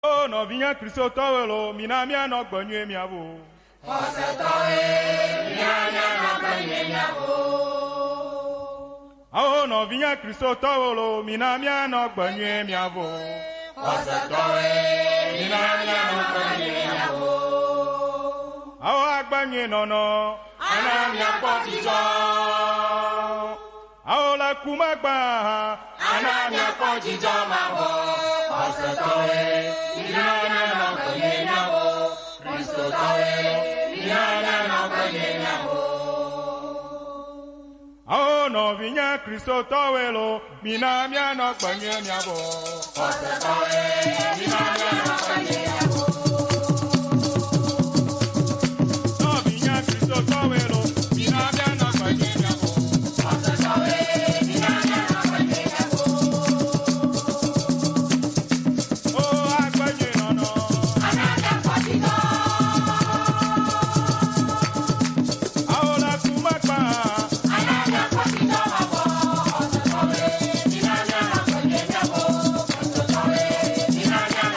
O nɔvinye kristotɔwoe lo, mina míanɔ gbe nyuie miavo. Xɔsetɔwoe, mina míanɔ gbe nyuie miavo. Ao nɔvinye kristotɔwoe lo, mina míanɔ gbe nyuie miavo. Xɔsetɔwoe, mina míanɔ gbe nyuie miavo. Ao agbe nyuie nɔnɔ ana míakpɔ dzidzɔ. Ao le ku megbe hã ana míakpɔ dzidzɔ mavɔ. Xɔsetɔwoe, mina míanɔ gbe nyuie miavo. Kristotɔwoe, mina míanɔ gbe nyuie miavo. Ao nɔvinye kristotɔwoe lo, mina míanɔ gbe nyuie miavo. Xɔsetɔwoe, mina míanɔ gbe nyuie miavo. Nɔvinye kristotɔwoe lo, mina míanɔ gbe nyuie miavo. Xɔsetɔwoe, mina míanɔ gbe nyuie miavo. O agbe nyuie nɔnɔ ana míakpɔ dzidzɔ. Ao le ku megbe hã ana míakpɔ dzidzɔ mavɔ. Xɔsetɔwoe, mina míanɔ gbe nyuie miavo. Kristotɔwoe, mina míanɔ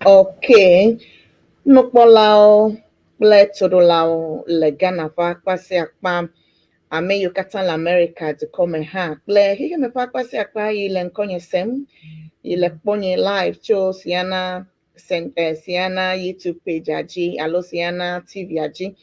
Okay. Nukpɔlawo kple toɖolawo le Ghana ƒe akpa sia akpa, ame yiwo katã le Amerika dukɔ me hã kple xexeme ƒe akpa sia akpa yi le ŋkɔnye sem, yi le kpɔnye live tso Siana Siana YouTube page dzi alo Siana TV dzi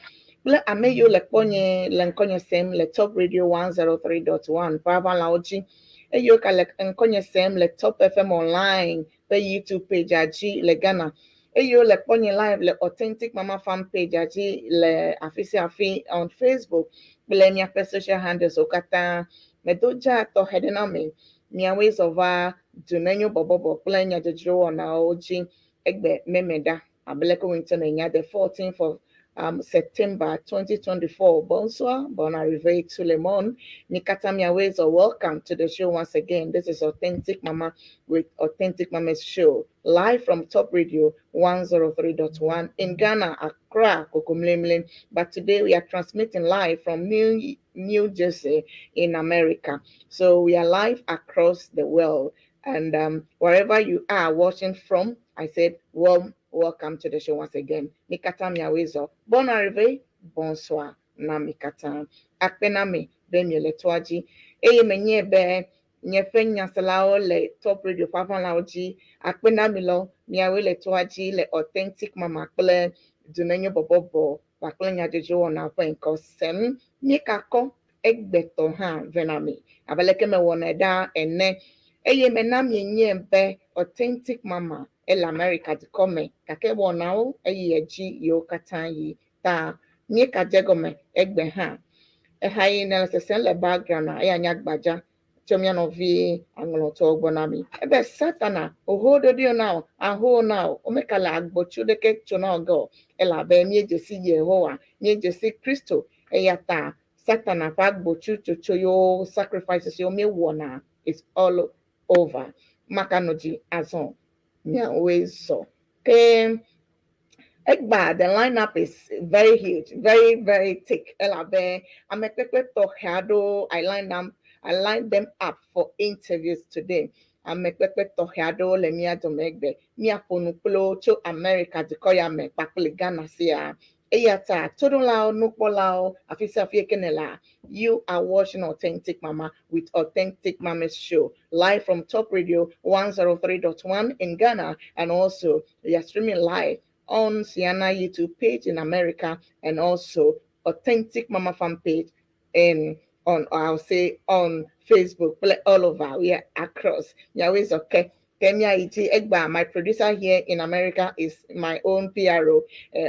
kple ame yiwo le kpɔnye le ŋkɔnye sem le Top Radio 103.1 ƒe aʋalawo dzi eye wo ka le ŋkɔnye sem le Top FM Online ƒe YouTube page dzi le Ghana eye wole kpɔnye live le Authentic Mama Fan page dzi le afi sia afi on Facebook kple míaƒe social handles wo katã. Medo dza tɔxɛ ɖe na mi. Miawoe zɔ va Dunenyo bɔbɔbɔ kple nyadzɔdzro wɔnawo dzi egbe meme ɖa. Abe leke woŋutɔ nènya the 14th of September 2024. Bonsoir, bon arrivée tout le monde. Mikata miawezo, welcome to the show once again. This is Authentic Mama with Authentic Mama's show, live from Top Radio 103.1 in Ghana, Accra, Kokomlemle. But today we are transmitting live from New Jersey in America. So we are live across the world. And wherever you are watching from, I said, warm welcome to the show once again. Mikata miawezo. Bon arrivée, bonsoir. Na mikata. Akpenami, be miele toa dzi. Eye menye be nye ƒe nyaselawo le Top Radio ƒe aʋalawo dzi. Akpenami lɔ, miawoe le toa dzi le Authentic Mama kple Dunenyo bɔbɔbɔ kpakple nyadzɔdzɔ wɔna ƒe ŋkɔ sem. Míekakɔ egbetɔ hã vɛ na mi. Abe leke mewɔnɛ ɖaa ene. Eye mena mienye be Authentic Mama ele America dukɔ me gake wɔnawo eyi edzi yiwo katã yi ta míekadze gɔme egbe hã. Eha yi ne le sesem le background a eya nye agbadza tso mía nɔvi aŋlɔtɔwo gbɔ na mi. Ebe Satana oho ɖoɖo na wo aho na wo womeka le agbotsu ɖeke tso na wo ge o elabe míedze si Yehowa míedze si Kristo eya ta Satana ƒe agbotsu tsotso yiwo sacrifices yiwo míewɔna is all over. Maka nɔ dzi azɔ miawoe zɔ. Ke egba the lineup is very huge, very very thick. Elabe amekpekpe tɔxɛ aɖewo I lined them up for interviews today. Amekpekpe tɔxɛ aɖewo le mía dome egbe. Míaƒo nu kple wo tso America dukɔ ya me kpakple Ghana sia. Eya ta toɖolawo, nukpɔlawo, afi sia afi ke ne la, you are watching Authentic Mama with Authentic Mama's show live from Top Radio 103.1 in Ghana, and also we are streaming live on Sienna YouTube page in America and also Authentic Mama fan page in on I'll say on Facebook, all over. We are across. Yahweh okay. Kenya Iji Egba, my producer here in America, is my own PRO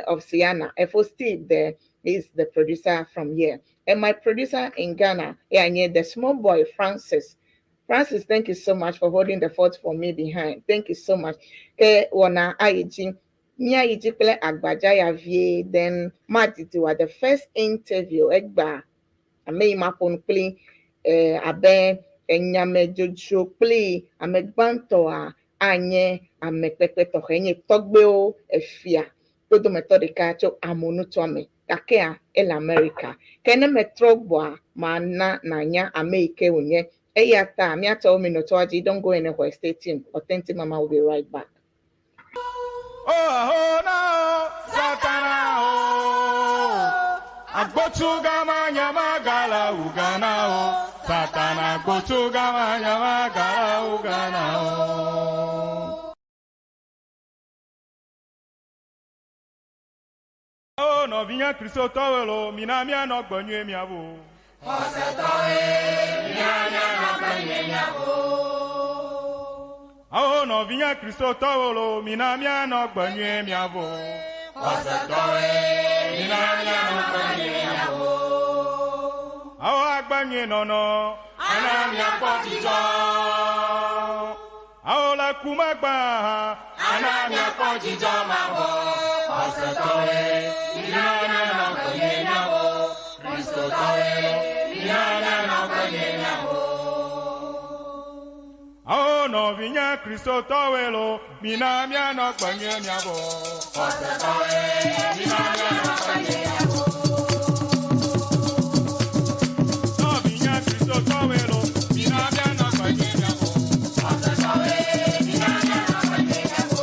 of Sienna. Efo Steve there is the producer from here. And my producer in Ghana, yeah, the small boy, Francis. Francis, thank you so much for holding the fort for me behind. Thank you so much. Ke wana Aiji. Mia Iji kple Agbaja ya vie, then Matiti the first interview Egba. Ame yi ma ƒo nu kpli abe enyamedzodzro kpli ame gbãtɔa anye ame kpekpe tɔxɛ nye tɔgbewo efia wo dometɔ ɖeka tso amonutoa me gakea ele America ke ne metrɔ gbɔa mana nanya ame yi ke wònye eya ta míatɔwo mi nɔ toa dzi. Don't go anywhere, stay tuned. Authentic Mama will be right back. Oh, no, Satana, oh. Agbotugama nyamagala ugana o. Satana agbotugama nyamagala ugana o. Oh, nɔvinya kristotɔwo lo, mina míanɔ gbe nyuie miawo. Xɔsetɔwoe, mina míanɔ gbe nyuie miawo. Awo nɔvinya kristotɔwo lo, mina míanɔ gbe nyuie miawo. Xɔsetɔwoe, mina míanɔ gbe nyuie miawo. Awo agbe nyuie nɔnɔ, ana míakpɔ dzidzɔ. Awo le ku megbe hã, ana míakpɔ dzidzɔ mavɔ. Xɔsetɔwoe, mina míanɔ gbe nyuie miawo. Kristotɔwoe, mina míanɔ gbe nyuie miawo. Awo nɔvinya kristotɔwoe lo, mina míanɔ gbe nyuie miawo. Xɔsetɔwoe, mina míanɔ gbe nyuie miawo. Nɔvinya kristotɔwoe lo, mina míanɔ gbe nyuie miawo. Xɔsetɔwoe, mina míanɔ gbe nyuie miawo.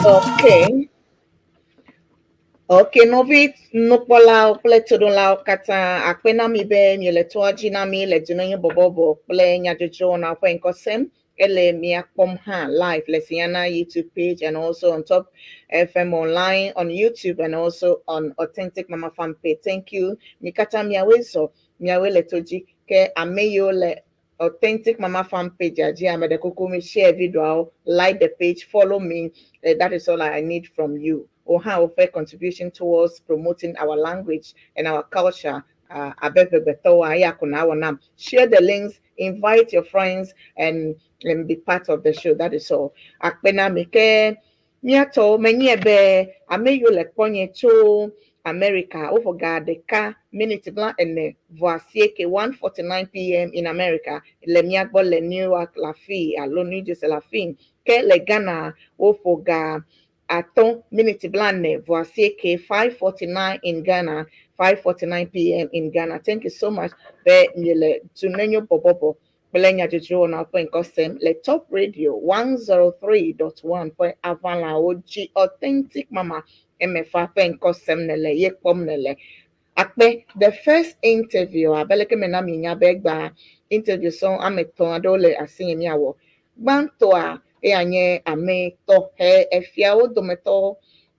Okay. Okay, nɔvi nukpɔlawo kple toɖolawo katã akpe na mi be miele toa dzi na mi le Dunenyo bɔbɔbɔ kple nyadzɔdzɔwɔna ƒe ŋkɔ sem. Ele mia kpɔm hã live le Siana YouTube page and also on Top FM online on YouTube and also on Authentic Mama Fan page. Thank you. Mi katã miawoe zɔ, miawoe le to dzi. Ke ame yiwo le Authentic Mama Fan page dzi ame ɖe kuku mi share videoawo, like the page, follow me. That is all I need from you. Oha woƒe contribution towards promoting our language and our culture. Abe ʋegbetɔwoa eya ko na awɔ nam. Share the links, invite your friends and be part of the show. That is all. Akpe na mi ke míatɔwo menye be ame yiwo le kpɔnye tso America woƒo ga ɖeka miniti 49 vɔ asieke, 1:49 p.m. in America le mía gbɔ le Newark la fi alo New Jersey la fi. Ke le Ghana woƒo ga 5 miniti 49 vɔ asieke, 5:49 in Ghana, 5:49 p.m. in Ghana. Thank you so much be miele Dunenyo bɔbɔbɔ kple nyadzɔdzɔwɔna ƒe ŋkɔ sem le Top Radio 103.1 ƒe aʋalawo dzi. Authentic Mama Emefa ƒe ŋkɔ sem nele ye kpɔm nele. Akpe the first interview abe leke me na mi nya be gba interview sɔŋ ame etɔ̃ aɖewo le asinye miawɔ. Gbãtɔa eya nye ame tɔxɛ efiawo dometɔ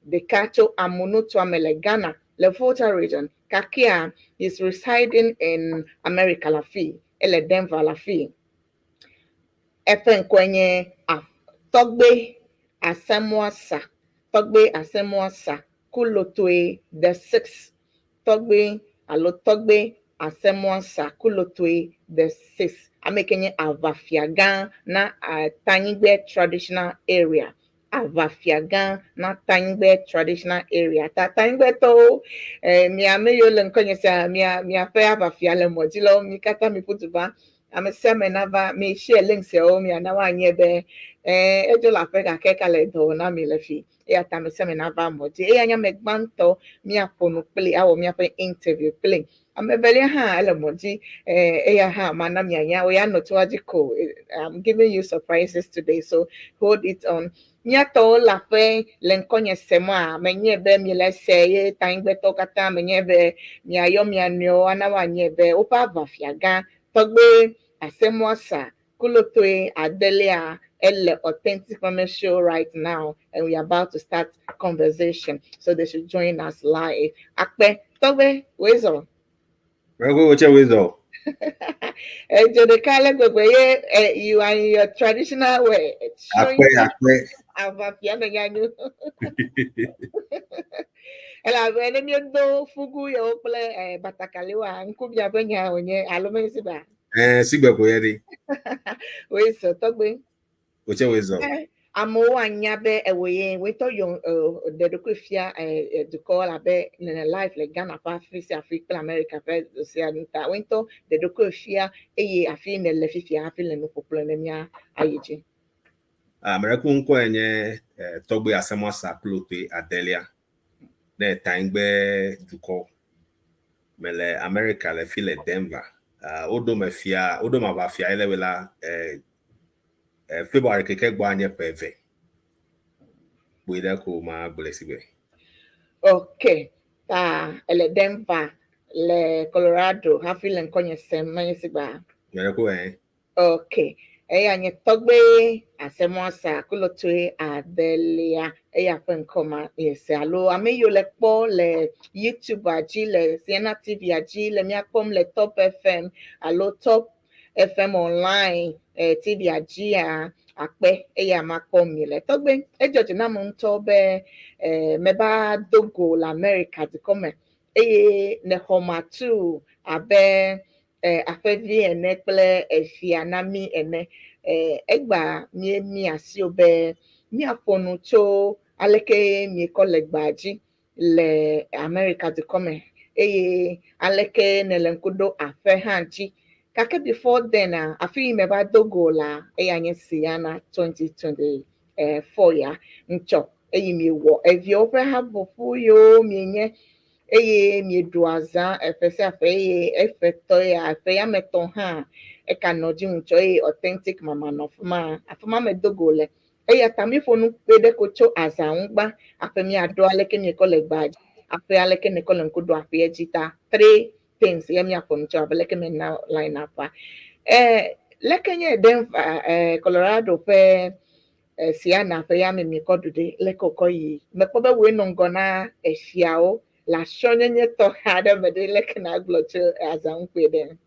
ɖeka tso Amunutoame le Ghana le Volta Region. Kakia is residing in America la fi, ele Denver la fi. Eƒe ŋkɔe nye Tɔgbe Asemoasa, Tɔgbe Asemoasa Kulotoe the six. Tɔgbe alo Tɔgbe Asemoasa Kulotoe the six. Ame ke nye aʋafiagã na Tanyigbe traditional area. Aʋafiagã na Tanyigbe traditional area. Ta Tanyigbetɔwo, mia ame yiwo le ŋkɔnye sia mia miaƒe aʋafia le mɔ dzi la mi katã mi ƒu du va. Ame sia ame nava mi share link siawo miana woanye be edzo le aƒe gake ka le dɔ wɔm na mi le fi. Eya ta ame sia ame nava mɔ dzi. Eya nye ame gbãtɔ míaƒo nu kpli awɔ míaƒe interview kpli. Ame evelia hã ele mɔ dzi. Eya hã mana mianya wo ya nɔ toa dzi ko. I'm giving you surprises today, so hold it on. Míatɔwo le aƒe le ŋkɔnye sem a menye be miele se ye tanyigbetɔwo katã menye be miayɔ mia nɔewo ana woanye be woƒe aʋafiagã Tɔgbe Asemoasa Kulotoe Adelia ele Authentic Mama Show right now, and we are about to start conversation. So they should join us live. Akpe, Tɔgbe, wezo. Wewe woche wezo. Edzo ɖeka ale gbegbe ye you are in your traditional way. Akpe, akpe. Aʋafia me nyanyo. Elabe ne míedo fugu yewo kple batakaliwoa, ŋkubia ƒe nya wònye alo menye ba. Sigbe ko ye ɖi. Woe sɔ tɔgbe. Wòtse woe zɔ. Amewo anya be ewò ye woetɔ yɔ ɖe ɖokui fia dukɔ labe nene live le Ghana ƒe afi sia afi kple America ƒe sia ta. Woetɔ ɖe ɖokui fia eye afi nele fifia hafi le nuƒo kple ne mía ayi dzi. Ame ɖe ŋkɔe nye Tɔgbe Asamoah Klote Adelia ne Tanyigbe dukɔ me le America le fi le Denver. Woɖo me fia, woɖo me aʋafia ele la February keke gbɔ anye ƒe 2. Kpui ɖe ko ma gblɔe si gbe. Ok, ta ele Denver le Colorado hafi le ŋkɔnye sem menye si gba. Me ɖe ko ɛ. Ok, eya nye Tɔgbe Asamoah Klote Adelia eya ƒe ŋkɔ ma yese alo ame yiwo le kpɔ le YouTube dzi le Sienna TV dzi le míakpɔm le Top FM alo Top FM online TV dzia akpe eya ma kpɔm mi le. Tɔgbe edzɔ dzi nam ŋutɔ be meva do go le America dukɔ me eye nexɔ matu abe aƒevi ene kple efia na mí ene. Egba míemi asi o be míaƒo nu tso aleke miekɔ le gbea dzi le America dukɔ me eye aleke nele ŋku ɖo aƒe hã dzi. Gake before then a, afi yi meva do go la eya nye Sienna 2024 ya ŋtsɔ eye miewɔ eviawo ƒe haƒoƒo yiwo mienye eye mieɖu azã eƒe sia ƒe eye eƒe tɔ ya eƒe ya me tɔ hã eka nɔ dzi ŋutsɔ eye authentic mama nɔ afi ma afi ma medo go le. Eya ta míeƒo nu kpe ɖe ko tso azã ŋu gbã aƒe míaɖo aleke miekɔ le gbea dzi aƒe aleke nekɔ le ŋku ɖo aƒea dzi ta three things ye míaƒo nu tso abe leke mena line up a. Leke nye Denver Colorado ƒe Sienna ƒe ya me miekɔ ɖu ɖe leke wòkɔ yi mekpɔ be woe nɔ ŋgɔ na efiawo le atsyɔ̃nyenye tɔxɛ aɖe me ɖe leke nagblɔ tso azã ŋu kpuie ɖe.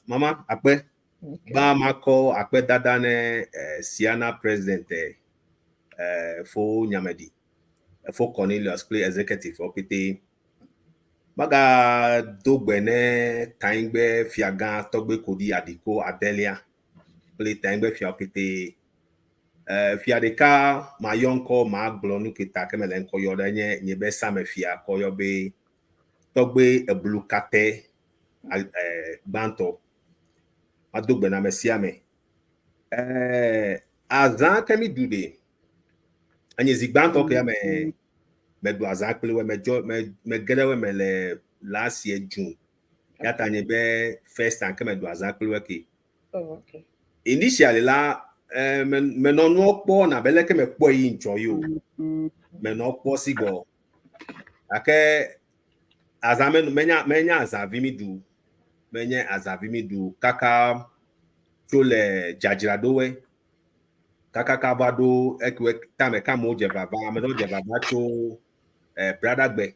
Mama akpe. Gbã makɔ akpe dada ne Sienna president fo Nyamedi fo Cornelius kple executive wo pete. Maga do gbe ne Tanyigbe fiagã Tɔgbe Kodi Adiko Adelia kple Tanyigbe fiawo pete. Fia ɖeka mayɔ ŋkɔ magblɔ nu ke ta ke mele ŋkɔ yɔ ɖe nye nye be same fia kɔ yɔ be Tɔgbe Eblukate gbãtɔ. Mado gbe na ame sia ame. Azã ke mi ɖu ɖe enye zi gbãtɔ ke me meɖu azã kple wo medzɔ me mege ɖe wo me le last year June. Ya ta nye be first time ke meɖu azã kple wo ke. Oh, okay. Initially la menɔ nuwo kpɔ na be leke mekpɔe yi ŋtsɔ yi o. Menɔ kpɔ si gbɔ. Gake azã me menya menya azãvi mi ɖu. Menye azãvi mi ɖu kaka tso le dzadzraɖowe kakaka va ɖo ekewe tame ke amewo dze vava ame ɖewo dze vava tso Bradagbe,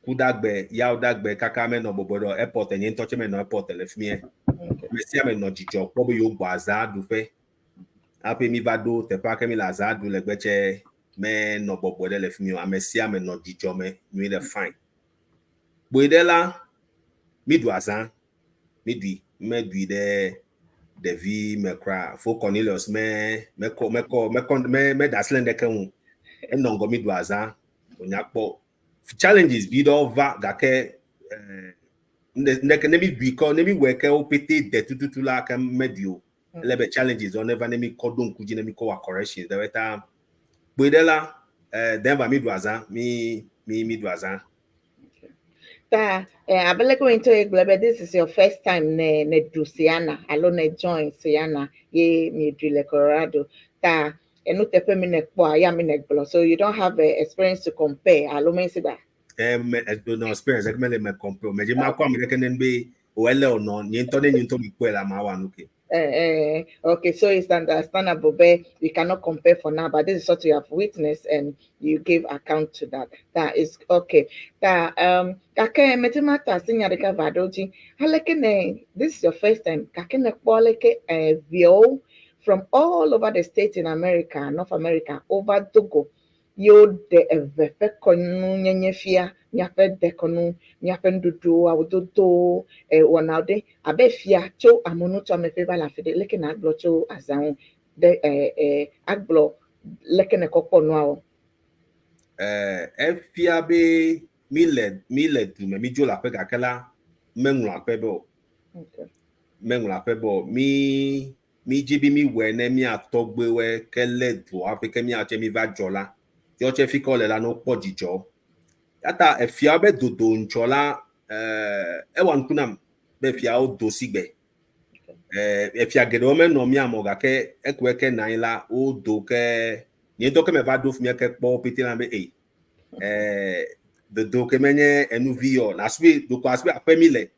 Kudagbe, Yawoɖagbe kaka menɔ bɔbɔe ɖe airport nye ŋutɔ tse menɔ airport le fi mie. Ame sia ame nɔ dzidzɔ kpɔ be yewo gbɔ azã ɖuƒe. Hafi mi va ɖo teƒea ke mi le azã ɖu le gbetse menɔ bɔbɔe ɖe le fi mi o. Ame sia ame nɔ dzidzɔ me nyui ɖe fine. Kpoe ɖe la, mi ɖu azã, mi ɖui, meɖui ɖe ɖevi me kura. Fo Cornelius me mekɔ mekɔ mekɔ me meda asi le ŋɖeke ŋu. Enɔ ŋgɔ mi ɖu azã wònya kpɔ. Challenges vi ɖewo va gake ŋɖeke ne mi ɖui kɔ ne mi wɔe ke wo pete de tututu la ke meɖui o. Ele be challenges ɖewo neva ne mi kɔ ɖo ŋku dzi ne mi kɔ wɔ corrections ɖewo ta kpoe ɖe la Denver mi ɖu azã mi mi mi ɖu azã. Ta abe leke wo ŋutɔ ye gblɔ be this is your first time ne ne ɖu Sienna alo ne join Sienna ye mi ɖui le Colorado. Ta enuteƒe mi ne kpɔa ya mi ne gblɔ so you don't have a experience to compare alo me si ba. Me no experience like me le me compare. Me dzi ma kɔ ame ɖeke ne be o ele o nɔ nye ŋutɔ ne nye ŋutɔ mi kpɔe la ma wa nu ke. Okay, so it's understandable, but we cannot compare for now. But this is what you have witnessed, and you give account to that. That is okay. That kake metimata sinya deka vadoji. Haleke ne, this is your first time. Kake ne kpɔ vio from all over the states in America, North America, over Togo. Yo de eve ƒe kɔnu nyenye fia, miaƒe dekɔnu, miaƒe nuɖuɖu, awudodo, wɔnawo ɖe abe fia tso amenutsɔame ƒe va le afi ɖe leke na agblɔ tso azãwo ɖe agblɔ leke ne kɔkpɔ nuawo. Efia be mi le mi le dume mi dzo le aƒe gake la meŋlɔ aƒe be o. Meŋlɔ aƒe be o. Mi dzi be mi wɔe ne miatɔgbewoe ke le dua ƒe ke miatse mi va dzɔ la. Yɔ tse fi ke wole la ne wokpɔ dzidzɔ. Yata efiawo be dodo ŋtsɔ la ewɔ nuku nam be fiawo do si gbe. Efia geɖewo menɔ mía me o gake ekoe ke nɔ anyi la wodo ke nye ŋutɔ ke meva ɖo fi mi ke kpɔ wo pete la be ei dodo ke menye enuvi yɔ na asi be ɖeko asi be aƒe mi le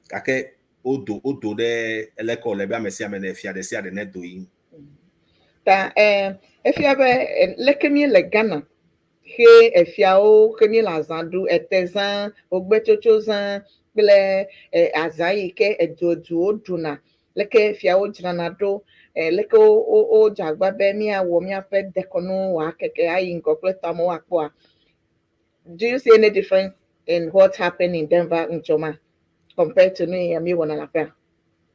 gake wodo wodo ɖe eleke wòle be ame sia ame ne fia ɖe sia ɖe ne do yi. Ta efia be leke mi le Ghana he efiawo ke mi le azã ɖu etezã, wogbetsotso zã kple azã yi ke edueduwo ɖuna leke fiawo dzrana ɖo leke wo wo dze agba be míawɔ míaƒe dekɔnu wòakeke ayi ŋgɔ kple tɔamewo akpɔa. Do you see any difference in what happened in Denver Nchoma compared to nu ya mi wɔna le aƒea?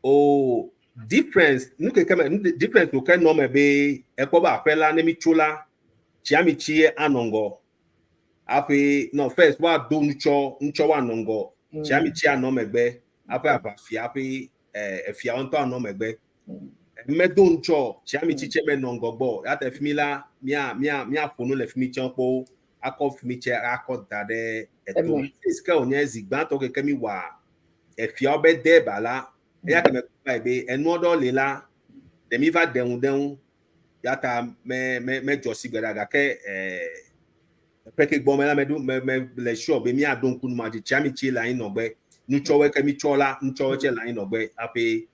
O difference nu keke me nu difference wo ke nɔ me be ekpɔ be aƒe la ne mi tso la tsia mi tsi anɔ ŋgɔ aƒe no first woado nutsɔ nutsɔ woanɔ ŋgɔ tsia mi tsi anɔ megbe aƒe aʋafia aƒe efiawo ŋutɔ anɔ megbe medo nutsɔ tsia mi tsi tse menɔ ŋgɔ gbɔ ya te fi mi la mia mia miaƒo nu le fi mi tsɛ kpɔ akɔ fi mi tse akɔ da ɖe eto si ke wònye zi gbãtɔ keke mi wɔ efiawo be de ba la eya ke me kpɔ be enua ɖewo li la ɖe mi va ɖeŋu ɖeŋu ya ta me me medzɔ si gbe ɖa gake ƒe ke gbɔ me la meɖo me me le sure be míaɖo ŋku nu ma dzi tsia mi tsi le anyi nɔgbe nutsɔwoe ke mi tsɔ la nutsɔwoe tse le anyi nɔgbe hafi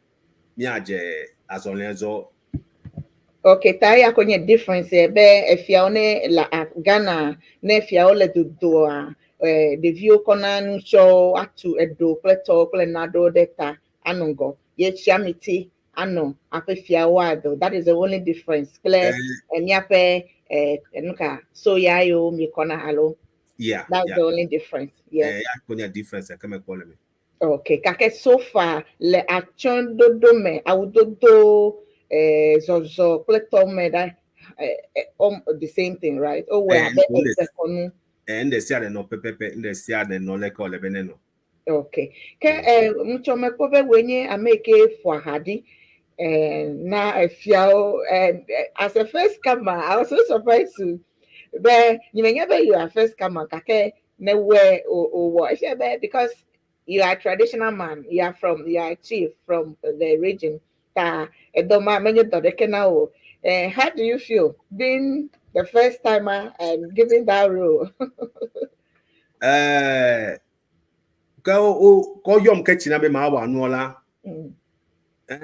míadze azɔlia zɔ. Okay, ta ya ko nye difference be efiawo ne la Ghana ne fiawo le dodoa ɖeviwo kɔna nutsɔwo atu eɖo kple tɔwo kple naɖewo ɖe ta anɔ ŋgɔ ye tsia mi ti anɔ aƒe fiawo ado. That is the only difference kple miaƒe nuka soya yiwo mi kɔna alo. That's the only difference. Yes. Ya ko nye difference ke me kpɔ le me. Okay, kake so far le atsyɔ̃ɖoɖo me awudodo zɔzɔ kple tɔ me ɖa the same thing, right? O wɔ abe ekɔnu. Ŋɖe sia ɖe nɔ pɛpɛpɛ ŋɖe sia ɖe nɔ leke wòle be nenɔ. Okay. Ke ŋutsɔ mekpɔ be woe nye ame yi ke ƒoa ha ɖi na efiawo as a first comer. I was so surprised to be nyemenya be you are first comer gake ne wɔe o wɔ efia be because you are a traditional man, you are a chief from the region. Ta edɔ ma menye dɔ ɖeke na wo. How do you feel being the first timer and giving that role? Ke wo kɔ yɔm ke tsina be ma wɔ anua la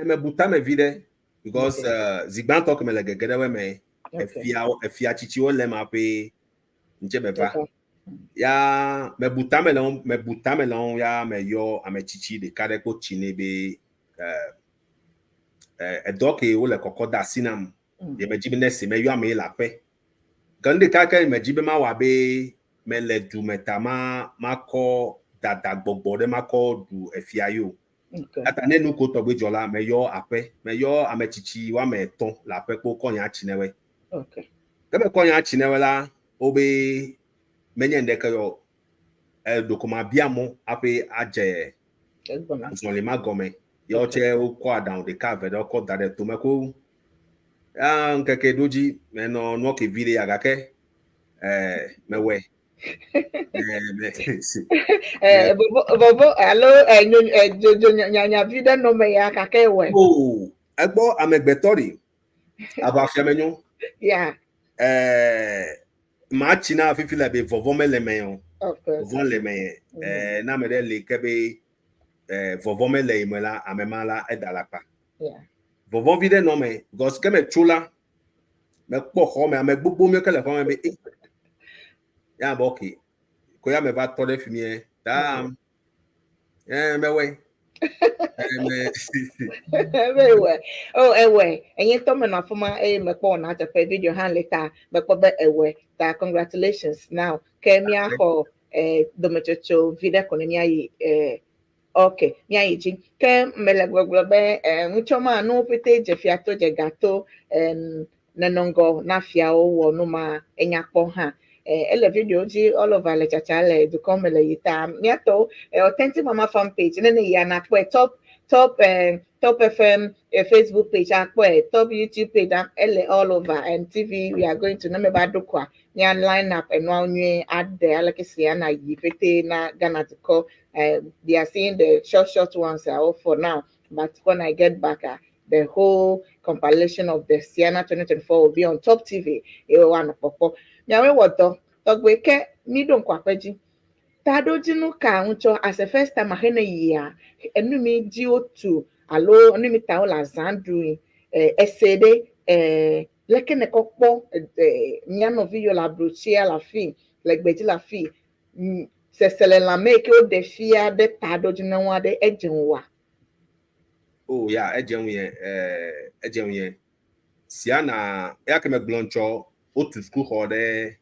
mebu tame vi ɖe because zi gbãtɔ ke me le gege ɖe wo me efia efia tsitsiwo le ma ƒe ŋtse me va ya mebu tame le wo mebu tame le wo ya meyɔ ame tsitsi ɖeka ɖe kpo tsi ne be edɔ ke wole kɔkɔ da asi nam ye medzi be ne si meyɔ ame yi le aƒe ke nu ɖeka ke medzi be mawɔ abe mele du me ta ma makɔ dada gbɔgbɔ ɖe makɔ ɖu efia yi o. Ata ne nu ko tɔgbe dzɔ la meyɔ aƒe meyɔ ame tsitsi woame etɔ̃ le aƒe kpo kɔ nya tsi ne woe. Ke mekɔ nya tsi ne woe la wobe menye ŋɖeke yɔ ɖoko ma bia mɔ hafi adze azɔli ma gɔme ye wotse wokɔ aɖaŋu ɖeka eve ɖe wokɔ da ɖe tome ko ya ŋkeke ɖo dzi menɔ nua ke vi ɖe ya gake mewɔe. Vɔvɔ alo dzodzo nyanyavi ɖe nɔ me ya gake ewɔe. O egbɔ amegbetɔ ɖi aʋafia menyo. Maa tsi na fifi le be vɔvɔ mele me o. Vɔvɔ le me na ame ɖe li ke be vɔvɔ mele yi me la ame ma la eda le akpa. Vɔvɔ̃ vi ɖe nɔ me because ke metso la, mekpɔ xɔ me, ame gbogbo mi ke le xɔ me be e. Ya be okay. Ko ya me va tɔ ɖe fi mie. Ta eh mewɔe. Eh me Ewɔe. Oh, ewɔe. Enye tɔ menɔ afi ma eye mekpɔ wɔna teƒe video hã le ta mekpɔ be ewɔe. Ta congratulations now. Ke míaxɔ eh, dometsotso vi ɖe ko ne míayi eh, ok míayi dzi. Ke mele gbɔgblɔ be eh, ŋutsɔ ma nuwo ƒete dze fia to dze ga to eh, nenɔ ŋgɔ na fiawo wɔ nu ma enya kpɔ hã. Eh, ele video dzi all over le tsatsa le dukɔ me le yi ta míatɔwo eh, Authentic Mama fan page ne ne yia nakpɔe top FM Facebook page akpɔe, top YouTube page ele all over and TV we are going to ne me va ɖo koa mía line up enuawo nyuie ade aleke si ana yi ƒete na Ghana dukɔ. They are seeing the short short ones for now, but when I get back, the whole compilation of the Siana 2024 will be on Top TV. Ewe wa nɔ kpɔkpɔ. Miawoe wɔ dɔ tɔgbe ke mi ɖo ŋku aƒe dzi. Taɖodzinu ka ŋutsɔ as a first time ahe ne yia enu mi dzi wotu alo enu mi ta wo le azã ɖu ese ɖe leke ne kɔ kpɔ mía nɔvi yiwo le abrotsia le afi le gbedzi le afi seselelãme yi ke woɖe fia ɖe taɖodzinu aɖe edze ŋua. Oh ya edze ŋu ye edze ŋu ye. Siana eya ke megblɔ ŋtsɔ wotu sukuxɔ ɖe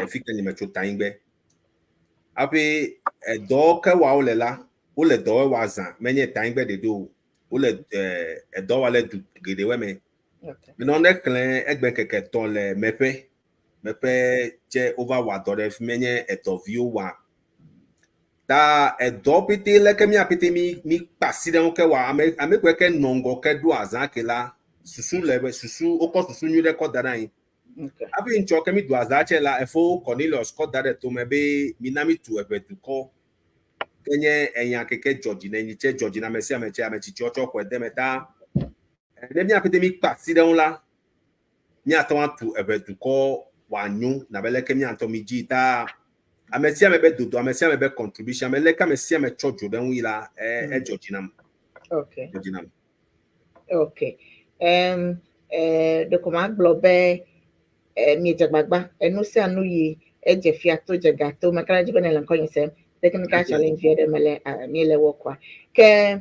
fi ke nye metso Tanyigbe. Hafi edɔ ke wa wole la, wole dɔ wa zã menye Tanyigbe ɖeɖe o. Wole edɔ wa le du geɖewo me. Menɔ ne xlẽ egbe keke tɔn le meƒe. Meƒe tse wova wa dɔ ɖe fi menye edɔviwo wa. Ta edɔ pete leke mía pete mi mi kpa asi ɖe ŋu ke wa ame ame koe ke nɔ ŋgɔ ke ɖo azã ke la susu le be susu wokɔ susu nyui ɖe kɔ da ɖe anyi. Hafi ŋtsɔ ke mi do azã tse la efo Cornelius kɔ da ɖe tome be mina mi tu eʋe dukɔ. Ke nye enya keke dzɔ dzi ne nyi tse dzɔ dzi na ame sia ame tse ame tsitsiwo tsɔ xɔe de me ta ne mía pete mi kpa asi ɖe ŋu la míate ŋu atu eʋe dukɔ wòanyo nabe leke mía ŋutɔ mi dzi ta ame sia ame be dodo ame sia ame be contribution ame leke ame sia ame tsɔ dzo ɖe ŋu yi la edzɔ dzi nam. Dzɔ dzi nam. Okay. Ɖeko magblɔ be miedze agbagba enu sia nu yi edze fia to dze ga to meka ɖe edzi be ne le ŋkɔnye sem technical challenge vi aɖe mele míele wɔ koa ke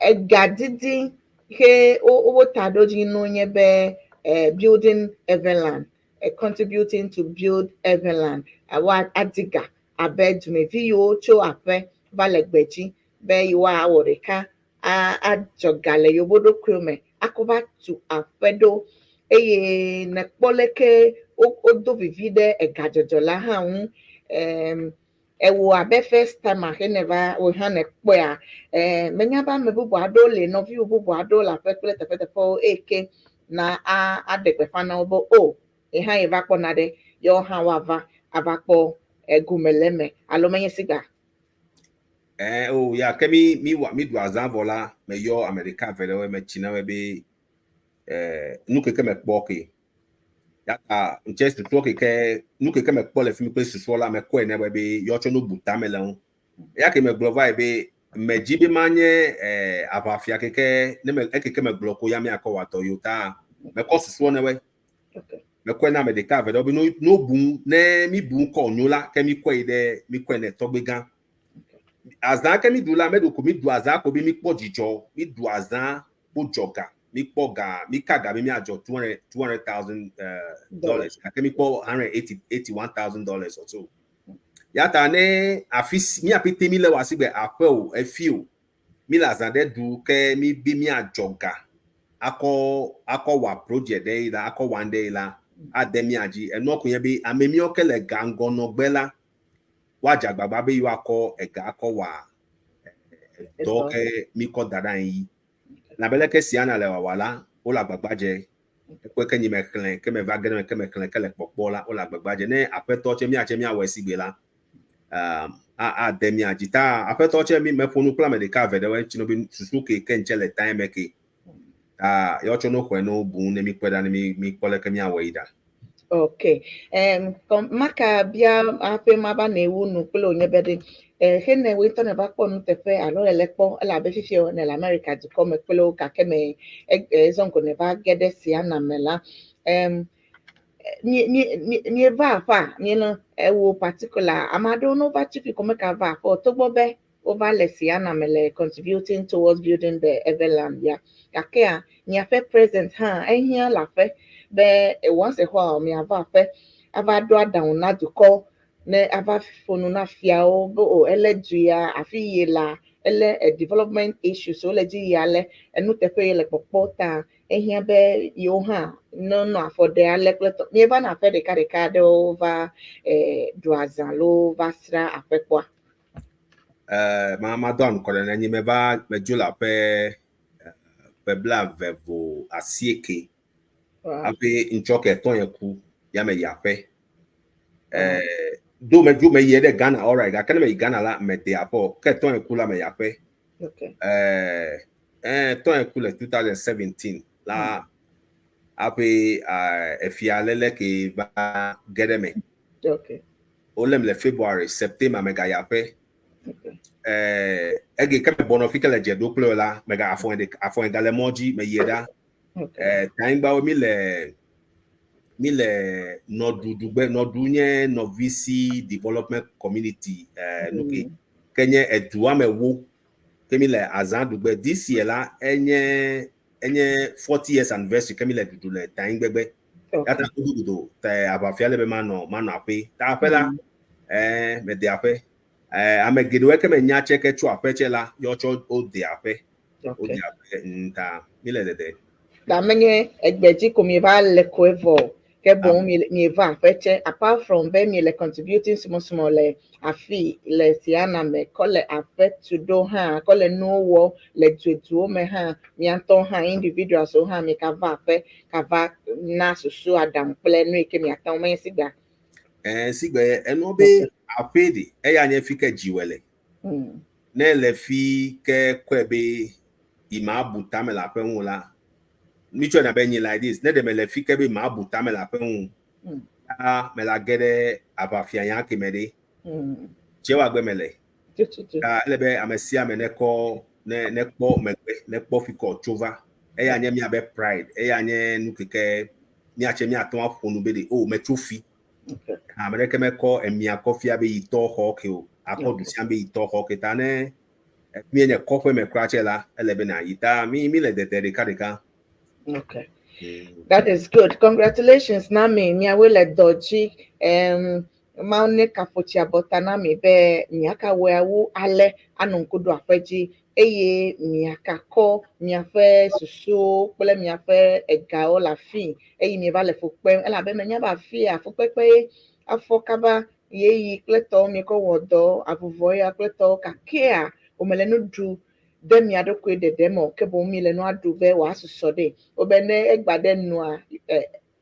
egadidi he wo taɖodzinu nye be building Everland, contributing to build Everland wa adi ga abe dumevi yiwo tso aƒe va le gbedzi be yewoawɔ ɖeka adzɔ ga le yewo ɖokuiwo me akɔ va tu aƒe ɖo eye nekpɔ leke wodo vivi ɖe egadzɔdzɔ la hã ŋu. Ewɔ abe first time ahe ne va wo hã nekpɔea menya be ame bubu aɖewo le nɔviwo bubu aɖewo le aƒe kple teƒeteƒewo eye ke na aɖe gbeƒã na wo be o ye hã ye va kpɔna ɖe yewo hã woava ava kpɔ egome le eme alo menye sigba. O ya ke mi mi wa mi ɖu azã vɔ la meyɔ ame ɖeka eve ɖewo metsi na wo be nu keke mekpɔ ke ya ta ŋtse susuɔ keke nu keke mekpɔ le fi mi kple susuɔ la mekɔe ne be yɔ tsɔ no bu tame le ŋu. Ya ke megblɔ va yi be medzi be manye aʋafia keke ne me ekeke megblɔ ko ya miakɔ wɔ dɔ yiwo ta mekɔ susuɔ ne wɔe. Mekɔe na ame ɖeka eve ɖewo be no bu ne mi bu kɔ nyo la ke mi kɔe yi ɖe mi kɔe ne tɔgbe gã. Azã ke mi ɖu la meɖo ko mi ɖu azã ko be mi kpɔ dzidzɔ mi ɖu azã ko dzɔ ga mi kpɔ ga mi ka ga be miadzɔ $200,000 gake mi kpɔ $181,000 or so. Ya ta ne afi mía pete mi le wɔ asi gbe aƒe o efi o mi le azã ɖe ɖu ke mi be miadzɔ ga akɔ akɔ wɔ project ɖe yi la akɔ wɔ ŋɖe yi la ade mía dzi enua ko nye be ame miawo ke le ga ŋgɔnɔgbe la woadze agbagba be yewoakɔ ega akɔ wɔ dɔ ke mi kɔ da ɖe anyi. Labe leke Siana le wɔwɔ la wole agbagba dze ekpɔe ke nyi me xlẽ ke me va ge ɖe me ke me xlẽ ke le kpɔkpɔ la wole agbagba dze ne aƒetɔ tse míatse míawɔe sigbe la ade mía dzi ta aƒetɔ tse mi meƒo nu kple ame ɖeka eve ɖewo ŋuti no be susu ke ke ŋtse le tae me ke ta yɔ tso no xɔe no bu ne mi kpɔe ɖa ne mi mi kpɔ leke míawɔe yi ɖa. Okay. Maka bia aƒe ma va ne wu nu kple wònye be ɖe Xene wo ŋutɔ neva kpɔ nuteƒe alo le kpɔ elabe fifia ne le Amerika dukɔ me kple wo gake me ezɔŋgo neva ge ɖe Siana me la, mieva aƒea miele ewo particular ame aɖewo ne wova tsi fi ko meka va aƒe o togbɔ be wova le Siana me le contributing towards building the Everland ya. Gakea miaƒe present hã ehiã le aƒe be once a while miava aƒe ava ɖo aɖaŋu na dukɔ ne ava ƒo nu na fiawo be o ele du ya afi yi la ele development issues wole dzi yi ale enuteƒe ye le kpɔkpɔ ta ehiã be yewo hã nenɔ afɔ ɖe ale kple tɔ mieva na aƒe ɖeka ɖeka aɖewo va ɖu azã alo va srã aƒe kpɔa. Ma ma do anukɔ ɖe nenye meva medzo le aƒe ƒe 28. Hafi ŋtsɔ ke tɔ ye ku ya me yi aƒe. Do medzo me yi ɖe Ghana, alright, gake ne me yi Ghana la me de aƒe ke tɔ ye ku la me yi aƒe. Tɔ ye ku le 2017 la hafi efia lele ke va ge ɖe me. Wolém le February, September mega yi aƒe. Ege ke me bɔnɔ fi ke le dze ɖo kple wo la mega afɔ ɖeka afɔ ga le mɔ dzi me yi ɖa. Tanyigbawo mi le nɔɖuɖugbe nɔɖu nye Nɔvisi Development Community nuke ke nye edu ame wo ke mi le azã ɖugbe this year la enye 40 years anniversary ke mi le ɖuɖu le tanyigbegbe. Yata godogodo te aʋafia le be manɔ aƒe ta aƒe la mede aƒe. Ame geɖewo ke me nya tse ke tso aƒe tse la yɔ tsɔ wo de aƒe wo de aƒe ta mi le dede. Ta menye egbedzi ko mieva le koe vɔ ke boŋ mieva aƒe tse apart from be miele contributing small le afi le Siana me kɔ le aƒe tu ɖo hã kɔ le nuwo wɔ le dueduwo me hã miatɔ hã individuals wo hã mi ka va aƒe ka va na susu aɖaŋu kple nu yi ke miate ŋu menye sigba. Sigbe enɔ be aƒe de eya nye fi ke dziwɔ le. Ne le fi ke kɔe be ima bu tame le aƒe ŋu la mi tsɔe na be nyi like this ne ɖe me le fi ke be ma bu tame le aƒe ŋu ta me la ge ɖe aʋafia ya ke me ɖe tse wa gbe me le ta ele be ame sia ame nekɔ ne nekpɔ megbe nekpɔ fi kɔ tso va eya nye miabe pride eya nye nu keke miatse miate ŋu aƒo nu be de o metso fi ame ɖeke mekɔ emia kɔ fia be yitɔ xɔ ke o akɔ du sia be yitɔ xɔ ke ta ne mienye kɔƒe me kura tse la ele be na yi ta mi le dede ɖeka ɖeka. Okay. That is good. Congratulations, Nami. Miawe le dɔ dzi. Mawu ne kafotsi abɔta na mi be miaka wɔawo ale anɔ ŋku ɖo aƒe dzi eye miakakɔ miaƒe susuwo kple miaƒe egawo le afi eye mieva le fu kpem elabe menya be afia fukpekpe afɔ kaba yeyi kple tɔwo miekɔ wɔ dɔ avuvɔ ya kple tɔwo gakea womele nu ɖu ɖe mia ɖokui ɖeɖe me o ke boŋ mi le nua ɖu be wòasusɔ ɖe wobe ne egba ɖe nua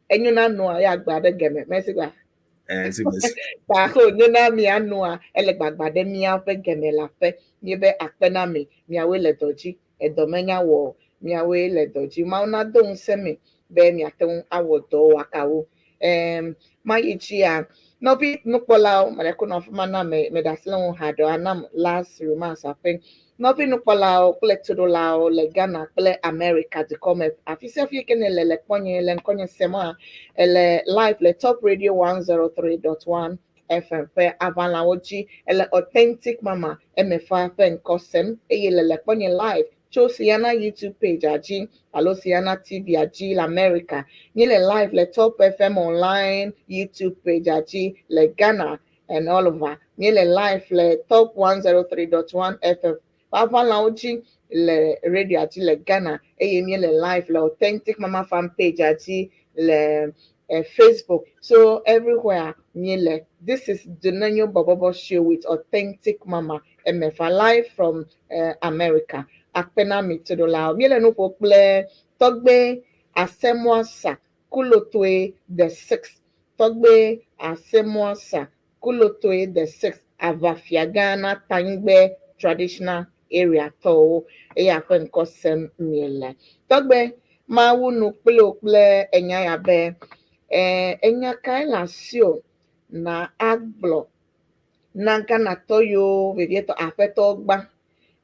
enyo na nua ya gba ɖe geme mesi gba ta ko nyo na mia nua ele gbagba ɖe miaƒe geme le aƒe miebe akpe na mi miawoe le dɔ dzi edɔ menya wɔ miawoe le dɔ dzi mawu nado ŋusẽ mi be miate ŋu awɔ dɔ wakawo mayi dzia nɔvi nukpɔlawo mele ko nɔ afi ma na me meɖe asi le ŋu haɖe anam last remarks aƒe nɔvi nukpɔlawo kple toɖolawo le Ghana kple America dukɔ me afi sia fi ke ne le le kpɔnye le ŋkɔnye sema ele live le Top Radio 103.1 FM ƒe aʋalawo dzi ele Authentic Mama emefa ƒe ŋkɔ sem eye le le kpɔnye live tso Siana YouTube page dzi alo Siana TV dzi le America. Míele live le Top FM online YouTube page dzi le Ghana and all over. Míele live le Top 103.1 FM ƒe dzi le radio dzi le Ghana eye míele live le Authentic Mama Fan page dzi le Facebook. So everywhere míele. This is Dunenyo Bobobo Show with Authentic Mama MFA live from America. Akpena mi toɖolawo. Míele nu ƒo kple Tɔgbe Asemoasa Kulotoe the Sixth. Tɔgbe Asemoasa Kulotoe the Sixth. Aʋafia Ghana Tanyigbe traditional area tɔwo eye aƒe ŋkɔ sem míele. Tɔgbe mawu nu kple wo kple enya ya be enya kae le asiwò na agblɔ Na Ghanatɔ yiwo vevietɔ aƒetɔwo gbã.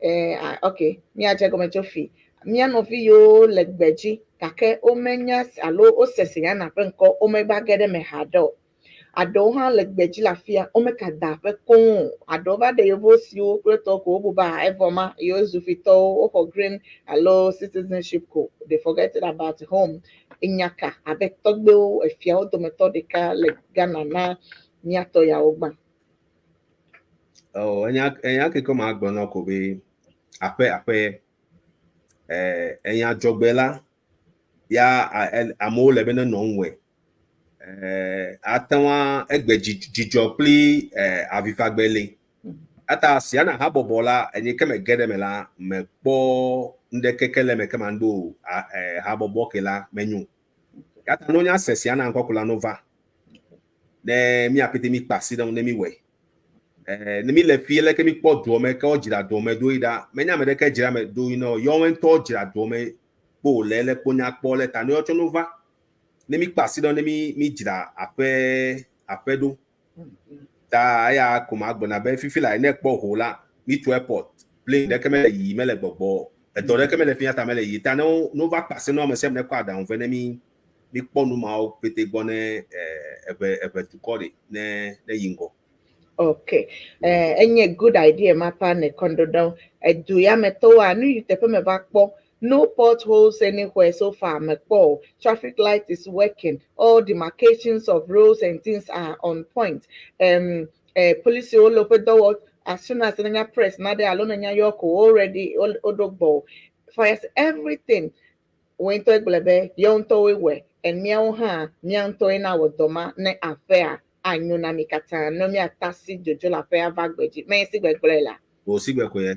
Eh, ah, ok, míadze egɔme tso fi. Mía nɔvi yiwo le gbedzi gake womenya alo wose Siana ƒe ŋkɔ womeva ge ɖe eme haɖe o. Aɖewo hã le gbedzi le afia, womekada aƒe koŋ o. Aɖewo va ɖe yevu siwo kple tɔwo ko wobu be evɔ ma yewo zu fitɔwo, woxɔ green alo citizenship ko. They forget about home. Enya ka abe tɔgbewo efiawo dometɔ ɖeka le Ghana na míatɔ yawo gbã. Oh, enya ke ko ma gblɔ na ko be aƒe aƒe enya dzɔgbe la ya amewo le be ne nɔ ŋue. Ate ŋu egbe dzidzɔ kpli avifagbe le. Ata Siana habɔbɔ la enye ke me ge ɖe me la mekpɔ ŋɖekeke le me ke ma ŋdo habɔbɔ ke la menyo. Yata no nya se Siana ŋkɔ ko la no va. Ne míapete mi kpa asi ɖe ŋu ne mi wɔe. Ne mi le fie leke mi kpɔ doɔ me ke wodzra doɔ me do yi ɖa. Menye ame ɖeke dzra me do yi na o. Yɔwo ŋutɔ dzra doɔ me kpo le le kpo nya kpɔ le ta ne wotsɔ no va. Ne mi kpa asi ɖe ne mi mi dzra aƒe aƒe ɖo. Ta eya ko ma gblɔna be fifi la ne kpɔ ho la mi tu airport plane ɖeke mele yiyi mele gbɔgbɔ edɔ ɖeke mele fia ta mele yiyi ta ne wo ne wova kpa asi na ame sia ame ne kɔ aɖaŋu vɛ ne mi mi kpɔ nu mawo pete gbɔ ne eʋe eʋe dukɔ ɖe ne ne yi ŋgɔ. Okay. Enye good idea ma pa ne kɔndodo. Edu ya me tɔwoa nu yi teƒe me va kpɔ. No potholes anywhere so far mekpɔ o. Traffic light is working. All demarcations of roads and things are on point. Polisiwo le woƒe dɔwɔ as soon as nenya press na ɖe alo nenya yɔ ko already woɖo gbɔ. Fires everything. Wo ŋutɔ gblɔ be yewo ŋutɔwoe wɔe and míawo hã mía ŋutɔwoe na wɔ dɔ ma ne aƒea anyo na mi katã ne míatasi dzodzo le aƒea va gbedzi. Menye si gbegblɔe la. O si gbe koe.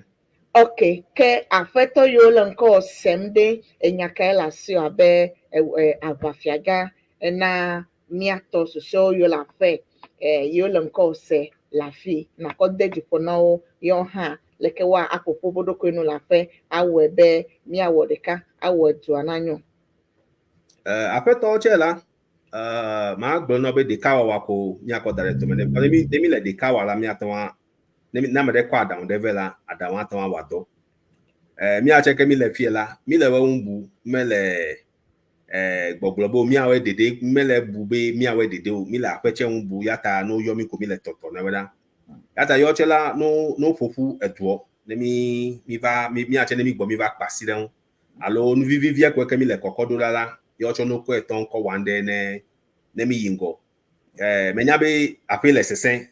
Ok, ke aƒetɔ yiwo le ŋkɔ sem ɖe enya kae le asiwò abe aʋafiagã na míatɔ susɔewo yiwo le aƒe yiwo le ŋkɔ se le afi nakɔ de dzi ƒo na wo yewo hã leke woa aƒoƒo wo ɖokui nu le aƒe awɔe be míawɔ ɖeka awɔ dua nanyo. Aƒetɔwo tsɛ la ma gblɔ na be ɖekawɔwɔ ko míakɔ da ɖe tome ne ne mi le ɖekawɔ la míate ŋu ne ne ame ɖe kɔ aɖaŋu ɖe vɛ la aɖaŋu ate ŋu awɔ dɔ. Míatse ke mi le fie la mi le wo bu mele gbɔgblɔ be míawɔe ɖeɖe mele bu be míawɔe ɖeɖe o mi le aƒe tsɛ ŋu bu ya ta no yɔ mi ko mi le tɔtɔ ne wena. Ya ta yɔ tsɛ la no no ƒoƒu eduɔ ne mi mi va mi míatse ne mi gbɔ mi va kpa asi ɖe ŋu alo nu vivivia koe ke mi le kɔkɔ ɖo ɖa la yɔ tsɔ no kɔe tɔ ŋkɔ wɔm ɖe ne ne mi yi ŋgɔ. Menya be aƒe le sesẽ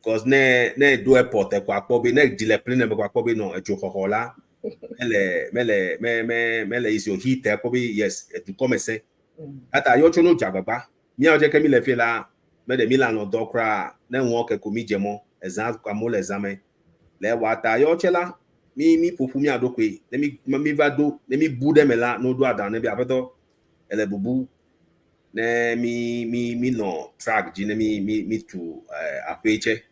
cause ne ne ɖo airport ko akpɔ be ne dzi le plane me ko akpɔ be nɔ edzoxɔxɔ la mele mele me me mele yi si o heat akpɔ be yes edukɔ me sẽ. Ata yɔ tso no dze agbagba míawo dze ke mi le fie la me ɖe mi le alɔ dɔ kura ne ŋuɔ ke ko mi dze mɔ ezã amewo le zã me le wa ta yɔ tse la mi mi ƒoƒu mía ɖokui ne mi mi va ɖo ne mi bu ɖe me la ne woɖo aɖaŋu ne be aƒetɔ ele bubu ne mi mi mi nɔ track dzi ne mi mi mi tu aƒe tsɛ.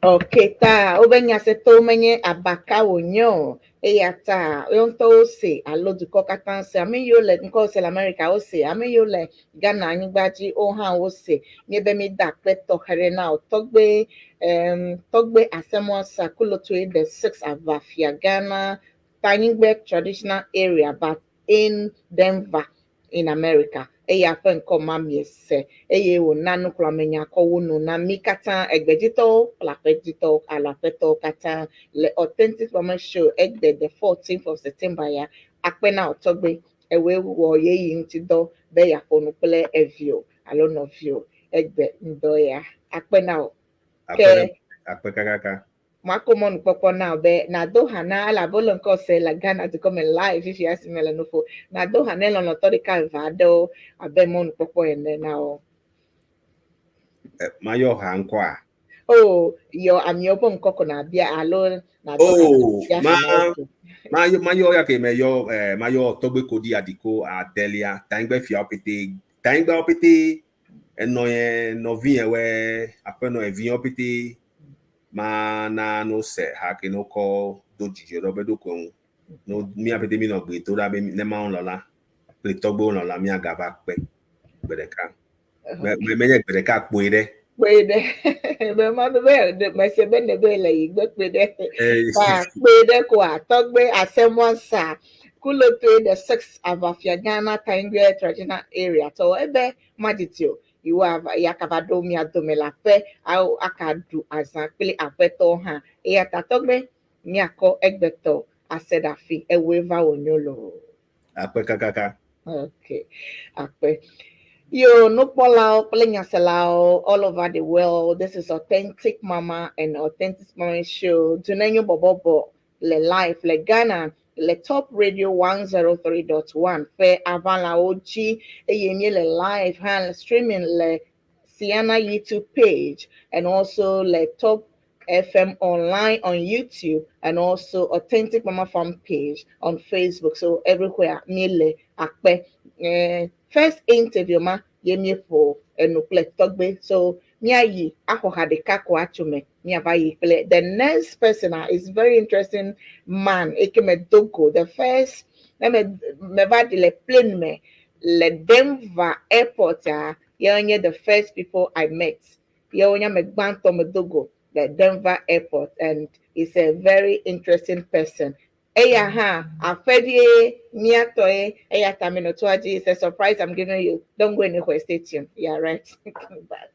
Ok, ta wobe nyasetɔwo menye abaka wònye o eya ta woawo ŋutɔwo se alo dukɔ katã se ame yiwo le ŋkɔ se le Amerika wose ame yiwo le Ghana anyigba dzi wo hã wose míebe míeda akpe tɔxɛ ɖe na wo tɔgbe tɔgbe Asemoasa Kulotoe the six aʋafia Ghana Tanyigbe traditional area but in Denver in America eya ƒe ŋkɔ ma miese eye wòna nuxlɔ̃amenya kɔ wo nu na mí katã egbedzitɔwo kple aƒedzitɔwo alo aƒetɔwo katã le Authentic Woman Show egbe the 14th of September ya akpe na wò tɔgbe ewoe wɔ ɣeyiɣi ŋuti dɔ be yeaƒo nu kple evio alo nɔvio egbe ŋdɔ ya akpe na wò. Ke akpe kakaka. Mako mɔnukpɔkpɔ na wò be nàdo ha na elabe wole ŋkɔ se le Ghana dukɔ me live fifia esi mele nu ƒom. Nàdo ha ne lɔlɔ̃tɔ ɖeka eve aɖewo abe mɔnukpɔkpɔ ene na wo. Mayɔ ha ŋkɔa? Oh, yɔ amewo ƒe ŋkɔ ko nàbia alo nàdo ha Oh, na ma ha na wo. mayɔ mayɔ ya ke meyɔ mayɔ tɔgbe kodi adiko adelia tanyigbe fiawo pete tanyigbeawo pete enɔ ye nɔvi ye wɛ aƒenɔ eviwo pete ma na no se ha ke no kɔ do dzidzɔ ɖe wobe ɖokui ŋu. No mía pete mi nɔ gbe do ɖa be ne Mawu lɔ̃ la kple tɔgbewo lɔ̃ la míagava kpe gbe ɖeka. Me menye gbe ɖeka kpoe ɖe. Kpe ɖe be ma be be mese be ne be le yi gbe kpe ɖe. Ba kpe ɖe koa tɔgbe asemɔsa kulotoe the six avafia Ghana Tangbe traditional area tɔ ebe madidi o yewoava yakava ɖo mia dome le aƒe awo akaɖu azã kple aƒetɔwo hã eya ta tɔgbe miakɔ egbetɔ ase ɖe afi ewoe va wònyo loo. Akpe kakaka. Okay. Akpe. Yo, nukpɔlawo kple nyaselawo all over the world. This is Authentic Mama and Authentic Mama Show. Dunenyo Bobobo le live le Ghana le Top Radio 103.1 ƒe aʋalawo dzi eye míele live hã le streaming le Sienna YouTube page and also le Top FM online on YouTube and also Authentic Mama Farm page on Facebook. So everywhere míele akpe. First interview ma ye míeƒo enu kple tɔgbe. So míayi axɔ ha ɖeka ko atso me míava yi kple the next person is very interesting man eke me dogo the first ne me meva ɖi le plane me le Denver airport a ye nye the first people I met. Ye wonye ame gbãtɔ me dogo le Denver airport and he's a very interesting person. Eya hã aƒevie míatɔ ye eya ta mi nɔ toa dzi. It's a surprise I'm giving you. Don't go anywhere. Stay tuned. Yeah, right. Bye.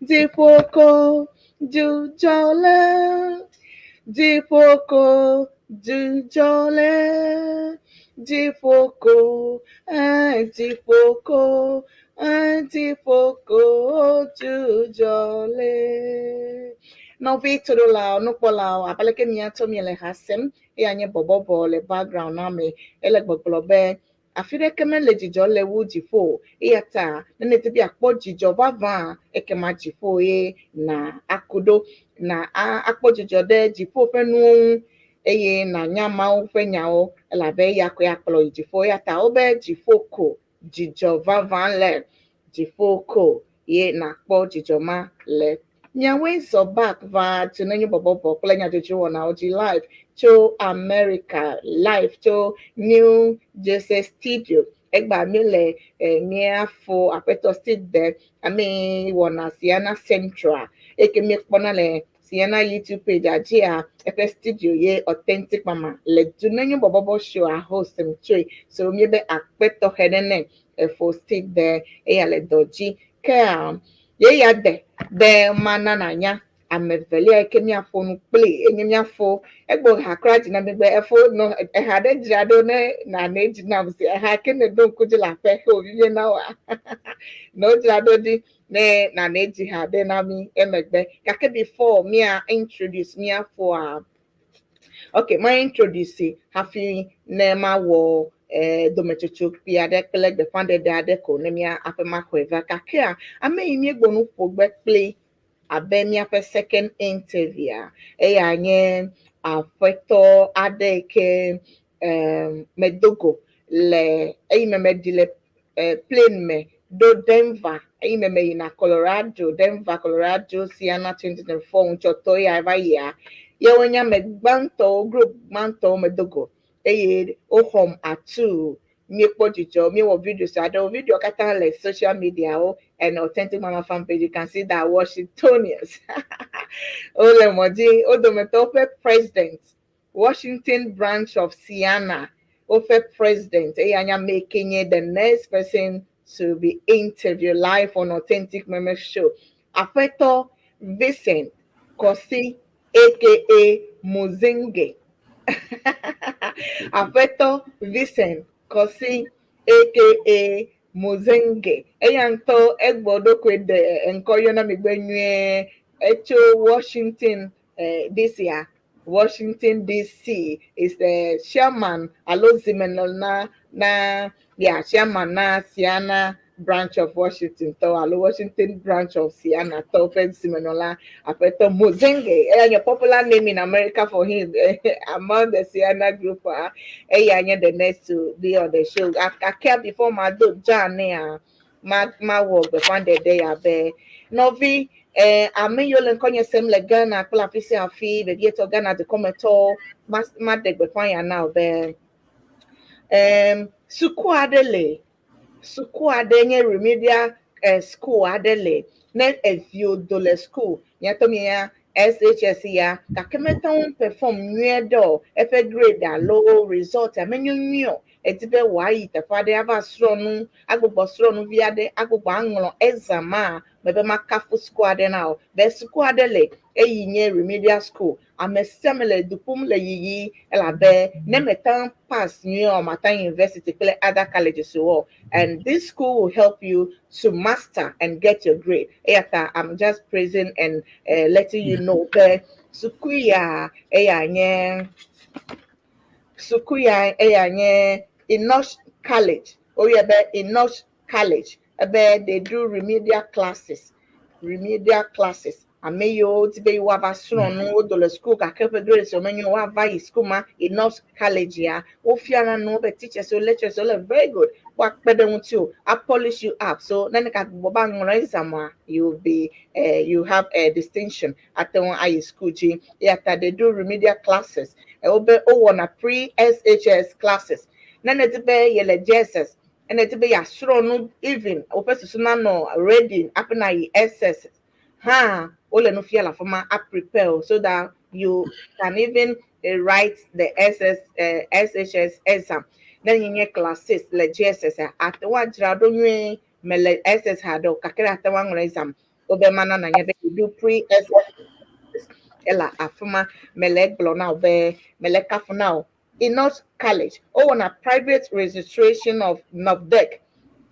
Dziƒo ko dzudzɔ le. Dziƒo ko dzudzɔ le. Dziƒo ko, dziƒo ko, dziƒo ko dzudzɔ le. Nɔvi toɖolawo, nukpɔlawo, abe aleke miatsɔ miele ha sem eya nye bɔbɔbɔ le background na me. Ele gbɔgblɔ be afi ɖeke mele dzidzɔ le wu dziƒo o. Eya ta ne nèdi be yeakpɔ dzidzɔ vavã, ekema dziƒo ye na aku ɖo. Na akpɔ dzidzɔ ɖe dziƒo ƒe nuwo ŋu eye nànya Mawu ƒe nyawo elabe eya koe akplɔ yi dziƒo. Eya ta wobe dziƒo ko dzidzɔ vavã le. Dziƒo ko ye nàkpɔ dzidzɔ ma le. Miawoe zɔ back va Tunenyo Bɔbɔbɔ kple nyadzɔdzɔwɔnawo dzi live tso America, live tso New Jersey studio. Egba míele míafo aƒetɔ Steve de ame yi wɔna Siana Central eye ke míekpɔna le Siana YouTube page dzia eƒe studio ye Authentic Mama le Dunenyo Bɔbɔbɔ show a host m tsoe. So míebe akpe tɔxɛ ɖe nɛ efo Steve de eya le dɔ dzi. Kea ye ya de be mana nanya ame evelia yi ke míaƒo nu kpli enye míafo egbo ha kura dzi na mi be efo nɔ eha ɖe dzra ɖo ne nane dzi nam si eha ke ne ɖo ŋku dzi le aƒe he wòvivie na woa ne wodzra ɖo ɖi ne nane dzi ha ɖe na mi emegbe gake before mía introduce míafoa okay ma introduce hafi ne mawɔ dometsotso kpui aɖe kple gbeƒãɖeɖe aɖe ko ne mía aƒe maxɔe va gakea ame yi míegbɔ nu ƒo gbe kpli abe míaƒe second interview eya nye aƒetɔ aɖe yi ke medo go le eyi me meɖi le plane me ɖo Denver eyi me meyina Colorado Denver Colorado Siana 2024 ŋutsɔtɔ ya va yia yewo nye ame gbãtɔwo group gbãtɔwo medo go eye woxɔm atu míekpɔ dzidzɔ míewɔ videos aɖewo video katã le social media wo and Authentic Mama fan page you can see that Washingtonians wole mɔ dzi wo dometɔ woƒe president Washington branch of Siana woƒe president eya nye ame yi ke nye the next person to be interviewed live on Authentic Mama show Aƒetɔ Vincent Kosi aka Muzenge Aƒetɔ Vincent Kosi aka Muzenge eya ŋutɔ egbɔ ɖokui ɖe ŋkɔ yɔna mi gbe nyuie etso Washington DC a Washington DC is the chairman alo zimenɔ na ya chairman na Siana branch of Washington tɔ alo Washington branch of Siana tɔ ƒe zimenɔla Aƒetɔ Mozenge eya nye popular name in America for him among the Siana group ah eya nye the next to be on the show gake before ma do Jan nea ma ma wɔ gbeƒãɖeɖe ya be nɔvi ame yiwo le ŋkɔnye sem le Ghana kple afi sia afi vevietɔ Ghana dukɔmetɔwo ma maɖe gbeƒã ya na wo be suku aɖe le suku aɖe nye remedial school aɖe le ne eviwo do le school miatɔ mia SHS ya gake mete ŋu perform nyuie ɖe o eƒe grade alo result amenyo nyuie o edi be wòayi teƒe aɖe ava srɔ̃ nu agbugbɔ srɔ̃ nu vi aɖe agbugbɔ aŋlɔ exam a mebe makafu suku aɖe na o be suku aɖe le eyi nye remedial school ame sia ame le du ƒum le yiyi elabe ne mete ŋu pass nyuie o mate ŋu university kple other colleges o and this school will help you to master and get your grade eya ta I'm just praising and letting you know be suku ya eya nye suku ya eya nye Enoch College woyɛ be Enoch College ebe they do remedial classes ame yiwo di be woava srɔ̃ nu wodo le school gake ƒe grades wo menyo woava yi school ma Enoch College ya wofiana nu wobe teachers wo lecturers wo le very good woakpe ɖe ŋuti o a polish you up so ne ka gbugbɔ ba ŋlɔ exam a you will be you have a distinction ate ŋu ayi school dzi eya ta they do remedial classes wobe wowɔna pre SHS classes ne ne di be yele JSS ɛna di be yeasrɔ̃ nu even woƒe susu nanɔ ready hafi na yi SS hã wole nu fia le afi ma a prepare o so that you can even write the SS SHS exam ne nye nye class 6 le JSS a ate ŋu adzra ɖo nyuie mele SS ha ɖe o gake ate ŋu aŋlɔ exam Wobe mana na nye be you do pre S ela afima mele gblɔ na wo be mele kafu na wo. Enoch College wowɔna private registration of NOVDEC,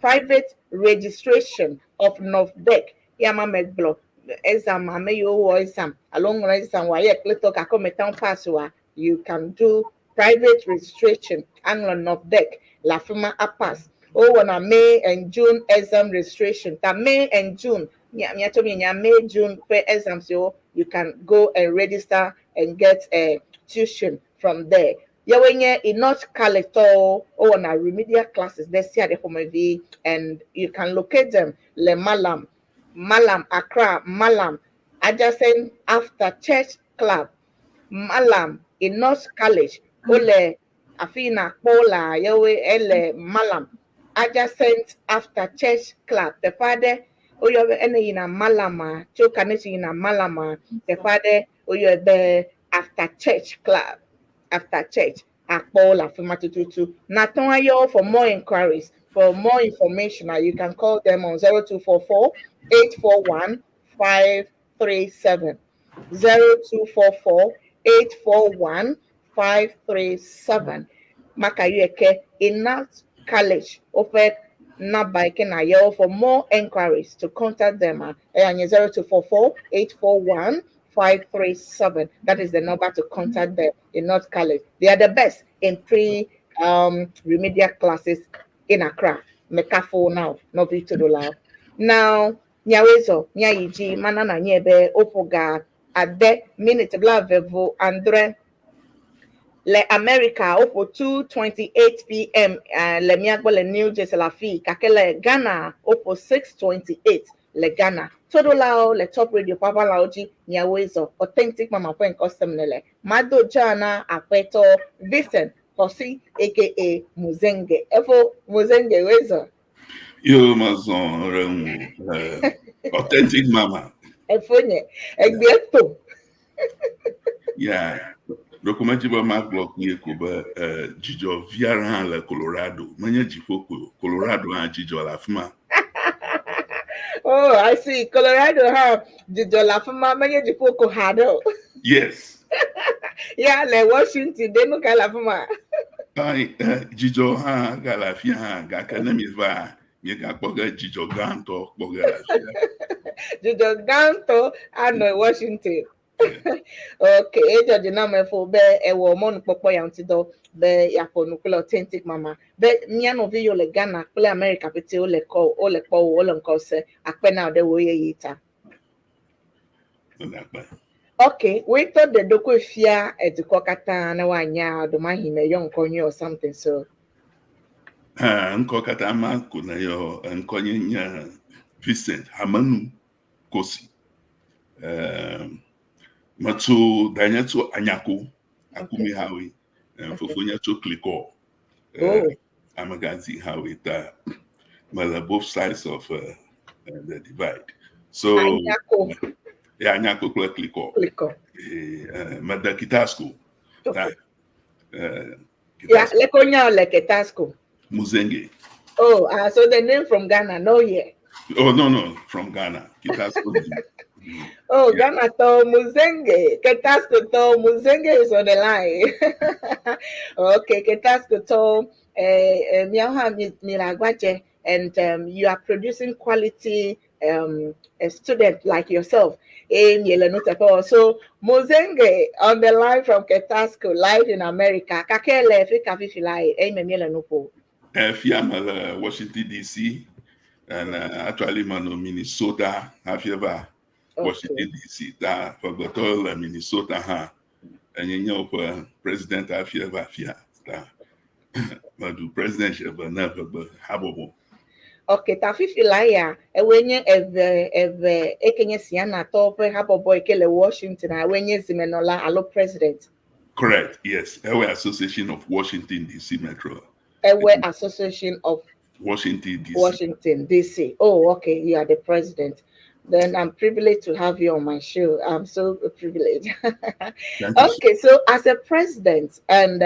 private registration of NOVDEC. Ya ma megblɔ exam ame yiwo wɔ exam alo ŋlɔ exam wa ye kple tɔ gake womete ŋu pass wa, you can do private registration aŋlɔ NOVDEC le afi ma apass. Wowɔna May and June exam registration. Ta May and June, miatsɔ mienya May June ƒe exams siwo you can go and register and get a tuition from there. Yawoe nye Enoch College tɔwo wowɔna remedial classes ɖe sia ɖe ƒomevi and you can locate them le Malam, Malam Accra, Malam adjacent after church club, Malam Enoch College wole afi yi nakpɔ wo lea yawoe ele Malam adjacent after church club teƒe aɖe woyɔ be ene yina Malama tso Kaneshie yina Malama teƒe aɖe woyɔe be after church club after church akpɔ wo le afi ma tututu. Nate ŋu ayɔ wo for more inquiries for more information you can call them on 0244 841 537 0244 841 537 maka yeke Enoch College woƒe number yi ke na yɔ wo for more enquiries to contact them eya nye 0244 841 537. That is the number to contact them in North College. They are the best in pre remedial classes in Accra. Mekafo now, no to Now, nyawezo nya yiji mana na nye be opoga ade minute bla vevo andre le America opo 2:28 p.m. Le miagbo le New Jersey la fi kake le Ghana opo 6:28 le Ghana. Todolao le Top Radio Papa Laoji nyawezo authentic mama ƒe ŋkɔsem ne le Mado Jana Aƒetɔ Vincent Kosi aka Muzenge. Efo Muzenge wezo. Yo mazon remu authentic mama. Efo nye egbe to. Yeah. Dokumenti be magblɔ kpuie ko be dzidzɔ vi aɖe hã le Colorado. Menye dziƒo ko Colorado hã dzidzɔ le afi ma. Oh, I see. Colorado hã dzidzɔ le afi ma menye dziƒo ko ha ɖe o. Yes. Ya le Washington ɖe nu ka le afi ma? Ai, dzidzɔ hã gale afi hã gake ne mieva miegakpɔ ge dzidzɔ gãtɔ kpɔ ge le afia. Dzidzɔ gãtɔ anɔ Washington. Okay, edzɔ dzi na ame fo be ewɔ mɔnukpɔkpɔ ya ŋuti dɔ be yeaƒo nu kple authentic mama be mía nɔvi yiwo le Ghana kple America pete wole kɔ wole kpɔ wo wole ŋkɔ se akpe na wo ɖe wo ɣeyiɣi ta. Akpe. Okay, woetɔ ɖe ɖokui fia edukɔ katã ne woanya ɖomahi me yɔ ŋkɔ nyui or something so. Ŋkɔ katã ma ko ne yɔ ŋkɔ nye nye Vincent Hamenu Kosi. Metso danye tso Anyako Akumi Hawe. Fofonye tso Klikɔ. Oh. Amegazi Hawe ta mele both sides of the divide. So Anyako. Yeah, Anyako kple Klikɔ. Klikɔ. Mede Ketasco. Okay. Yeah, Lekonya le Ketasco. Muzenge. Oh, so the name from Ghana, no yeah. Oh no, from Ghana. Ketasco. Oh, yeah. Ghana to Muzenge. Ketasco to Muzenge is on the line. Okay, Ketasco to Miaoha Miragwaje, and you are producing quality a student like yourself. So Muzenge on the line from Ketasco, live in America. Kakele fika fifilai. Amen. Fiam Washington DC and actually man Minnesota. Have you ever Washington DC? Ta forgot Minnesota ha. And you know president have you ever fia ta. Madu president ever never but habobo. Okay, ta fifilai ewenye eve eve ekenye siana to pe habobo ekele Washington ewenye zimenola alo president. Correct. Yes, Ewe Association of Washington DC Metro. Ewe Association of Washington DC. Washington DC. Oh, okay. You are the president. Then I'm privileged to have you on my show. I'm so privileged. Okay, so as a president, and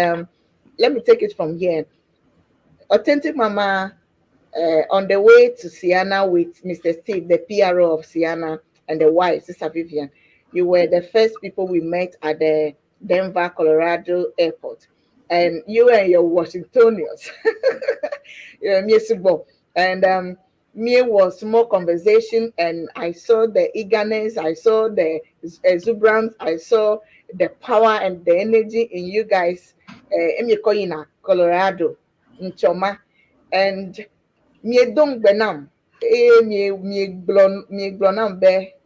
let me take it from here. Authentic Mama On the way to Ceana with Mr. Steve, the PRO of Ceana, and the wife, Sister Vivian, you were the first people we met at the Denver, Colorado airport. And you and your Washingtonians. And me was small conversation, and I saw the eagerness, I saw the exuberance, I saw the power and the energy in you guys. In Colorado, Nchoma, and me don't benam. Me me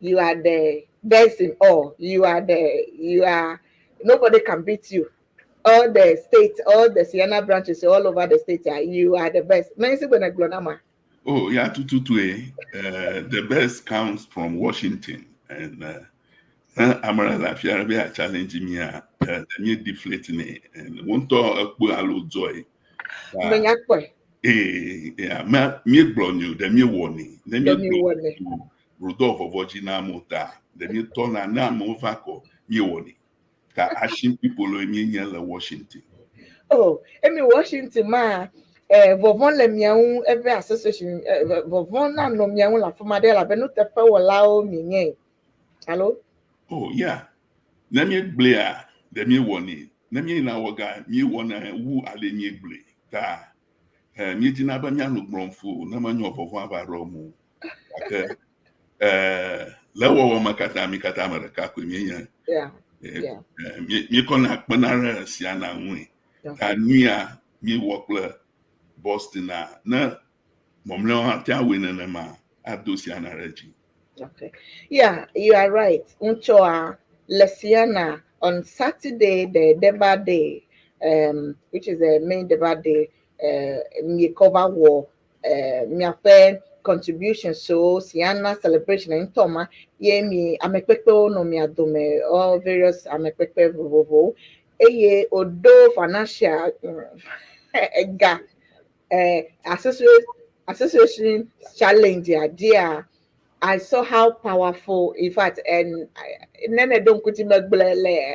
you are the best in all. You are the you are nobody can beat you. All the states, all the Ceana branches all over the state, you are the best. Oh, yeah, tututu. The best comes from Washington. And Amara Lafia be a challenge me a me deflate me and won't talk alo joy. Eh, yeah, me gblɔ de mi wɔni, ne mi gblɔ Rudolph vɔvɔ na amewo ta, de mi tɔna ne amewo va kɔ mi wɔni. Ta action people mi nye le Washington. Oh, emi Washington ma vɔvɔ le mia ŋu eve association vɔvɔ na nɔ mia ŋu le afi ma ɖe elabe nuteƒewɔlawo mi nye. Alo? Oh yeah. Ne mi gblẽa, de mi wɔni. Ne mi yina wɔ ga, mi wɔna wu ale mi gblẽ. Ta míedina be míanɔ gblɔm fo ne menye vɔvɔ ava ɖɔ mo. Gake le wɔwɔ me katã mi katã ame ɖeka koe míenye. Míekɔna kpena ɖe Ceana ŋui. Ta nuya míewɔ kple Boston a ne mɔmlɔewo hã te awɔe nenema ado Ceana ɖe dzi. Okay. Yeah, you are right. Unchoa le Ceana on Saturday, the Durbar Day, which is the main Durbar Day, me cover war, miaƒe contribution so Ceana celebration ntɔma ye mi amekpekpewo nɔ mia dome, all various amekpekpe vovovowo eye odo financial ega association challenge idea. I saw how powerful, in fact, and Nene don't put him le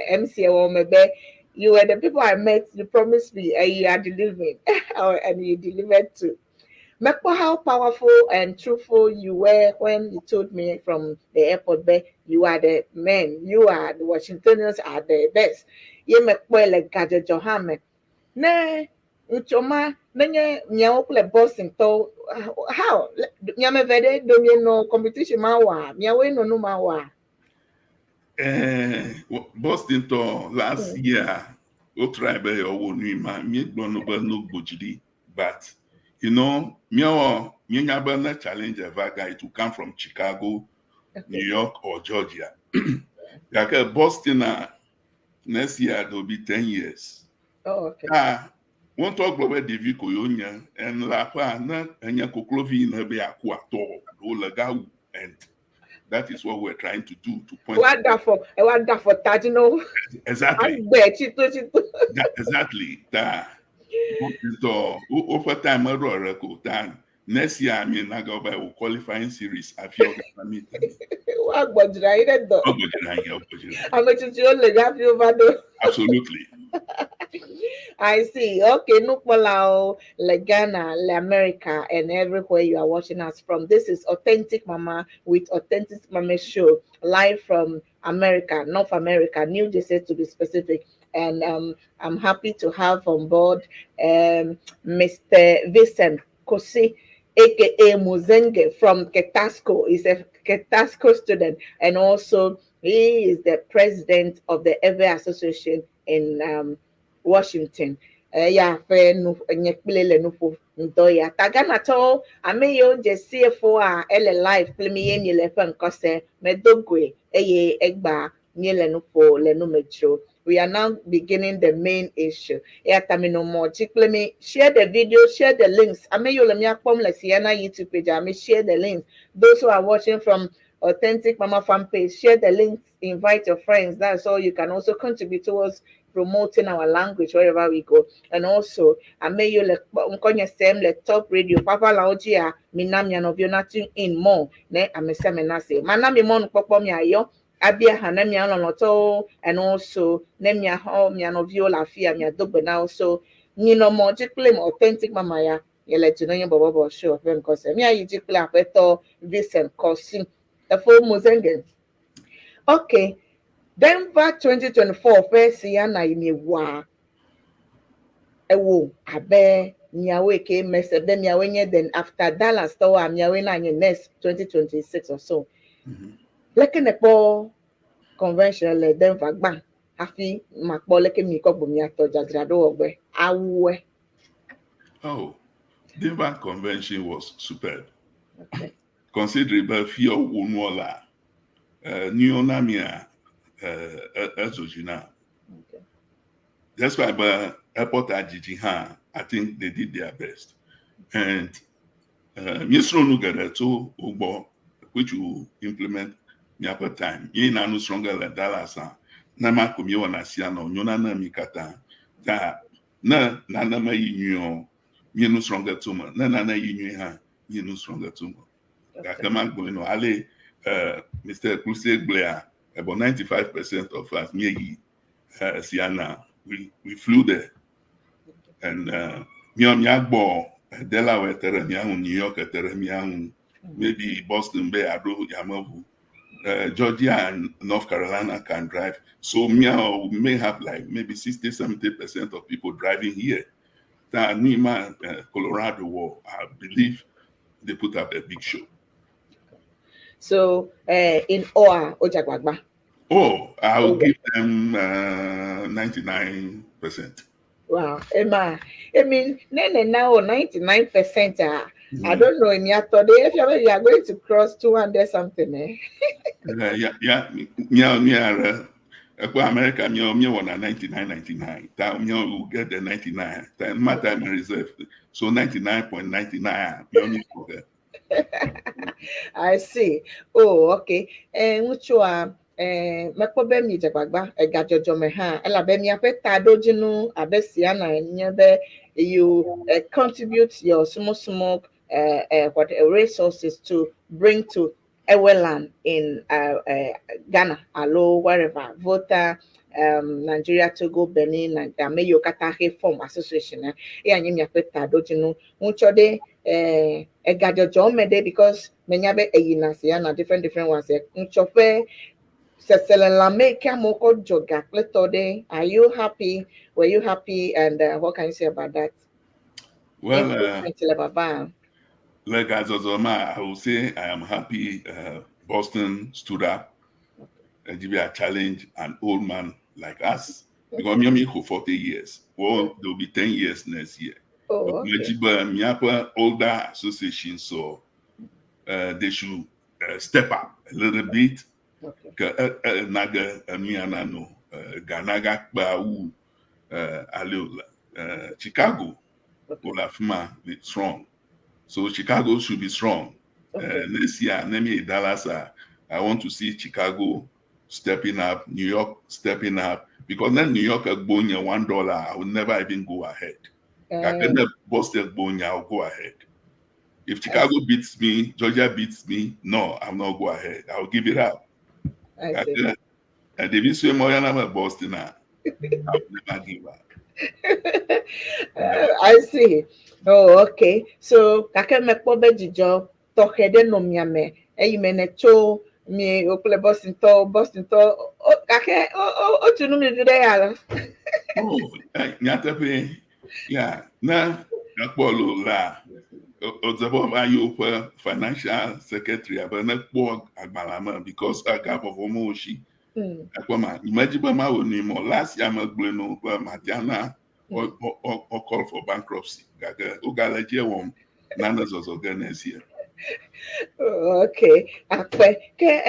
MC be you were the people I met, you promised me, and you are delivering, and you delivered too. Mekpɔ how powerful and truthful you were when you told me from the airport, be you are the men, you are the Washingtonians are the best. Ye mekpɔ le gadzɔdzɔ hã me. Ne ŋutsɔma nenye miawo kple Boston tɔwo how miame ve ɖe do mienɔ competition ma wɔa miawoe nɔ nu ma wɔa? Boston tɔ last year o try be yewoawɔ nui ma míegblɔ no be no gbodzi ɖi, but míawɔ míenya be ne challenge eva ga it will come from Chicago, New York or Georgia. Gake Boston a next year there will be 10 years. Ah, wọ́n tọ́ gblɔ be ɖevi ko yewo nye and le aƒea ne enye koklovi ne be yeaku atɔ ɖewo le gawu and that is what we're trying to do to point. Wa da for tajino. Exactly. Agbe chito chito. That, exactly. Ta tɔ woƒe time eɖo ɖe ko ta next year mi naga va wò qualifying series afi ɔgata mi. Wa gbɔdzra yi ɖe dɔ. Ɔgbɔdzra yi ɔgbɔdzra. Ame tsitsiwo le hafi wova ɖo. Absolutely. I see. Okay, Nukpolao, le Ghana, le America, and everywhere you are watching us from. This is Authentic Mama with Authentic Mama Show, live from America, North America, New Jersey to be specific. And I'm happy to have on board Mr. Vincent Kosi, aka Muzenge from Ketasco. He's a Ketasco student, and also he is the president of the Ewe Association in Washington. Ya fe nu nye kple le nuƒo ŋdɔ ya ta Ghanatɔwo ame yiwo dze CFO a ele live kple mi ye mi le eƒe ŋkɔse medo goe eye egba míele nu ƒo le nu me dzro. We are now beginning the main issue. Eya ta mi nɔ mɔ dzi kple mi share the video, share the links. Ame yiwo le mía kpɔm le Ceana YouTube page, ame share the links. Those who are watching from Authentic Mama fan page, share the links, invite your friends. That's all you can also contribute towards promoting our language wherever we go. And also, ame yiwo le ŋkɔnye sem le Top Radio, Papa Laoji mina mia nɔviwo na tune in more ne ame sia ame na se. Mana mi mɔnukpɔkpɔ miayɔ abia hã ne mia lɔlɔtɔwo and also ne miaxɔ mia nɔviwo le afia miado gbe na wo so nyinɔ mɔ dzi kple authentic mama ya. Yele Dunonye Bɔbɔbɔ Show ƒe ŋkɔse. Míayi dzi kple aƒetɔ Vincent Kɔsi. Efo Mozenge. Okay. Denver 2024 ƒe si ya na yi miewɔa ewo abe miawoe ke mese be miawoe nye then after Dallas tɔwoa miawoe na nye next 2026 or so. Leke ne kpɔ convention le Denver gbã hafi makpɔ leke mi kɔ gbo miatɔ dzadzraɖo wɔgbe awue. Oh, Denver Convention was superb. Okay. Considering be fia wo nuɔ la, nuwo na mia ezo dzi na. Despite be airport adzidzi hã, I think they did their best. And míesrɔ̃ nu geɖe tso wo gbɔ which we will implement míaƒe time. Míeyina nu srɔ̃ ge le Dallas hã. Ne ma ko míewɔna sia nɔ nyona na mí katã. Ta ne nane meyi nyuie o, míenu srɔ̃ ge tso me. Ne nane yi nyuie hã, míenu srɔ̃ ge tso me. Gake magblɔe nɔ ale Mr. Kluse gblɔa about 95% of us míeyi Siana. We flew there. And míawo míagbɔ Delaware te ɖe mía ŋu, New York te ɖe mía ŋu, maybe Boston be aɖo yameʋu. Georgia and North Carolina can drive. So míawo we may have like maybe 60, 70% of people driving here. Ta nu ma Colorado wɔ, I believe they put up a big show. So in all, Ojagbagba. Oh, I will Okay. give them 99%. Wow. Emma, I mean, nene now 99%. I don't know in your if you are going to cross 200 something, eh? Yeah, mia, ekwe America mia wɔna 99 99. Ta mia will get the 99. Ta ma time reserve. So 99.99 mia mi forget. I see. Oh, okay. Ŋutsua, mekpɔ be mi dzegbagba egadzɔdzɔme hã elabe miaƒe taɖodzinu abe Siana nye be you contribute your small small what resources to bring to Eweland in Ghana, alo wherever, Volta, Nigeria, Togo, Benin, and ame yiwo katã he form association. Eya nye miaƒe taɖodzinu. Ŋutsɔ ɖe egadzɔdzɔ me ɖe because menya be eyina Siana different different ones. Ŋutsɔ ƒe seselelãme ke amewo kɔ dzɔ ga kple tɔ ɖe. Are you happy? Were you happy? And what can you say about that? Well, Improvement le baba. Like Azozoma, I will say I am happy Boston stood up and give a challenge an old man like us. Because me for 40 years. Well, there will be 10 years next year. Oh, okay. But miaƒe older association, so they should step up a little bit. Ke naga enu no Ghana kpa wu ale o Chicago wole afi ma be strong. So Chicago should be strong. Next year, let me Dallas. I want to see Chicago stepping up, New York stepping up, because then New York going $1, I will never even go ahead. I can Boston going, I'll go ahead. If Chicago beats me, Georgia beats me, no, I'm not go ahead. I'll give it up. I see. And David Sway Boston, I'll never give up. I see. Oh, okay. So, gake mekpɔ be dzidzɔ tɔxɛ ɖe nɔ mia me eyi me ne tso mi wo kple Boston-tɔwo Boston-tɔ gake wotu nu mi vi ɖe ya la. Oh, nyateƒe ya ne ekpɔ lo la odzebɔ va yi woƒe financial secretary abe ne kpɔ agbalẽ me because ega vɔvɔ me wo si. Ekpɔ ma medzi be mawɔ nui mɔ last year megblɔe no be matiana or call for bankruptcy gake wogale dzi wɔm nane zɔzɔ ge next year. Okay, akpe ke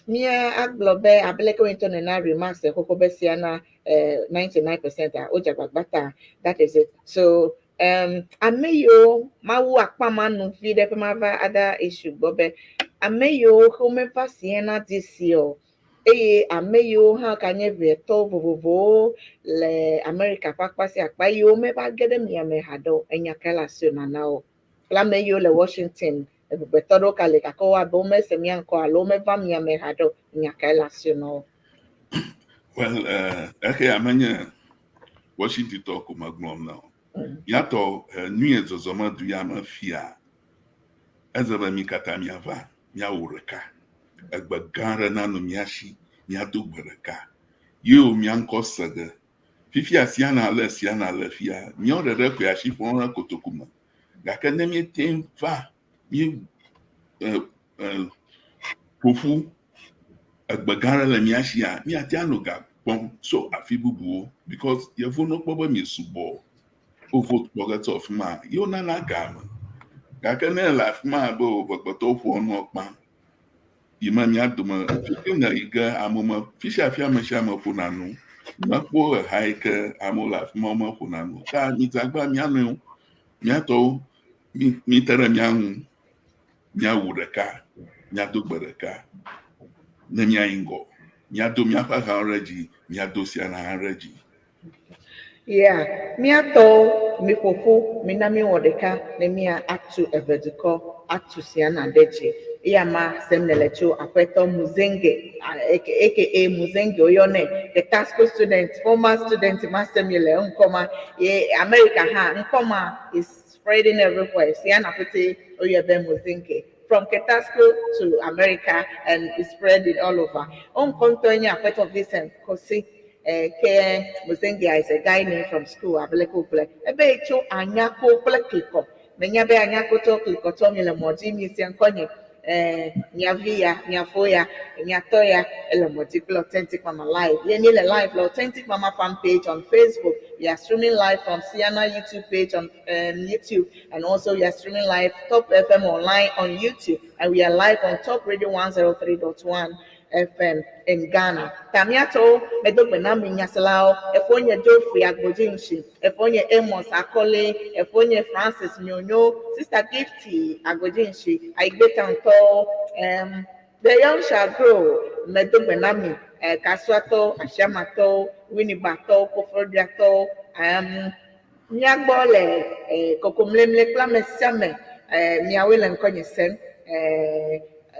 mía agblɔ be abe leke wo ŋutɔ nena remarks xoxo be sia na 99% a wodze agbagba ta that is it. So ame yiwo mawu akpa ma nu vi ɖe ƒe mava other issue gbɔ be ame yiwo womeva Siena this year o eye ame yiwo hã ka nye ʋetɔ vovovowo le America ƒe akpa sia akpa yiwo meva ge ɖe miame haɖe o enya ka le asi nana wo kple ame yiwo le Washington eʋegbetɔ ɖewo ka le gake wo abe womese mía ŋkɔ alo womeva miame haɖe o enya ka le asi na wo. Well, exe amenye Washington tɔ ko megblɔm na o. Míatɔ nu ye zɔzɔme du ya me fia eze be mí katã míava míawɔ ɖeka. Egbe gã aɖe nanɔ mía si míado gbe ɖeka. Ye wo mía ŋkɔ se ge. Fifia siana le siana le fia míawo ɖeɖe koe asi ƒom ɖe kotoku me. Gake ne míete va mí ƒoƒu egbe gã aɖe le mía sia míate anɔ ga kpɔm tso afi bubuwo because yevu no kpɔ be mi sugbɔ wo vote kpɔ ge tso afi ma ye wonana ga me. Gake ne le afi ma be wo ʋegbetɔwo ƒoa nua kpã yi me mía dome fi ne yi ge amewo me fi sia fi ame sia ame ƒona nu. Mekpɔ eha yi ke amewo le afi ma womeƒona nu o. Ta midze agbagba mía nɔewo míatɔwo mite ɖe mía ŋu míawu ɖeka míado gbe ɖeka ne míayi ŋgɔ míado míaƒe hawo ɖe dzi míado siana hã ɖe dzi. Yeah, míatɔwo miƒoƒu mina míwɔ ɖeka ne mía atu eve dukɔ atu siana ɖe dzi. Eya ma sem nele tso aƒetɔ Muzenge aka Muzenge woyɔnɛ, the Tasco student, former student ma sem le ŋkɔ ma ye America hã ŋkɔ ma is spreading everywhere. Siana pete oyɔ be Muzenge. From Ketasco to America and is spreading all over. Ŋkɔ ŋutɔ nye aƒetɔ Vincent Kosi. Ke Muzenge is a guy name from school abeleko kple ebe tso anyako kple klikɔ menya be anyakotɔ klikɔtɔ mi le mɔ dzi mi se ŋkɔ nye miavi ya miafo ya miatɔ ya ele mɔ dzi kple Authentic Mama Live ye mi le live le Authentic Mama fan page on Facebook. We are streaming live from Siana YouTube page on YouTube, and also we are streaming live Top FM online on YouTube, and we are live on Top Radio 103.1 FM in Ghana. Tamiato medogbe na mi nyaselao efonye Geoffrey Agbojinshi, efonye Amos Akole, efonye Francis Nyonyo, Sister Gifty Agbojinshi, Aigbetanto, The Young Shall Grow, medogbe na mi, Kasuato, Ashiamato, Winnibato, Kofrodiato, miagbɔ le kokomlemle kple ame sia ame miawoe le ŋkɔnye sem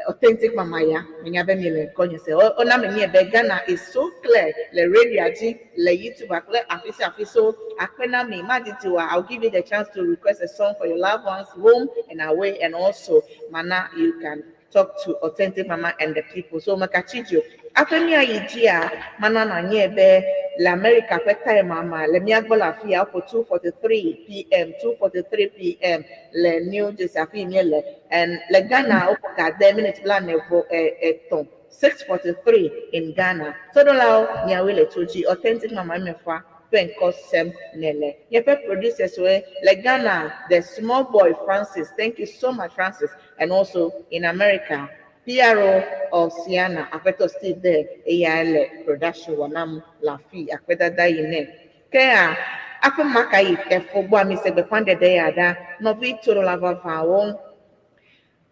Authentic Mama ya menya be mi le ŋkɔnye sem. Wona me nye be Ghana is so clear le radio dzi le YouTube kple afi sia afi so akpe na mi madidi wa. I'll give you the chance to request a song for your loved ones home and away, and also mana you can talk to Authentic Mama and the people. So makachijo aƒe mia yi dzia mana na nye be le America ƒe time ama le miagbɔ le afi ya for 2:43 p.m., 2:43 p.m. le New Jersey afi mi le, and le Ghana woƒo ga 10 minutes 43, 6:43 in Ghana. Todolawo miawoe le to dzi Authentic Mama mefa ƒe ŋkɔ sem nele. Yeƒe producers were le Ghana, the small boy Francis. Thank you so much, Francis. And also in America, PRO of Siana, Aƒetɔ Steve there, eya le production wɔnam le afi akpedada yi nɛ. Kea aƒe maka yi efo gbɔ ami se gbeƒã ɖeɖe ya ɖa nɔvi torola vavãwo.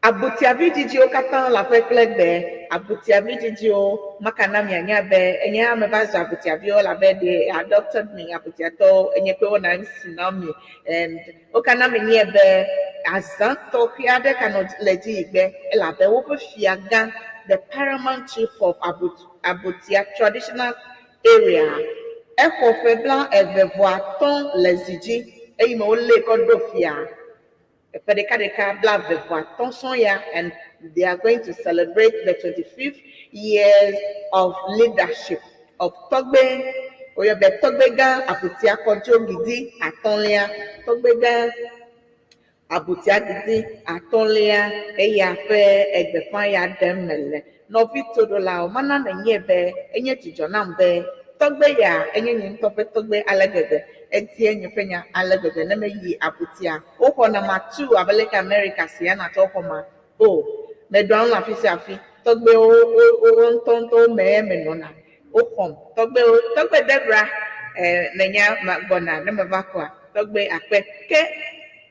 Abutiavi dzidziwo katã le aƒe kple gbe abutiavi dzidziwo maka na mianya be enye ame va zu abutiaviwo labe they adopted me abutiatɔwo enye kpe wona MC na mi and wokana mi nye be azã tɔxɛ aɖe ka nɔ le dzi yi gbe elabe woƒe fiagã, the paramount chief of Abutia traditional area, exɔ ƒe 25 le zi dzi eye me wolé kɔ ɖo fia ƒe ɖeka ɖeka 25 sɔŋ ya, and they are going to celebrate the 25th years of leadership of Tɔgbe oyɔ be Tɔgbegã Abutia Kɔdzo Gidi atɔ̃lia, Tɔgbegã Abutia Gidi atɔ̃lia eya ƒe egbeƒã ya ɖem mele. Nɔvi toɖolawo mana nenye be enye dzidzɔ nam be tɔgbe ya enye nye ŋutɔ ƒe tɔgbe ale gbegbe etie nye ƒe nya ale gbegbe ne meyi Abutia woxɔna ma tu abe leke America sia natɔ xɔ ma o meɖoa ŋu le afi sia afi tɔgbewo wo wo ŋutɔŋutɔwo me menɔna woxɔm tɔgbewo tɔgbe Debra menya ma gbɔna ne meva kɔa tɔgbe akpe ke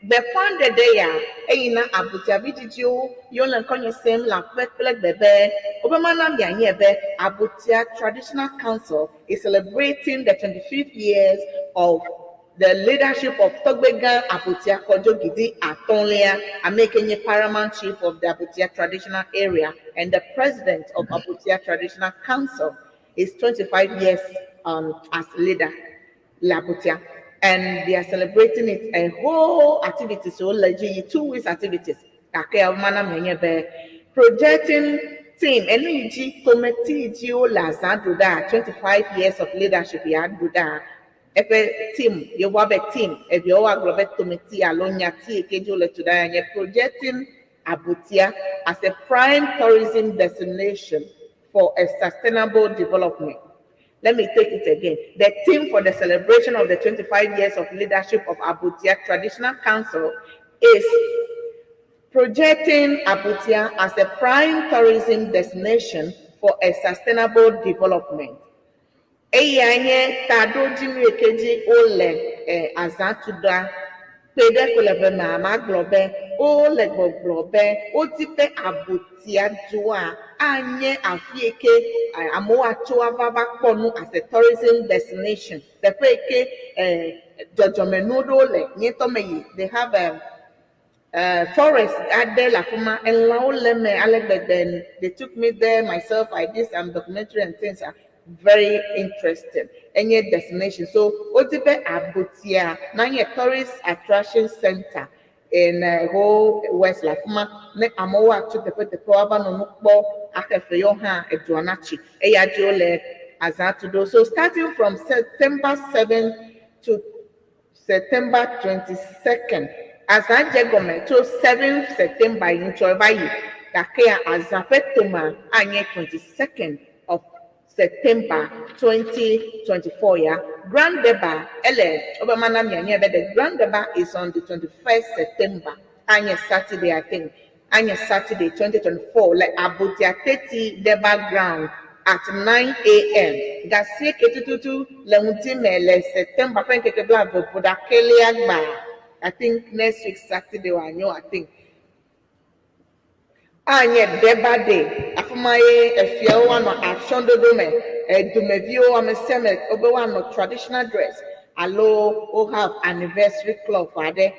gbeƒã ɖeɖe ya eyina abutiavi dzidziwo yewo le ŋkɔnye sem le aƒe kple gbe be wobe mana mianye be Abutia Traditional Council is celebrating the 25th years of the leadership of Tɔgbegã Abutia Kɔdzo Gidi atɔ̃lia, ame yi ke nye paramount chief of the Abutia traditional area and the president of Abutia Traditional Council, is 25 years as leader le Abutia. And they are celebrating it a whole activities so le dzi yi 2 weeks activities. Gake mana me nye be projecting team enu yi dzi tometi yi dzi wole azã ɖu ɖa 25 years of leadership ya ɖu ɖa eƒe team yevoa be team eviawo agblɔ be tometi alo nyati yi ke dzi wole tu ɖa ya nye projecting Abutia as a prime tourism destination for a sustainable development. Let me take it again. The theme for the celebration of the 25 years of leadership of Abutia Traditional Council is projecting Abutia as a prime tourism destination for a sustainable development. Eya nye taɖodzinu yi ke dzi wole azã tu ɖa kpe ɖe ko le ʋe mea magblɔ be wole gbɔgblɔ be wodi be Abutia dua anye afi yi ke amewo atso ava va kpɔ nu as a tourism destination. Teƒe yi ke dzɔdzɔmenu ɖewo le nye ŋutɔ me yi they have a forest aɖe le afi ma elãwo le eme ale gbegbe. They took me there myself. I did some documentary and things are very interesting. Enye destination. So wodi be Abutia nanye tourist attraction center in whole west le afi ma ne amewo atso teƒeteƒewo ava nɔ nu kpɔ axe yewo hã edua natsi eya dzi wole azã tu ɖo. So starting from September 7 to September 22nd. Azã dze gɔme tso 7 September yi ŋutsɔ va yi gake azã ƒe toma anye 22nd of September 2024 ya. Grand Durbar ele wobe mana mianye be the Grand Durbar is on the 21st September anye Saturday, I think anye Saturday 2024 le Abutia Teti Durbar ground at 9 a.m. Gasie ke tututu le ŋuti me le September ƒe ŋkeke blaeve vo ɖakelia gba. I think next week Saturday wòanyo, I think. Anye Durbar Day. Afi ma ye efiawo anɔ atsyɔ̃ɖoɖo me. Edumeviwo ame sia ame wobe woanɔ traditional dress alo wo have anniversary cloth aɖe.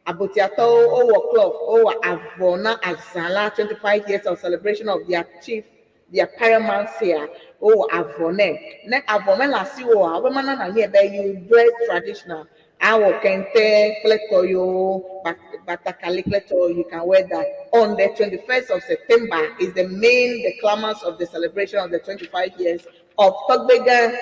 Abutiatɔwo wowɔ cloth, wowɔ avɔ na azã la 25 years of celebration of their chief, their paramount seer. Wowɔ avɔ nɛ. Ne avɔ mele asiwò oa, wobe mana nànye be you dress traditional. Awɔ kente kple tɔyiwo, batakali kple tɔyiwo, you can wear that. On the 21st of September is the main, the climax of the celebration of the 25 years of Tɔgbegã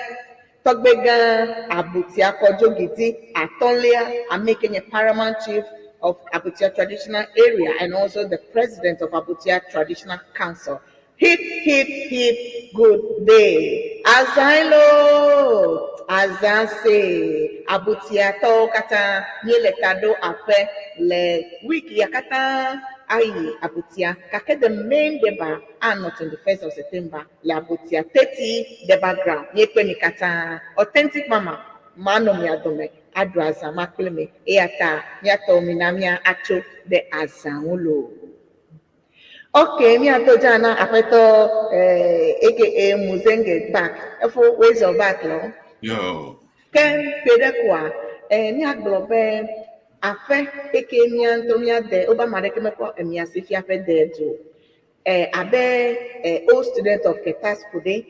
Abutia Kɔdzo Gidi Atɔ̃lia, ame ke nye paramount chief of Abutia Traditional Area and also the president of Abutia Traditional Council. Hip, hip, hip, good day. Azãe azã se Abutiatɔwo katã míele ta ɖo aƒe le week ya katã ayi Abutia gake the main durbar anɔ 21st of September le Abutia Teti Durbar ground. Míekpe mi katã. Authentic Mama manɔ mia dome aɖu azã ma kple mi eya ta míatɔwo mina mía atso ɖe azã ŋu loo. Ok, míato dza na aƒetɔ aka Muzenge back. Efo ways of back lɔ. Yo. Ke kpe ɖe koa, míagblɔ be aƒe eke mía ŋutɔ míade wobe ame aɖeke mekɔ emia si fia ƒe de du o. Abe old student of Ketasco ɖe,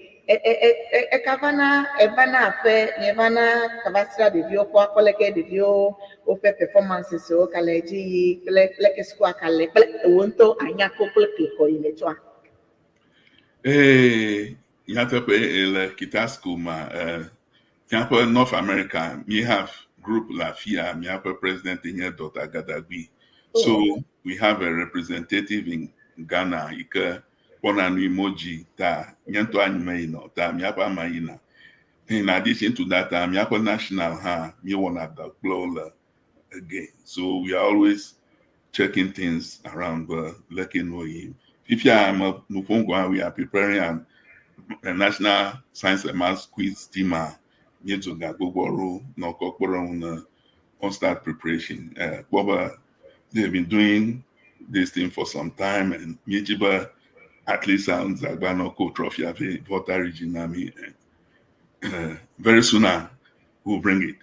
ekavana evana aƒe mievana kava srã ɖeviwo kpɔ akpɔ leke ɖeviwo woƒe performances wo ka le edzi yi kple leke sukua ka le kple wò ŋutɔ anyako kple klikɔ yi netsɔa. Ee, nyateƒe le Ketasco ma, míaƒe North America, we have group le afia, míaƒe president nye Dr. Gadagbi. So we have a representative in Ghana yi ke kpɔna nu emoji ta nye ŋutɔ anyi yina ta míaƒe ame yina. In addition to that, míaƒe national hã míewɔna dɔ kple wo le again. So we are always checking things around but leke no yi. Fifia ame nuƒom gɔ̃ we are preparing a national science and maths quiz team a míedzo ga gbogbo aɖewo nɔ kɔ kpe ɖe ŋu ne on start preparation. Kpɔ be they've been doing this thing for some time and míedzi be at least Zagba nɔ ko trophy ave Volta region na mi. Very soon we'll bring it.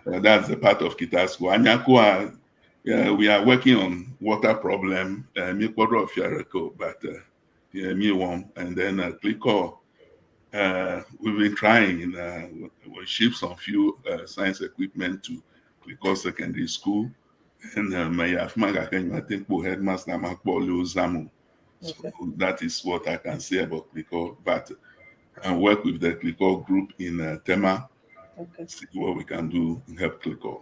That's the part of Ketasco. Anyakoa, yeah, we are working on water problem. Me quarter of Yareko, but yeah, me one, and then Klikor. We've been trying. We shipped some few science equipment to Klikor Secondary School. And meyi afi ma gake nyemate ŋu kpɔ headmaster makpɔ le wo zam o. So that is what I can say about Klikor. But I work with the Klikor group in Tema, see what we can do and help Klikor.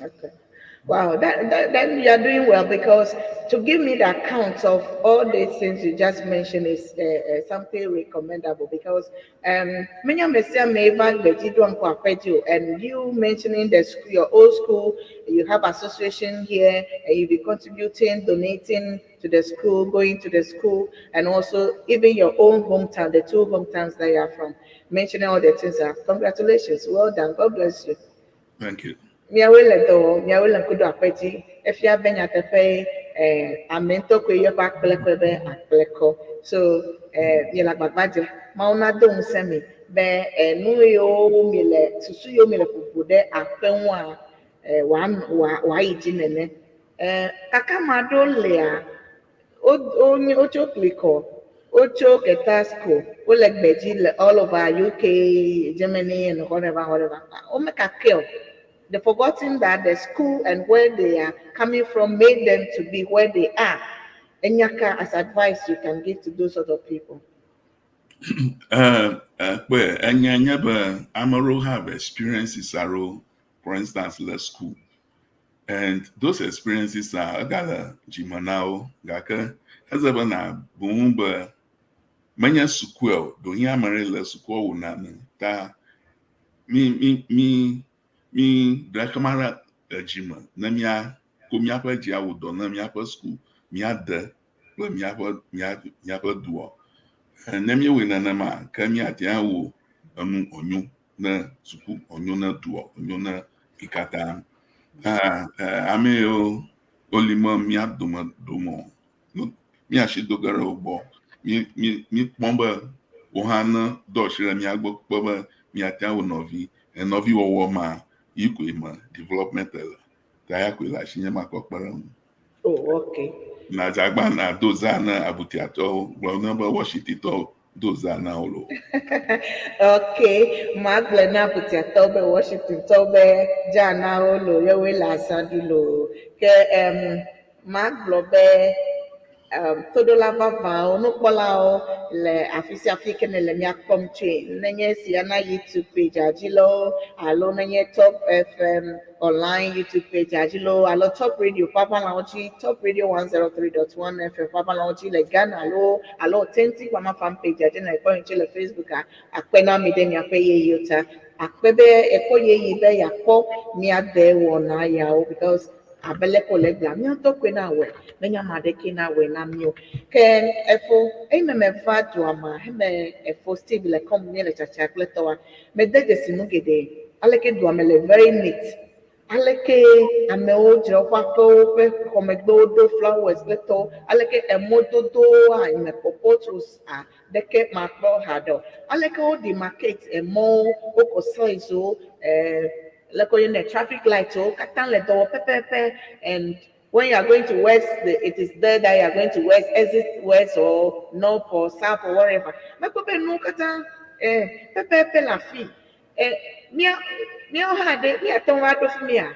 Okay. Wow, then you are doing well, because to give me the account of all these things you just mentioned is something recommendable, because many and you mentioning the school, your old school, you have association here, and you be contributing, donating to the school, going to the school, and also even your own hometown, the two hometowns that you are from, mentioning all the things. Congratulations, well done, God bless you. Thank you. Miawoe le dɔ wɔm, miawoe le ŋku ɖo aƒe dzi. Efia be nyateƒe ame ŋutɔ koe yɔ eƒe akplekɔe be akplekɔ. So miele agbagba dzem. Mawu nado ŋusẽ mi be nu yiwo mi le susu yiwo mi le ƒoƒo ɖe aƒe ŋua wòayi dzi nene. Kaka ame aɖewo lia wo wotso Klikɔ, wotso Ketasco, wole gbedzi le all over UK, Germany and whatever, whatever. Womekake o. They've forgotten that the school and where they are coming from made them to be where they are. Enyaka, as advice you can give to those sort of people? Kpe enye nye be ame ɖewo have experiences aɖewo, for instance, le school, and those experiences are egale dzime na wo, gake eze be na bu ŋu be menye sukue o, ɖewohĩ ame ɖe le sukua wò nane ta mi ɖe ma ɖe edzime ne mía ko míaƒe dzi awɔ dɔ ne míaƒe school, míade kple míaƒe dua. Ne míewɔe nenema ke míate awɔ enu wònyo ne suku, wònyo ne dua, wònyo ne mi katã. Ame yiwo woli me mía dome dome o, míasi do ge ɖe wo gbɔ. Mi kpɔm be wo hã ne do asi ɖe mía gbɔ kpɔ be míate awɔ nɔvi. Nɔviwɔwɔ ma yi koe me development le. Ta ya koe le asinye makɔ kpe ɖe ŋu. Oh, okay. Na dzagba na do za na abutiatɔwo gblɔ ne be Washingtontɔwo do za na wo lo. Okay, magblɔ na abutiatɔwo be Washingtontɔwo be dza na wo lo yewoe le azã ɖu lo. Ke magblɔ be toɖola vavãwo, nukpɔlawo le afi sia afi ke ne le mía kpɔm tsoe. Nenye Siana YouTube page dzi loo alo nenye Top FM online YouTube page dzi loo alo Top Radio ƒe aʋalawo dzi, Top Radio 103.1 FM ƒe aʋalawo dzi le Ghana alo Authentic Mama fan page dzi ne ekpɔ ŋuti le Facebook a, akpe na mi ɖe miaƒe ɣeyiɣiwo ta. Akpe be ekpɔ ɣeyiɣi be yeakpɔ mía de wɔna yawo, because abe leke wòle gblɔa, mía ŋutɔ koe na wɔe, menye ame aɖeke na wɔe na mí o. Ke efo, eyime meva dua me heme efo Steve le kɔm míele tsatsa kple tɔwa, mede dzesi nu geɖe. Aleke dua me le very neat. Aleke amewo dzra woƒe aƒewo ƒe xɔmegbewo ɖo, flowers kple tɔwo. Aleke emɔdodowoa nye mekpɔ potholes a ɖeke makpɔ haɖe o. Aleke wo demarcate emɔwo, wokɔ signs wo, leke woyɔnɛ, traffic light wo katã le dɔ wɔ pɛpɛpɛ, and when you are going to west, it is there that you are going to west, exit west or north or south or wherever. Mekpɔ be nuwo katã pɛpɛpɛ le afi. Míawo hã ɖe míate ŋu aɖo fi mia?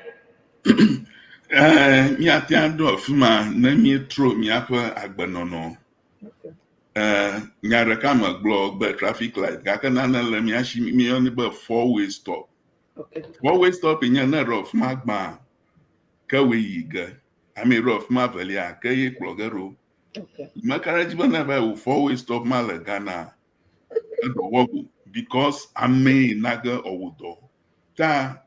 Míate aɖo afi ma ne míetrɔ míaƒe agbenɔnɔ. Nya ɖeka megblɔ be traffic light, gake nane le mía si míeyɔnɛ be four way stop. Four way stop nye ne ɖo afi ma gbã, ke woe yi ge. Ame ɖo afi ma velia, ke ye kplɔ ge ɖo. Meka ɖe edzi be ne va yi wò four way stop ma le Ghana, edɔ wɔ go because ame na ge ɔwɔ dɔ. Ta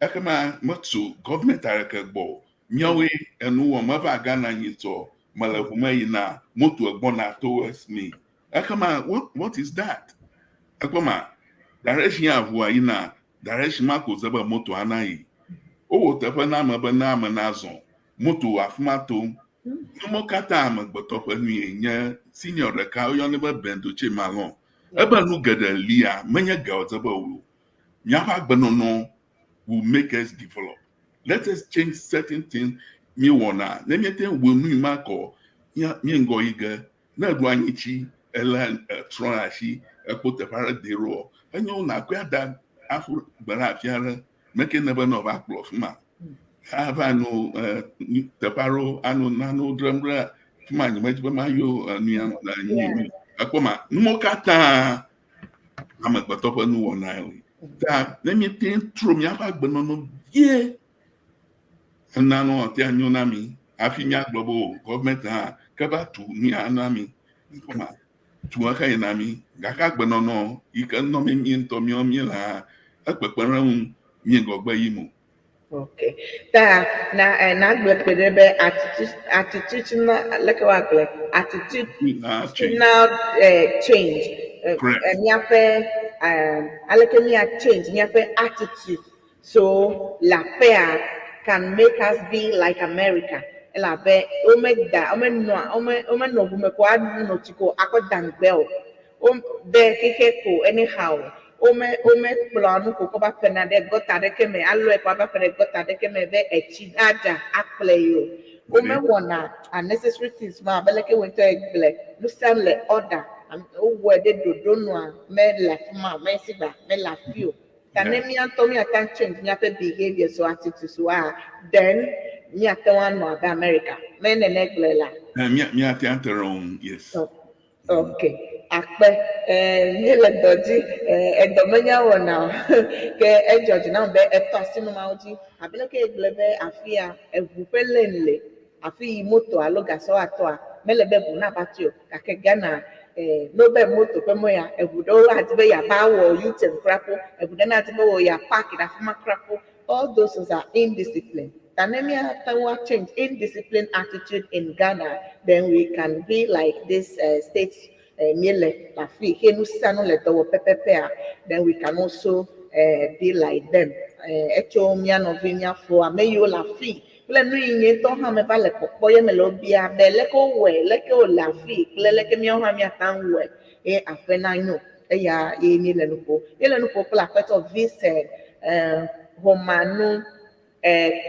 ekema metso government aɖeke gbɔ o. Míawoe enu wɔ meva Ghana nyitsɔ mele ʋu me yina moto egbɔna towards me. Ekema what is that? Ekpɔma direction ya ʋua yina, direction ma ko ze be moto ana yi. Wowɔ teƒe na ame be na ame nazɔ. Moto afi ma tom. Numɔ katã amegbetɔ ƒe nue nye senior ɖeka woyɔnɛ be Bendoche Malon. Ebe nu geɖe lia menye ge wòdze be o. Míaƒe agbenɔnɔ will make us develop. Let us change certain things míewɔna. Ne míete ŋu wɔ nu ma kɔ, mía ŋgɔ yi ge. Ne eɖo anyitsi, ele trɔ ɖe asi, Ekpo teƒe aɖe de ɖoa, enyo nakɔe ada aƒu gbe ɖe afi aɖe. Meke ne be ne wòva kplɔ fi ma. Ava no teƒe aɖewo anɔ nanewo dzram ɖe fi ma nyemedi be mayɔ enu ya me. Ekpɔ ma, numawo katã amegbetɔ ƒe nuwɔna ye. Ta ne míete ŋu trɔ míaƒe agbenɔnɔ vie, enanɔ te anyo na mí hafi míagblɔ be o gɔvimɛnt hã ke va tu nu ya na mí. Ekpɔ ma, tu exe yi na mí gake agbenɔnɔ yi ke nɔ mí mí ŋutɔ míawo míele hã ekpekpe ɖe ŋu mí ŋgɔgbe yim o. Okay. Ta na nagblɔ kpe ɖe be attitude attitudinal leke woagblɔe Na change. attitudinal change. Correct. Míaƒe aleke mía change míaƒe attitude so le aƒea can make us be like America. Elabe womeda womenɔa wome womenɔ ʋu me ko anɔ tsi ko akɔ da ŋugbe o. Wo de xexe ko anyhow. Wome womekplɔa nu ko kɔ va ƒena ɖe gɔta ɖeke me alɔe ko ava ƒe ɖe gɔta ɖeke me be etsi adza akplɔe yi o. Womewɔna unnecessary things ma abe leke wo ŋutɔ egblɔe. Nu sia nu le order. Wowɔe ɖe ɖoɖo nua mele afi ma o, mesi gba mele afi o. Ta ne mía ŋutɔ míate ŋu change míaƒe behaviours or attitudes woa, then míate ŋu anɔ abe America. Me nene gblɔe la. Míate ŋu ate ɖe wo ŋu, yes. Oh, okay. Akpe. Míele dɔ dzi. Edɔ menya wɔna o. Ke edzɔ dzi nam be etɔ asi numawo dzi. Abe leke egblɔe be afia eʋu ƒe lane le. Afi yi moto alo gasɔ atɔa, mele be ʋu nava tui o. Gake Ghana ne wobe moto ƒe mɔ ya, eʋu ɖewo adi be yeava wɔ U-turn kura po. Eʋu ɖe adi be wɔ ya park ɖe afi ma kura po. All those things are indiscipline. Ta ne míate ŋu change indiscipline attitude in Ghana, then we can be like this state míele le afi xe nu sia nu le dɔ wɔ pɛpɛpɛa, then we can also be like them. Etso mía nɔvi míafo ame yiwo le afi kple nu yi nye ŋutɔ hã meva le kpɔkpɔ ye mele wo bia be leke wowɔe, leke wole afi kple leke míawo hã míate ŋu wɔe ye aƒe nanyo. Eya ye míele nu ƒom. Míele nu ƒom kple aƒetɔ Vincent Homanu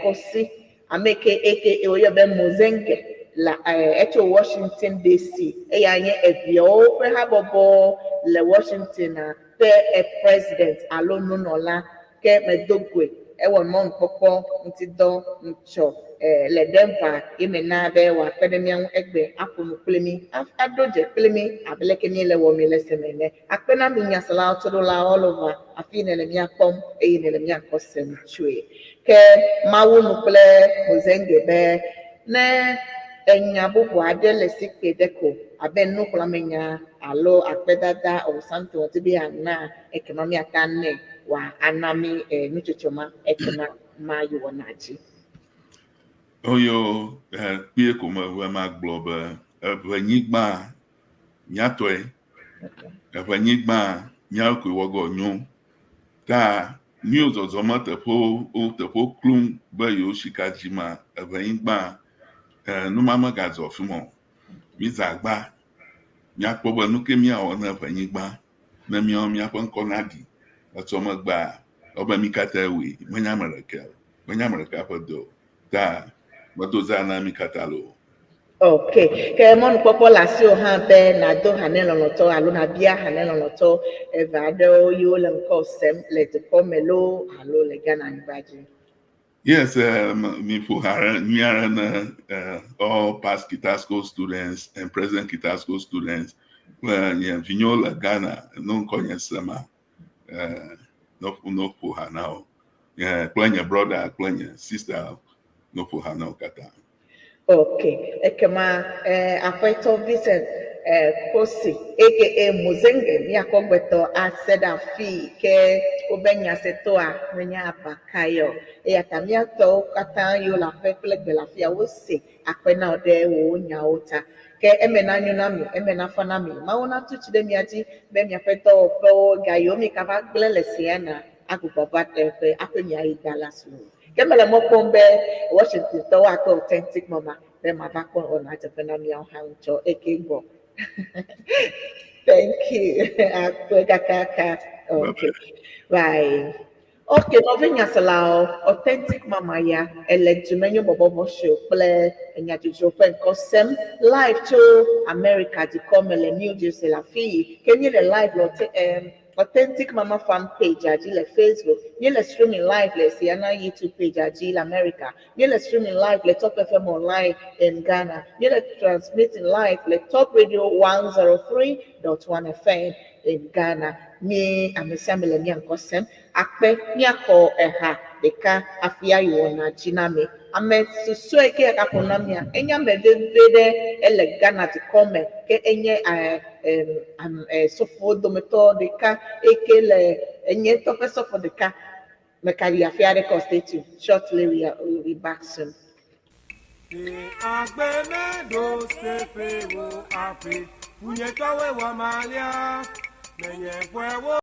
Kosi, ame ke aka woyɔ be Mozenge la etso Washington DC. Eya nye eviawo ƒe habɔbɔ le Washington ƒe president alo nunɔla ke medo goe ewɔ mɔnukpɔkpɔ ŋutidɔ ŋutsɔ le Denver ye me na be wòakpe ɖe mía ŋu egbe aƒo nu kpli mí aɖo dze kpli mí abe leke míele wɔ mi le seme ene. Akpe na mi nyaselawo tsoɖolawo all over afi yi nele mía kpɔm eye nele mía ŋkɔ sem tsoe. Ke Mawu nu kple Mozenge be ne enya bubu aɖe le si kpe ɖe ko abe nuxlɔ̃amenya alo akpedada or something wòdi be yeana ekema míate nɛ wòa ana mí nutsotso ma ekema mayi wɔna dzi. Oyo kpuie ko me magblɔ be eʋenyigba míatɔe. Eʋenyigba míawo koe wɔ gɔ nyo. Ta míwo zɔzɔme teƒewo teƒewo klum be yewo sika dzi ma eʋenyigba numa megazɔ afi ma o. Míza agba míakpɔ be nu ke míawɔ ne eʋenyigba ne míawo míaƒe ŋkɔ naɖi etsɔ megbea ewɔ be mí katã wɔe menye ame ɖeka o menye ame ɖeka ƒe dɔ o. Ta medo za na mí katã loo. Okay. Ke mɔnukpɔkpɔ le asiwò hã be nàdo ha ne lɔlɔ̃tɔ alo nàbia ha ne lɔlɔ̃tɔ eve aɖewo yiwo le ŋkɔ sem le dukɔ me loo alo le Ghana anyigba dzi. Yes, mi ƒo ha ɖe nyui aɖe ne all past Ketasco students and present Ketasco students kple nye vinyewo le Ghana no ŋkɔ nye sema no no ƒo ha na wo. Kple nye brother kple nye sister no ƒo ha na wo katã. Okay. Ekema aƒetɔ Vincent Kosi aka Mozenge míakɔ gbetɔ ase ɖe afii ke wobe nyasetɔa menye abakayɔ. Eya ta míatɔwo katã yiwo le aƒe kple gbe le afia wose akpe na wo ɖe wò nyawo ta. Ke eme nanyo na mi, eme nafa na mi. Mawu natu tsi ɖe mia dzi be miaƒe dɔwɔƒewo ga yiwo mi kava gblẽ le Siena agbugbɔ va teƒe aƒe miayi Dallas loo. Ke mele mɔ kpɔm be Washington tɔwo akpe authentic mama be mava kpɔ wɔna teƒe na miawo hã ŋutsɔ eke gbɔ. Thank you. Akpe kakaka. Okay. Bye. Ok, nɔvi nyaselawo, Authentic Mama ya ele Dumenyo Bɔbɔbɔ Show kple enyadzodzro ƒe ŋkɔ sem live tso America dukɔ me le New Jersey le afii. Ke míele live le Authentic Mama Fan page dzi le Facebook. Míele streaming live le Siana YouTube page dzi le America. Míele streaming live le Top FM Online in Ghana. Míele transmitting live le Top Radio 103.1 FM in Ghana. Mi ame sia ame le mía ŋkɔ sem. Akpe míaxɔ eha ɖeka hafi ayi wɔna dzi na mi. Ame susɔe ke gaƒo na mia, enye ame veve ɖe ele Ghana dukɔ me ke enye sɔfowo dometɔ ɖeka eye le enye ŋutɔ ƒe sɔfo ɖeka. Meka yi afi aɖe kɔ stay tuned. Shortly we will be back soon. Agbeme ɖo seƒewo aƒe, funyetɔwoe wɔ malia, menye ƒewo.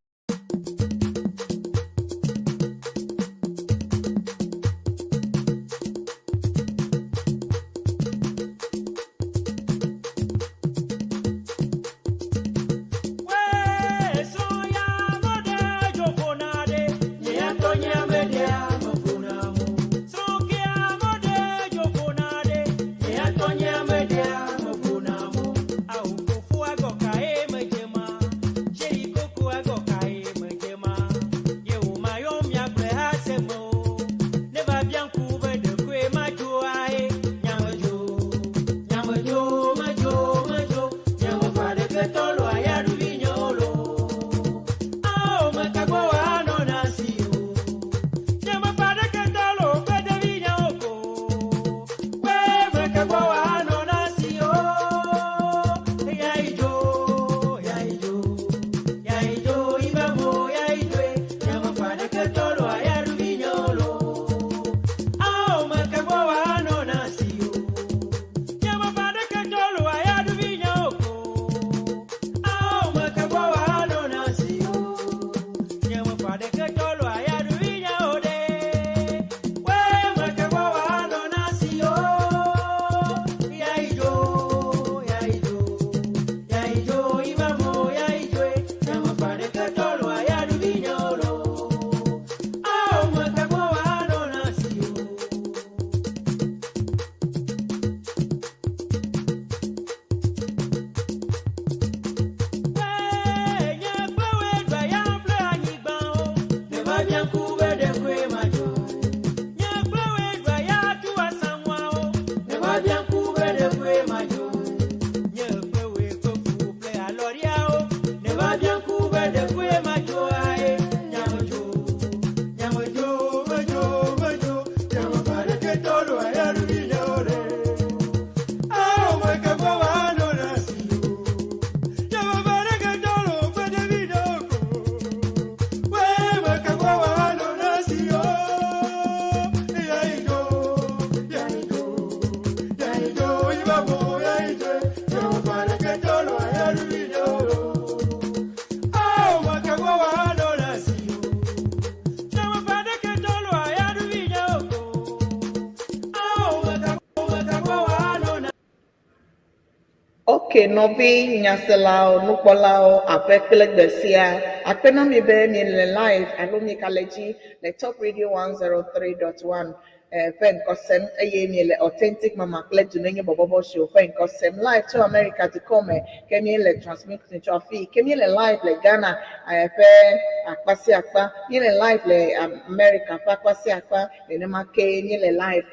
Ok, nɔvi nyaselawo, nukpɔlawo, aƒe kple gbe sia. Akpe na mi be miele live alo mieka le dzi le Top Radio 103.1 ƒe ŋkɔ sem eye miele Authentic Mama kple Dumenyo Bɔbɔbɔ Show ƒe ŋkɔ sem live tso America dukɔ me ke miele transmitting tso afii ke miele live le Ghana ƒe akpa sia akpa, miele live le America ƒe akpa sia akpa, nenema ke miele live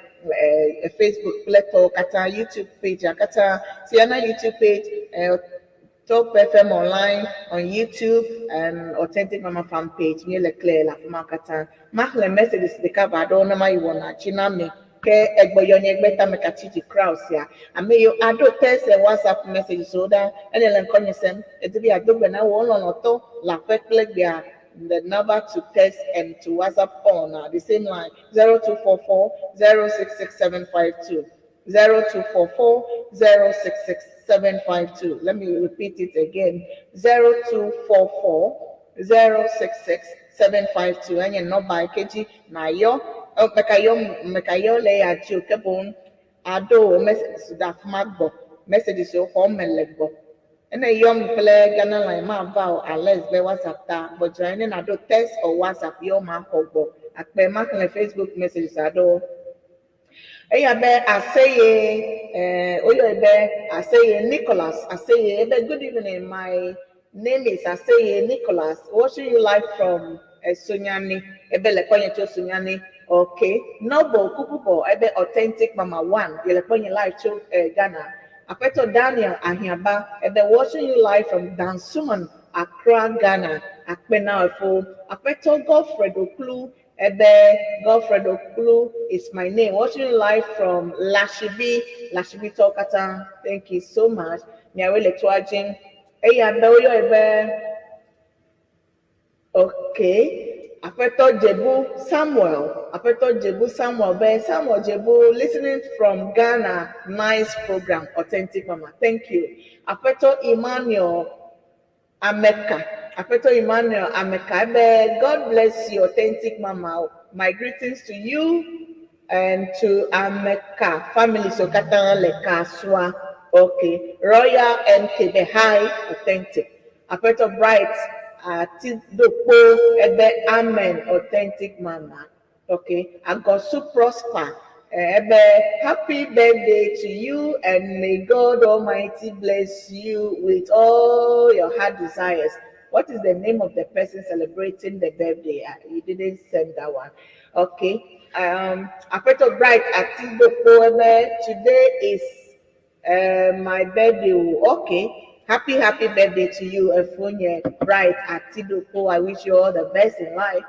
Facebook kple tɔwo katã, YouTube page katã, Siana YouTube page, Top FM Online on YouTube and Authentic Mama fan page. Miele clear la afi ma katã. Maxlẽ messages ɖeka va aɖewo ne mayi wɔna dzi na mi. Ke egbɔyɔ nye gbe tame katsi dzi crowd sia. Ame yiwo aɖo text and WhatsApp messages wo ɖa, ene le ŋkɔnye sem. Edi be yeado gbe na wò lɔlɔ̃tɔ le aƒe kple gbea. The number to text and to WhatsApp on the same line 0244 066752. 0244 066752. Let me repeat it again. 0244 066752. Enye nɔba keji na yɔ meka yɔ meka yɔ le ya dzi o ke boŋ aɖo messages ɖe afi ma gbɔ messages yiwo xɔm mele gbɔ. Ene yɔm kple Ghana line mava o unless be WhatsApp ta. Gbɔdzra ne naɖo text or WhatsApp yɔ ma xɔ gbɔ. Akpe maxlẽ Facebook messages aɖewo. Eya be Aseye, woyɔe be Aseye Nicholas Aseye. Ebe good evening, my name is Aseye Nicholas. Watching you live from Sunyani. Ebe le kpɔnye tso Sunyani. Okay. Noble Kukubo, ebe authentic mama one. Yele kpɔnye live tso Ghana. Apeto Daniel Ahiaba, ebe watching you live from Dansuman, Accra, Ghana. Akpena efo. Apeto Godfred Oklu, ebe Godfred Oklu is my name. Watching you live from Lashibi, Lashibi Tokata. Thank you so much. Miawe le toajin. Eya be woyɔ ebe okay. Apeto Jebu Samuel. Apeto Jebu Samuel be Samuel Jebu listening from Ghana. Nice program, authentic mama. Thank you. Apeto Emmanuel Ameka. Apeto Emmanuel Ameka. Ebe God bless you, authentic mama. My greetings to you and to Ameka family. So kata le kaswa. Okay. Royal MK Behai authentic. Apeto Bright Atidokpo Ebe Amen authentic mama. Okay. Agosu Prosper. Ebe happy birthday to you and may God Almighty bless you with all your heart desires. What is the name of the person celebrating the birthday? You didn't send that one. Okay. Apeto Bright Atidokpo Ebe today is my birthday. Okay. Happy, happy birthday to you, Efunye Bright Atidoko. I wish you all the best in life.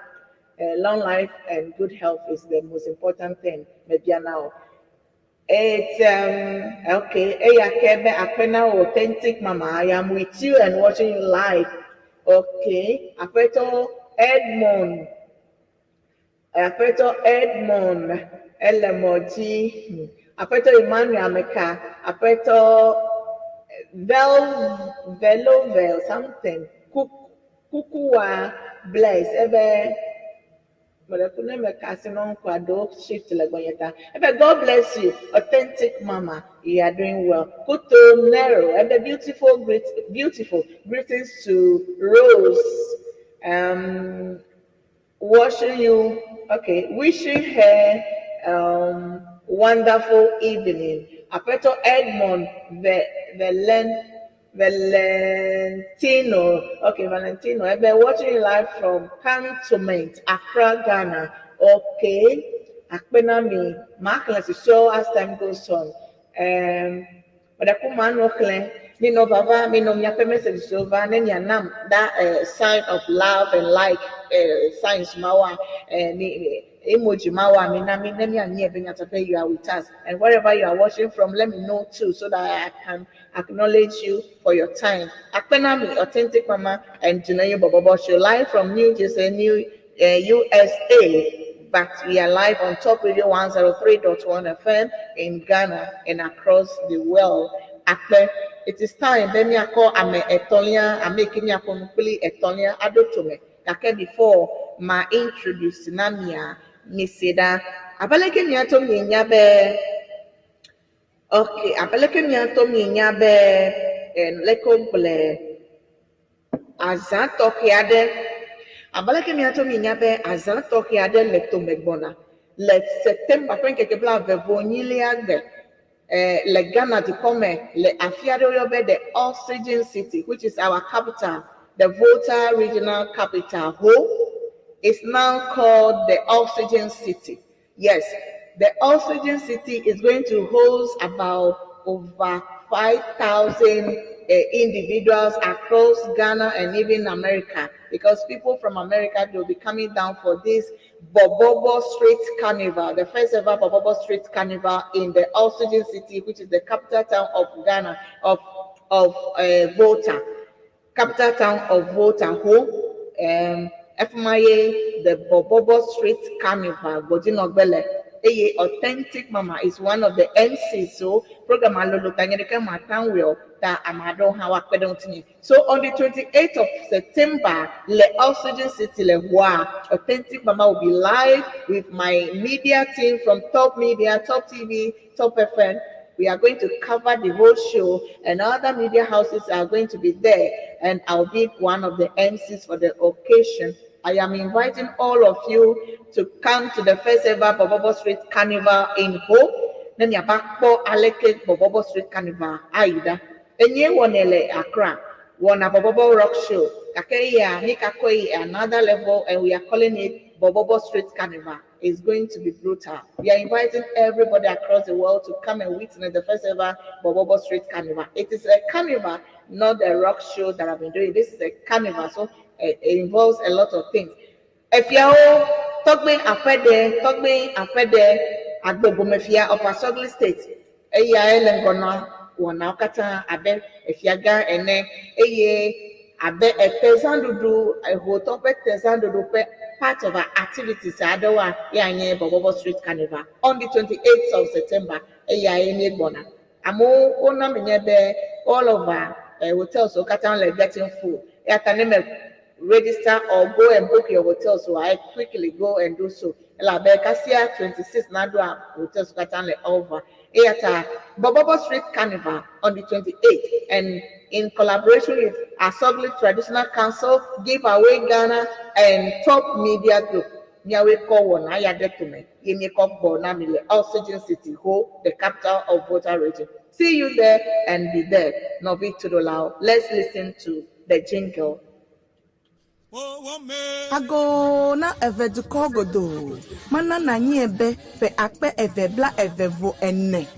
Long life and good health is the most important thing. Maybe now. It's okay. Eya kebe akpena authentic mama. I am with you and watching you live. Okay. Apeto Edmond. Apeto Edmond Elemoji. Apeto Emmanuel Ameka. Apeto Vel Velovel something. Kukuwa bless. Ebe Mọ̀lẹ́kùn mẹ́ka no nkwado shift lẹ́gbọ̀nyẹta. Ebe God bless you, authentic mama. You are doing well. Kuto Nero. Ebe beautiful greet, beautiful greetings to Rose. Wishing you okay, wishing her wonderful evening. Apeto Edmond Velen Valentino. Okay, Valentino. Ebe watching you live from Cantonment, Accra, Ghana. Okay. Akpenami. Mark, let's show as time goes on. But I mi no vava mi no miaƒe message so va ne mianam that sign of love and like signs mawa mi emoji mawa mi na mi ne mianye be nyateƒe you are with us and wherever you are watching from, let me know too so that I can acknowledge you for your time. Akpenami authentic mama and Junayo Bobobo Show live from New Jersey, New USA, but we are live on Top Radio 103.1 FM in Ghana and across the world. Akpe, it is time be miakɔ ame etɔ̃lia, ame yi ke miaƒo nu kpli etɔ̃lia aɖo tome. Gake before ma introduce na mia, mise ɖa. Abe leke miatɔ mienya be okay, abe leke miatɔ mienya be leke wogblɔe azã tɔxɛ aɖe abe leke miatɔ mienya be azã tɔxɛ aɖe le tome gbɔna le September ƒe ŋkeke 21lia gbe le Ghana dukɔ me le afi aɖe woyɔ be the Oxygen City, which is our capital, the Volta Regional Capital, Ho, is now called the Oxygen City. Yes, the Oxygen City is going to host about over 5,000 individuals across Ghana and even America, because people from America will be coming down for this Borborbor Street Carnival, the first ever Borborbor Street Carnival in the Oxygen City, which is the capital town of Ghana, of Volta, capital town of Volta, Ho, FMIA, the Borborbor Street Carnival, Godinogbele. Eye authentic mama is one of the MCs. So program alolo tanyereke matanwio ta amado ha wa kpe ɖe ŋutinye. So on the 28th of September, le Oxygen City le Hoa, authentic mama will be live with my media team from Top Media, Top TV, Top FM. We are going to cover the whole show, and other media houses are going to be there, and I'll be one of the MCs for the occasion. I am inviting all of you to come to the first ever Bobobo Street Carnival in Ho. Ne miava kpɔ aleke Bobobo Street Carnival ayi ɖa. Enye wɔnɛ le Accra, wɔna Bobobo Rock Show. Gake eya mígakɔ yi another level and we are calling it Bobobo Street Carnival. It's going to be brutal. We are inviting everybody across the world to come and witness the first ever Bobobo Street Carnival. It is a carnival, not a rock show that I've been doing. This is a carnival, so it involves a lot of things. Efiawo tɔgbe aƒeɖe tɔgbe aƒeɖe agbogomefia of Asogli State eyae le ŋgɔ na wɔnawo katã abe efiagã ene eye abe etezãɖuɖu ehotɔ ƒe tezãɖuɖu ƒe part of our activities aɖewoa ya nye Bobobo Street Carnival on the 28th of September eyae míegbɔna. Amewo wona menye be all over hotels wo katã le getting full eya ta ne me register or go and book your hotel so I quickly go and do so. Elabe kasia 26 na do a hotels katã le over. Eya ta Bobobo Street Carnival on the 28th and in collaboration with Asogli Traditional Council, Giveaway Ghana and Top Media Group. Miawoe kɔ wɔna ya ɖe tome ye miekɔ gbɔ na mi le Oxygen City Ho, the capital of Volta Region. See you there and be there. Nɔvi Tudolao. Let's listen to the jingle. Ago na eve dukɔ godoo mana na anyi ebe ƒe 2024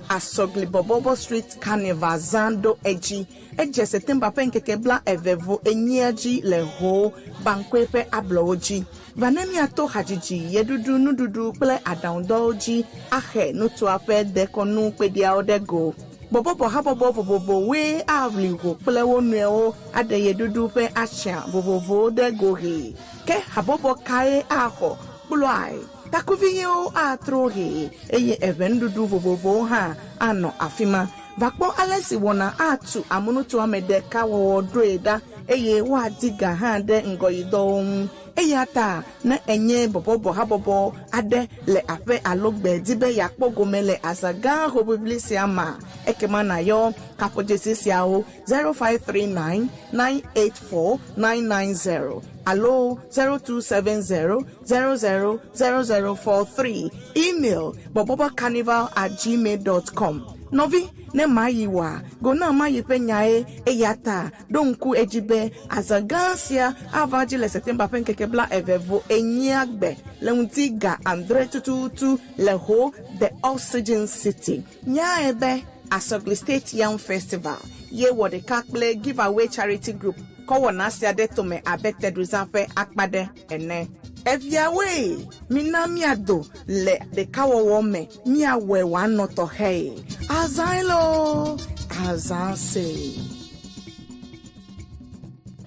Asɔgli Bɔbɔbɔ Street Carnival zã ɖo edzi. Edze September ƒe ŋkeke 24 dzi le Ho Bankoe ƒe ablɔwo dzi. Va ne miato hadzidzi, ɣeɖuɖu, nuɖuɖu kple aɖaŋudɔwo dzi ahe nutoa ƒe dekɔnu kpeɖiawo ɖe go. Bɔbɔbɔ habɔbɔ vovovowoe aʋli ho kple wo nɔewo aɖe ɣeɖuɖu ƒe atsia vovovowo ɖe go hee. Ke habɔbɔ kae axɔ kplɔae? Takuviyewo atro hee eye eʋe nuɖuɖu vovovowo hã anɔ afi ma. Va kpɔ ale si wɔna atu amunutoa me ɖeka wɔwɔ ɖoe ɖa eye woadi ga hã ɖe ŋgɔyidɔwo ŋu. Eya ta ne enye bɔbɔbɔ habɔbɔ aɖe le aƒe alo gbe di be yeakpɔ gome le azã gã hoʋiʋli sia ma ekema nayɔ kaƒodzesi siawo 0539 984 990 alo 0270 00 0043. Email bɔbɔbɔcarnival@gmail.com. Nɔvi ne ma yi wa go na ma yi ƒe nyae eya ta ɖo ŋku edzi be azã gã sia ava dzi le September ƒe ŋkeke 24 gbe le ŋuti ga 6 tututu le Ho the Oxygen City. Nyae be Asogli State Yam Festival ye wɔ ɖeka kple Giveaway Charity Group kɔ wɔna sia ɖe tome abe teɖuzã ƒe akpa ɖe ene. Eviawoe mina miado le ɖekawɔwɔ me miawɔe wòanɔ tɔxɛ. Azãe loo, azã se.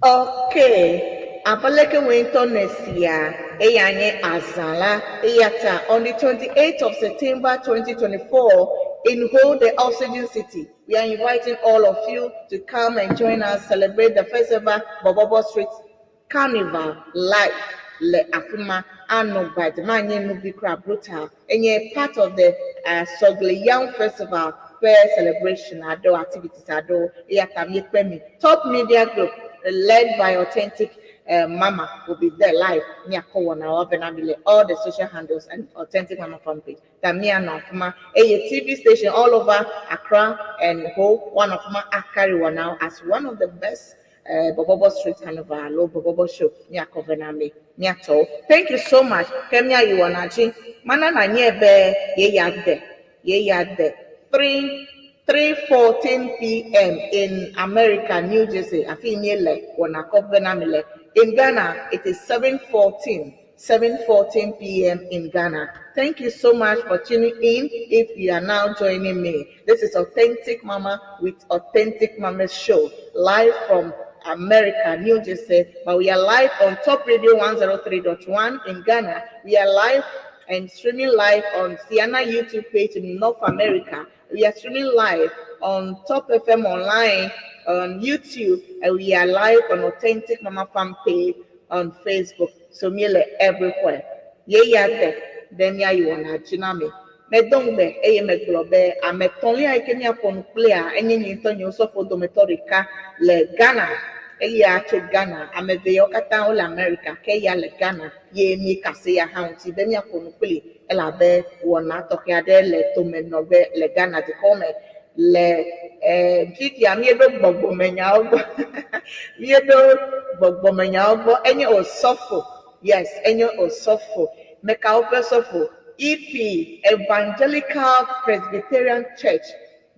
Okay. Abaleke ŋutɔ ne sia eya nye azã la eya ta on the 28th of September 2024 in Ho, the Oxygen City. We are inviting all of you to come and join us celebrate the first ever Bobobo Street Carnival live le afi ma anɔ gbadze nye nuvi kura brutal enye part of the Sogli Yam Festival ƒe celebration aɖewo activities aɖewo eya ta míekpe mi. Top Media Group led by Authentic Mama will be there live. Miakɔ wɔnawo ave na mi le all the social handles and Authentic Mama fan page. Ta mianɔ afi ma eye TV station all over Accra and Ho one of ma akari wɔnawo as one of the best Bobobo Street Carnival alo Bobobo Show miakɔ ve na mi miatɔwo. Thank you so much. Ke miayi wɔna dzi. Mana na nye be yeya de yeya de 3:14 p.m. in America, New Jersey. Afi nye le wɔna kɔ ve na mi le. In Ghana, it is 7:14. 7:14 p.m. in Ghana. Thank you so much for tuning in. If you are now joining me, this is Authentic Mama with Authentic Mama Show, live from America, New Jersey. But we are live on Top Radio 103.1 in Ghana. We are live and streaming live on Sienna YouTube page in North America. We are streaming live on Top FM Online on YouTube, and we are live on Authentic Mama Fan page on Facebook. So me everywhere. Yeah, yeah, then yeah, you wanna me. Medo ŋugbe eye megblɔ be ame etɔ̃lia yi ke míaƒo nu kplia enye nye ŋutɔ nye osɔfo dometɔ ɖeka le Ghana. Eya tso Ghana. Ame eve yawo katã wole America ke eya le Ghana ye míeka asi eya hã ŋuti be míaƒo nu kpli elabe wɔna tɔxɛ aɖe le tome nɔgbe le Ghana dukɔ me. Le eh, fifia míeɖo gbɔgbɔmenyawo gbɔ. Míeɖo gbɔgbɔmenyawo gbɔ. Enye osɔfo. Yes, enye osɔfo. Mekawo ƒe sɔfo? EP, Evangelical Presbyterian Church,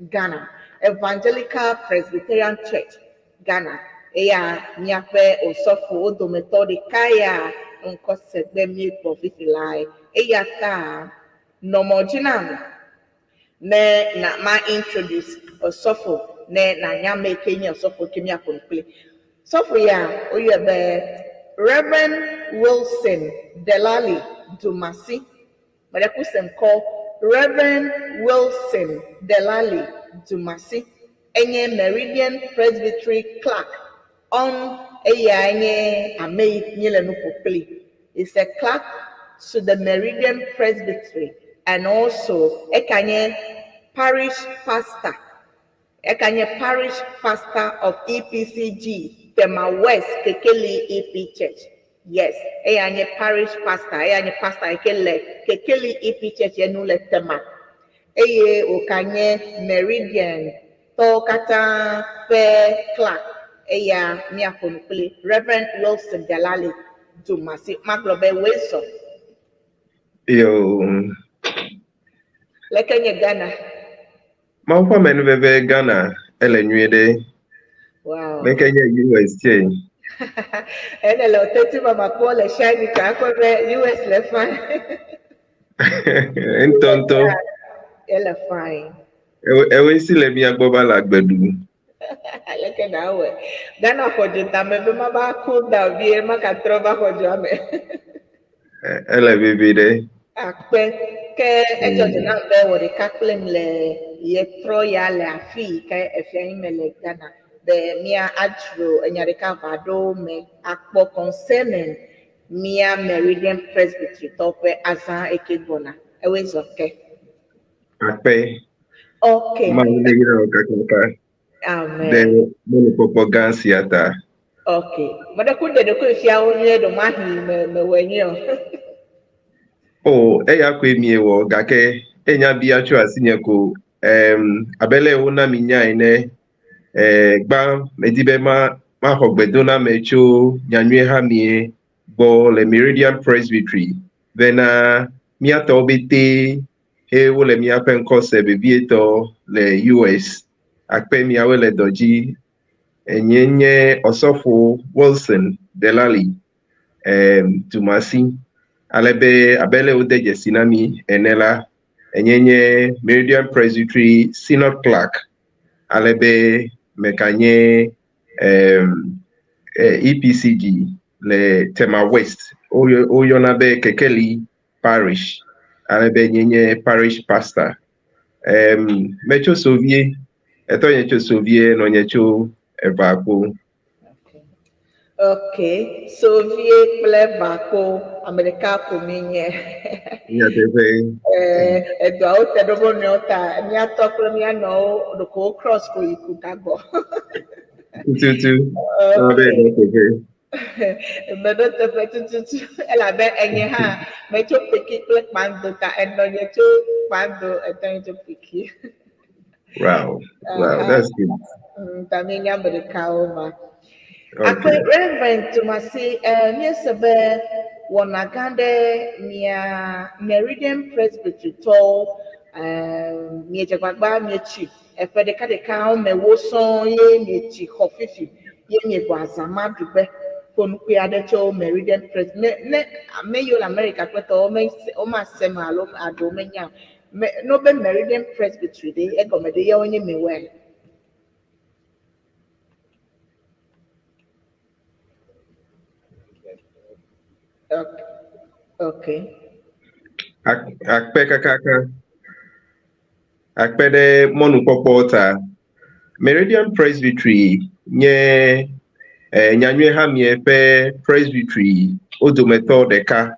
Ghana. Evangelical Presbyterian Church, Ghana. Eya míaƒe osɔfo wo dometɔ ɖeka ya ŋkɔ segbe míegbɔ fifi lae. Eya ta nɔ mɔ dzi nam ne na ma introduce osɔfo ne nanya ame yi ke nye osɔfo ke míaƒo nu kpli. Sɔfo ya woyɔe be Reverend Wilson Delali Dumasi. Meɖe ku se ŋkɔ Reverend Wilson Delali Dumasi. Enye Meridian Presbytery Clerk on eyae nye ame yi míele nu ƒo kpli. Is a clerk to the Meridian Presbytery and also eka nye parish pastor. Eka nye parish pastor of EPCG Tema West Kekeli EP Church. Yes, eya nye parish pastor, eya nye pastor yi ke le Kekeli EP Church enu le Tema. Eye wòka nye Meridian tɔwo katã ƒe clerk. Eya míaƒo nu kpli Reverend Wilson Delali Dumasi. Magblɔ be Wilson. Yo. Leke nye Ghana? Mawu ƒe amenuveve Ghana ele nyuie ɖe. Wow. Leke nye US tse? Ene le oteti mama kpɔ le shiny ka akpɔ be US le fine. Ŋutɔŋutɔ. Ele fine. Ewe si le mía gbɔ va le agbe ɖum. Aleke na wɔ? Ghana xɔ dzo tame be mava cool down vie makatrɔ va xɔ dzoa me. Ele veve ɖe. Akpe ke edzɔ dzi nam be wɔ ɖeka kplim le yetrɔ ya le afi yi ke efia yi me le Ghana be mía adzro enya ɖeka va ɖo me akpɔ concerning mía Meridian Presbytery tɔ ƒe azã eke gbɔna. Ewoe zɔ ke. Akpe. Okay. Mawu ne yra wò kakaka. Amen. Ɖe mɔnukpɔkpɔ gã sia ta. Okay. Meɖe ku ɖe ɖokuiwò fia wo nyuie ɖo mahi me mewɔe nyuie o. O, eya koe miewɔ gake enya bia tso asinye ko. Em, abe le wona mi nya ene, e, gbã medi be ma maxɔ gbedoname tso nyanyuie hamie gbɔ le Meridian Presbytery bena mía tɔwo bete Eye wole míaƒe ŋkɔ se vevietɔ le US. Akpe miawoe le dɔ dzi. Enye nye Ɔsɔfo Wilson Delali, em, Dumasi. Ale be abe le wode dzesi na mí ene la, enye nye Meridian Presbytery Synod Clerk. Ale be mekanye em, EPCG le Tema West. Woyɔna be Kekeli parish ale be nye nye parish pastor. Um, metso Sovie, etɔnye tso Sovie, nɔnye tso Evakpo. Ok, Sovie kple Evakpo, ame ɖeka ko mi nye. Nyateƒe. Eh, edɔawo te ɖo wo nɔewo ta, míatɔ kple mía nɔwo ɖeko wo cross ko yi ku gagbɔ. Tututu. Okay. Meɖo teƒe tututu elabe enye hã metso Peki kple Kpando ta enɔnye tso Kpando etɔnye tso Peki. Wow, that's good. Ta míenye ame ɖekawo ma. Akpe Reverend Tomasi, eh, míese be wɔna gã ɖe mia Meridian Presbytery tɔwo eh, miedze gbagba mietsi Eƒe ɖekaɖeka wɔme ewo sɔŋ ye mietsi xɔ fifi ye miegbɔ azã ma ɖu gbe. Ƒo nu kpui aɖe tso Meridian Press me ne ame yiwo le Amerika kple tɔwo wome womase eme alo aɖo womenya o. Me ne wobe Meridian Presbytery ɖe egɔme ɖe ye wonye miwɔe? Okay. Okay. Akpe kakaka. Akpe ɖe mɔnukpɔkpɔ ta. Meridian Presbytery nye eh, Nyanyui Hamea ƒe Presbytery wo dometɔ ɖeka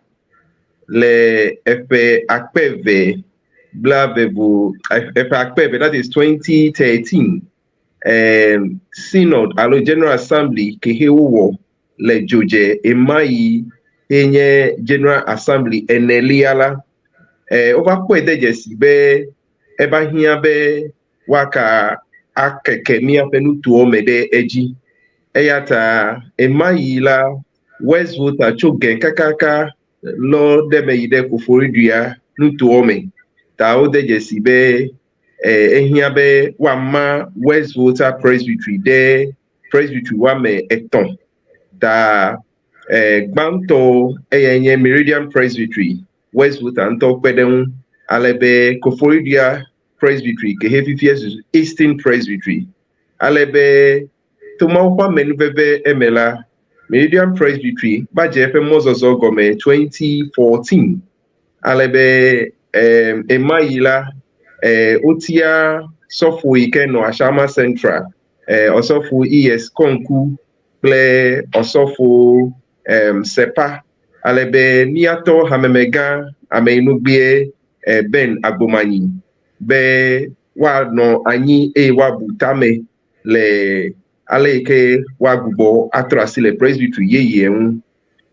le eƒe akpe eve blaeve eƒe akpe eve, that is 2013, synod alo general assembly ke he wowɔ le dzodze ema yi he nye general assembly enelia la, wova kpɔe de dzesi be eva hiã be woaka akeke míaƒe nutowo me ɖe edzi. Eya ta ema yi la, West Volta tso gɛ kakaka lɔ ɖe me yi ɖe Koforidua nutowo me. Ta wode dzesi be ehiã be woama West Volta Presbytery ɖe presbytery woame etɔ̃. Ta gbãtɔ eyae nye Meridian Presbytery, West Volta ŋutɔ kpe ɖe ŋu, ale be Koforidua Presbytery ke he fifia zu Eastern Presbytery. Ale be to Mawu ƒe amenuveve eme la, Meridian Presbytery va dze eƒe mɔzɔzɔ gɔme 2014. Ale be ema yi la, wotia sɔfo yi ke nɔ Ashama Central, ɔsɔfo E.S. Kɔnku kple ɔsɔfo Sepa. Ale be míatɔ hamemegã ameyinugbie Ben Agbomanyi be woanɔ anyi eye woabu tame le ale yi ke woagbugbɔ atrɔ asi le presbytery yeye ŋu.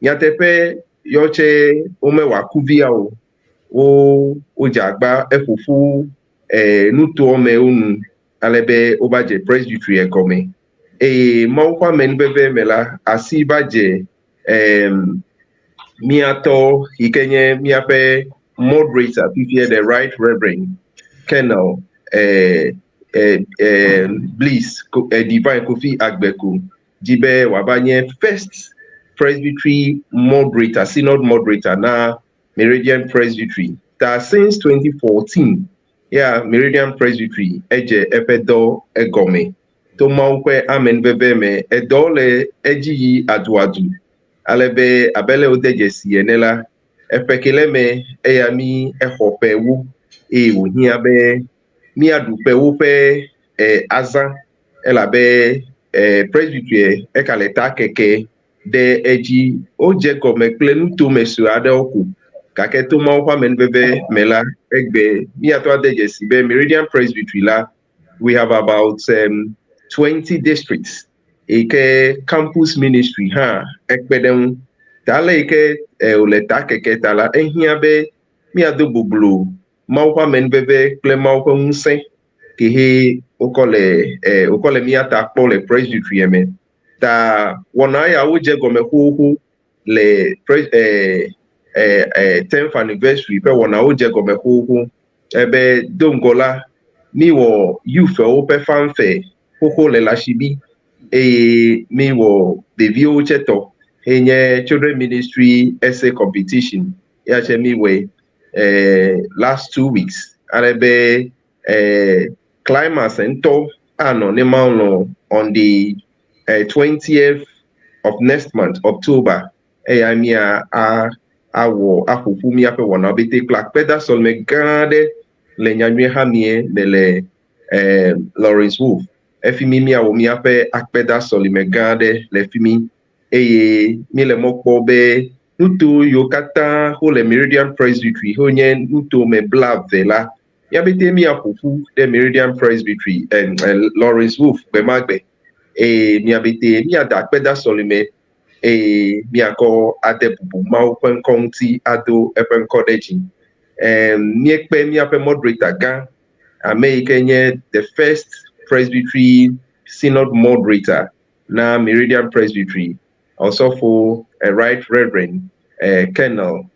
Nyateƒe yɔ tse womewɔ akuvia o. Wo wodze agba eƒoƒu nutoa mewo nu ale be wova dze presbytery gɔme. Eye Mawu ƒe amenuveve me la, asi va dze míatɔ yi ke nye míaƒe moderator fifia, the Right Reverend Colonel Bliss Divine Kofi Agbeku dzi be wòava nye first presbytery moderator, synod moderator na Meridian Presbytery. Ta since 2014 ya Meridian Presbytery edze eƒe dɔ egɔme. To Mawu ƒe amenuveve me, edɔ le edzi yi aduadu. Ale be abe le wode dzesi ene la, eƒe ke le me eya mi exɔ ƒe wu eye wòhiã be míaɖu ƒewo ƒe azã elabe presbytery eka le ta keke ɖe edzi. Wodze gɔme kple nutome sue aɖewo ko gake to Mawu ƒe amenuveve me la, egbe míatɔ ade dzesi be Meridian Presbytery la, we have about 20 districts yi ke campus ministry hã ekpe ɖe ŋu. Ta ale yi ke wòle ta keke ta la, ehiã be míado boblo Mawu ƒe amenuveve kple Mawu ƒe ŋusẽ ke he wokɔ le wokɔ le mía ta kpɔ le presbytery me. Ta wɔna ya wodze gɔme xoxo le pre 10th anniversary ƒe wɔnawo dze gɔme xoxo ebe do ŋgɔ la, míwɔ youthwo ƒe fanfare xoxo le Lashibi eye míwɔ ɖeviwo tse tɔ he nye children ministry essay competition ya tse míwɔe last 2 weeks. Ale be climax ŋutɔ anɔ ne Mawu lɔ̃ on the 20th of next month, October, eya mía a awɔ aƒoƒu míaƒe wɔnawo bete kple akpedasɔleme gã aɖe le nyanyui hamie me le Lawrence Wolf. Efi mi míawɔ míaƒe akpedasɔleme gã aɖe le fi mi eye míele mɔ kpɔ be nuto yiwo katã wole Meridian Presbytery wonye nutome 20 la, míabete míaƒoƒu ɖe Meridian Presbytery, Lawrence Wolf gbe ma gbe eye míabete míada akpedasɔleme eye míakɔ ade bubu Mawu ƒe ŋkɔ ŋuti ado eƒe ŋkɔ ɖe dzi. Míekpe míaƒe moderator gã, ame yi ke nye the first presbytery synod moderator na Meridian Presbytery, Ɔsɔfo Right Reverend Colonel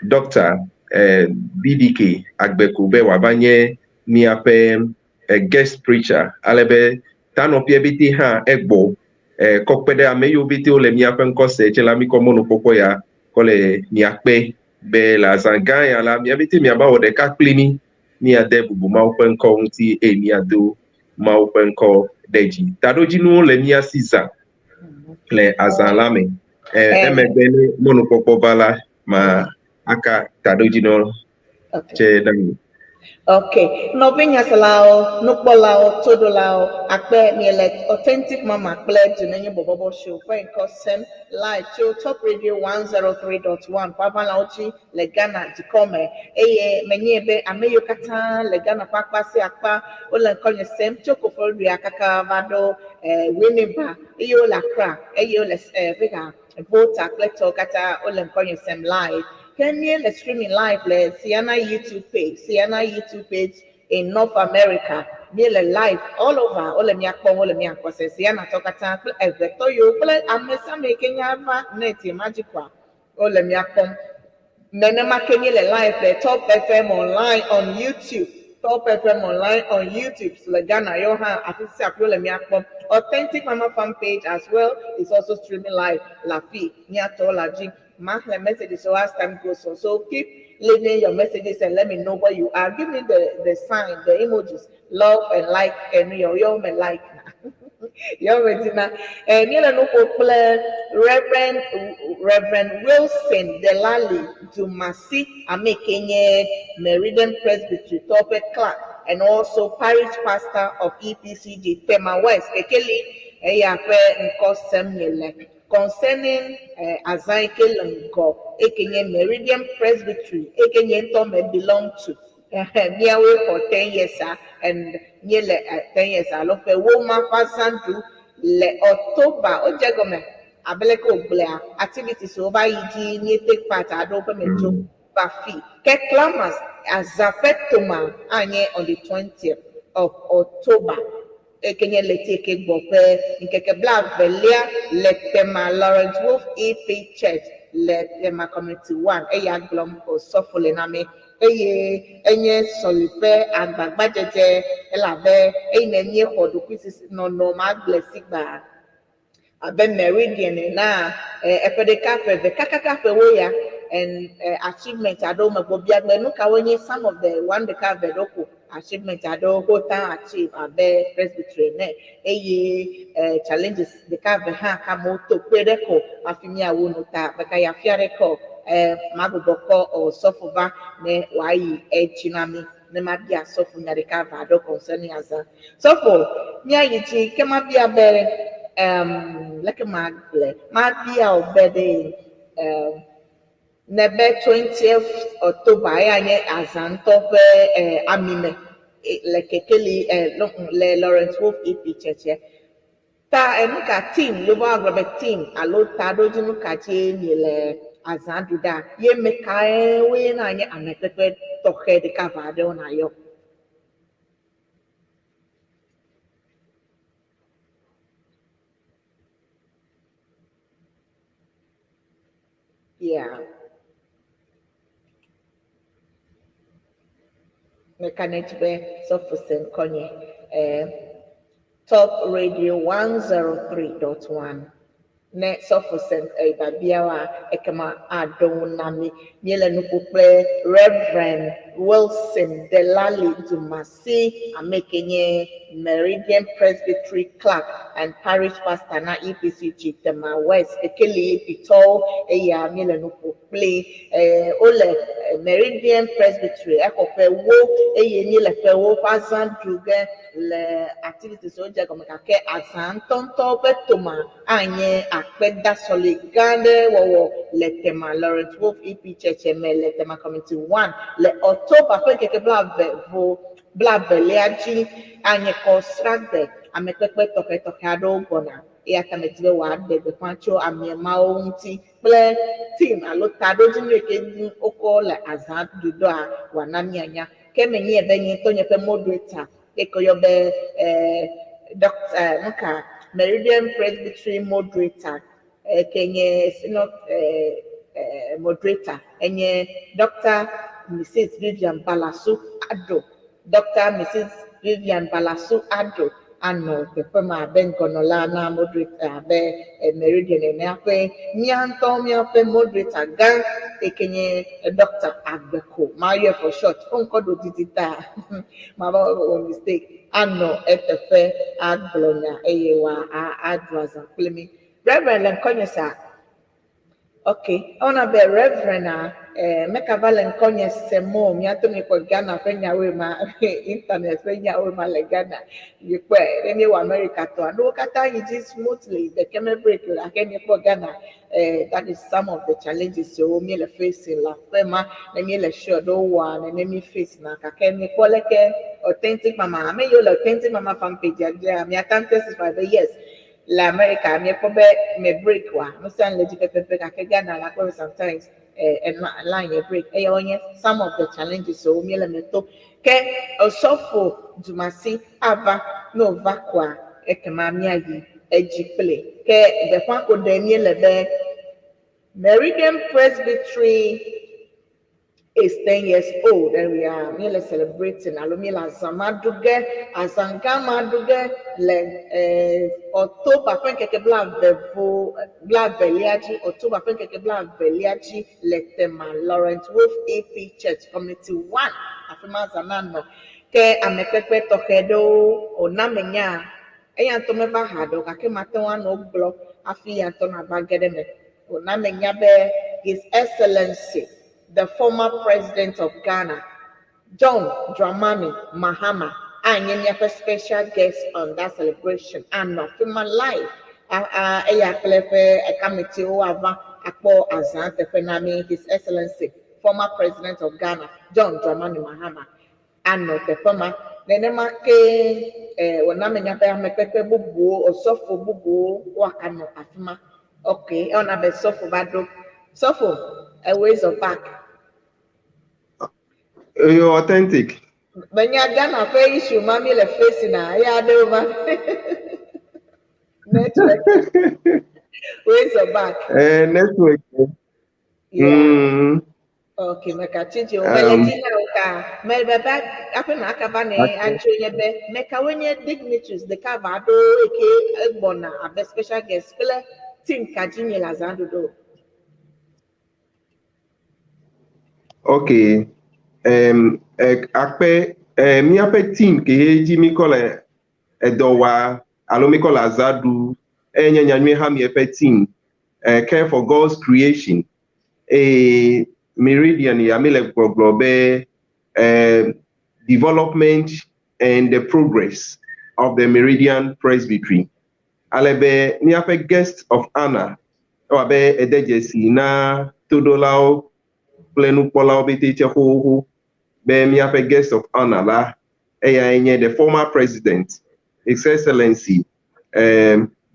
Doctor BDK Agbeku be wòava nye míaƒe guest preacher, ale be tanɔƒea bete hã egbɔ kɔ kpe ɖe ame yiwo bete wole míaƒe ŋkɔ se tse la, míkɔ mɔnukpɔkpɔ ya kɔ le miakpe be le azã gã ya la, miabete miava wɔ ɖeka kpli mí míade bubu Mawu ƒe ŋkɔ ŋuti eye míado Mawu ƒe ŋkɔ ɖe dzi. Taɖodzinuwo le mía si zã le azã la me. Emegbe ne mɔnukpɔkpɔ va la, ma aka taɖodzinuwo tse ɖe mi. Ok, nɔvinyaselawo, nukpɔlawo, toɖolawo, akpe miele Authentic Mama kple Dunenye Bɔbɔbɔ Show ƒe ŋkɔ sem live tso Top Radio 103.1 ƒe aʋalawo dzi le Ghana dukɔ me eye menye be ame yiwo katã le Ghana ƒe akpa sia akpa wole ŋkɔnye sem tso Koforidua kaka va ɖo eh, Winneba eye wole Accra eye wole eh, Vega Volta kple tɔwo katã wole ŋkɔnye sem live. Ke míele streaming live le Siana YouTube page, Siana YouTube page in North America. Míele live all over, wole mía kpɔm, wole mía ŋkɔ sem. Siana tɔwo katã kple eʋetɔ yiwo kple ame sia ame yi ke nya va net ma dzi koa, wole mía kpɔm. Nenema ke míele live le Top FM online on YouTube. Top FM online on YouTube le Ghana yɔ hã afi sia afi wole mía kpɔm. Authentic Mama fan page as well is also streaming live le afi míatɔwo le dzi. Maxlẽ messages so as time goes on. So keep leaving your messages and let me know where you are. Give me the sign, the emojis, love and like and your your me like na. Your me Eh, míele nu ƒo kple Reverend Wilson Delali Dumasi ame yi ke nye Meridian Presbytery tɔwo ƒe clerk and also parish pastor of EPCG Tema West Kekeli eya ƒe ŋkɔ sem míele concerning azã yi ke le ŋgɔ eke nye Meridian Presbytery eke nye ŋutɔ me belong to. Míawoe xɔ 10 years a and míele 10 years alo ƒe wo ma ƒe azã ɖu le October wodze egɔme abe leke wògblɔa activities wo va yi dzi míe take part aɖewo ƒe me tso va fi. Ke climax azã ƒe toma anye on the 20th of October eke nye ɣleti yi ke gbɔ ƒe ŋkeke blaevelia le Tema Lawrence Wolf EP Church le Tema Community 1 eya gblɔm osɔfo le na mi eye enye sɔli ƒe agbagbadzedze elabe eyi ne míexɔ ɖokuisi nɔnɔ magblẽ si gba abe Meridian enea eƒe ɖeka ƒe eve kakaka ƒe wo ya and achievement aɖewo me gbɔ biagbe nu kawoe nye some of the one ɖeka eve ɖewo ko achievement aɖewo wo ta achieve abe presbytery ene eye challenges ɖeka eve hã ka amewo to kpe ɖe ko hafi míawu nu ta meka yi afi aɖe kɔ magbugbɔ kɔ osɔfo va ne wòayi edzi na mi ne mabia sɔfo nya ɖeka eve aɖewo concerning azã. Sɔfo míayi dzi ke mabia be leke magblɔe mabia wò be ɖe ne be 20th October eya nye azã ŋutɔ ƒe amime le kekeli le Lawrence Wolf EP Church ta enu ka team yevu agblɔ be team alo taɖodzinu ka dzie miele azã ɖu ɖa ye me kae woe na nye amekpekpe tɔxɛ ɖeka eve aɖewo na yɔ. Yeah. Meka ne dzi be sɔfo se ŋkɔnye Top Radio 103.1 ne sɔfo se biabiawoa ekema aɖo ŋu na mi. Míele nu ƒo kple Reverend Wilson Delali Dumasi ame yi ke nye Meridian Presbytery Clerk and Parish Pastor na EPCG Tema West Kekeli Pitɔwo eya míele nu ƒo kpli. Wole Meridian Presbytery exɔ ƒe wo eye míele ƒe wo ƒe azã ɖu ge le activities wo dze gɔme gake azã ŋutɔŋutɔ ƒe toma anye akpedasɔli gã aɖe wɔwɔ le Tema Lawrence Wolf EP Church me le Tema Community 1 le October ƒe ŋkeke blaeve vo blaevelia dzi anye kɔsragbe amekpekpe tɔxɛtɔxɛ aɖewo gbɔna eya ta medi be wòaɖe gbeƒã tso ame mawo ŋuti kple team alo taɖodzinu yi ke ŋu wokɔ le azã ɖuɖɔa wòana míanya. Ke menye be nye ŋutɔ nye ƒe moderator eke woyɔ be Dr. nuka Meridian Presbytery moderator eke nye senior moderator enye Dr. Mrs. Vivian Balasu Ado. Dr. Mrs. Vivian Balasu Ado anɔ teƒe ma abe ŋgɔnɔla na moderator abe Meridian ene aƒe mía ŋutɔ míaƒe moderator gã eke nye Dr. Agbeko mayɔe for short wo ŋkɔ ɖo didi ta mava wɔ mistake anɔ eteƒe agblɔ nya eye wòa aɖu azã kpli mí. Reverend le ŋkɔnye sa. Okay, ewɔna be Reverend a Eh, meka va le ŋkɔnye sem o, míate ŋu kpɔ Ghana ƒe nyawoe ma, internet ƒe nyawoe ma le Ghana. Mikpɔe, ne míewɔ America tɔa, nuwo katã yi dzi smoothly, ɖeke me break o, gake míekpɔ Ghana. Eh, that is some of the challenges siwo míele facing le aƒe ma, ne míele sure ɖe wowɔa nene mí face na, gake míekpɔ leke Authentic Mama, ame yiwo le Authentic Mama fan page dzia, míate ŋu testify be yes, le America míekpɔ be me break oa, nu sia nu le edzi pɛpɛpɛ gake Ghana la kpɔ be sometimes eh, line yɛ break. Eya wonye some of the challenges siwo míele me to. Ke Osɔfo Dumasi ava ne wòva koa, ekema míayi edzi kple. Ke gbeƒã ko ɖe míele be Meridian Presbytery is 10 years old and we are míele celebrating alo míele azã ma ɖu ge, azã gã ma ɖu ge le October ƒe ŋkeke blaeve vo blaevelia dzi, October ƒe ŋkeke blaevelia dzi le Tema Lawrence Wolf EP Church Community 1 afi ma azã nanɔ. Ke amekpekpe tɔxɛ ɖewo wòna menya eya ŋutɔ meva haɖe o gake mate ŋu anɔ gblɔ hafi ya ŋutɔ nava ge ɖe eme. Wòna menya be His Excellency the former president of Ghana, John Dramani Mahama, anye míaƒe special guest on that celebration. Anɔ afi ma live. Eya kple eƒe kametiwo ava akpɔ azã teƒe na mí. His Excellency, former president of Ghana, John Dramani Mahama, anɔ teƒe ma. Nenema ke wòna menya be amekpekpe bubuwo, osɔfo bubuwo woakanɔ afi ma. Okay, ewɔna be sɔfo va ɖo. Sɔfo, ewɔe zɔ back. You're authentic. Menya Ghana ƒe issue ma mi le face na eya aɖewo ma. Network. Ways of back. Network. Yeah. Okay, meka chichi o mele dzi na wo ka me be ba aƒe na akaba ne atso nye be meka wo nye dignitaries ɖeka va ɖo eke egbɔna abe special guest kple team ka dzi nye le azã ɖoɖo. Okay. Akpe míaƒe team ke dzi mi kɔ le edɔ wa alo mi kɔ le azã ɖu enye Nyanyui Hamea ƒe team, Care for God's Creation. Eye Meridian ya mi le gbɔgblɔ be development and the progress of the Meridian Presbytery. Ale be míaƒe guest of honor ewɔ abe ede dzesi na toɖolawo kple nukpɔlawo pete tse xoxoxo be míaƒe guest of honor la eyae nye the former president, His Excellency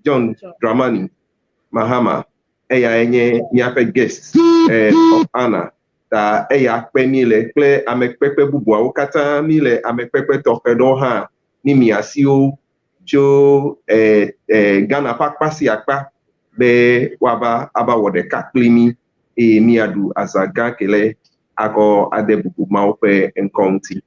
John Dramani Mahama. Eyae nye míaƒe guest of honor. Ta eya kpe mí le kple amekpekpe bubuawo katã mí le amekpekpe tɔxɛ ɖewo hã ní miasiwo tso Ghana ƒe akpa sia akpa be woava ava wɔ ɖeka kpli mí eye míaɖu azã gã ke le akɔ ade bubu Mawu ƒe ŋkɔ ŋuti.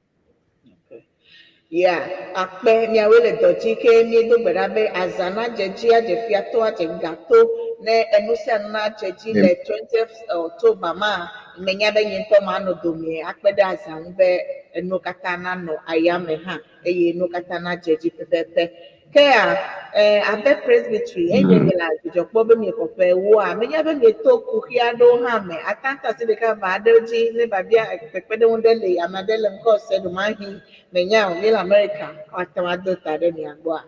Yeah, akpe miawoe le dɔ dzi ke míedo gbe ɖa be azã nadze dzi adze fiato adze gato ne enu sia nu nadze dzi le 20th October ma menya be nye ŋutɔ manɔ domie akpe ɖe azã ŋu be enuwo katã nanɔ ayame hã eye nuwo katã nadze dzi pɛpɛpɛ. Kea abe presbytery enye mi le dzidzɔ kpɔ be miexɔ ƒe ewoa menya be mieto kuxi aɖewo hã me atantasi ɖeka va aɖewo dzi ne babia kpekpeɖeŋu ɖe le ame aɖe le ŋkɔ se ɖomahi menya o mi le America woate ŋu ado ta ɖe mia gbɔa.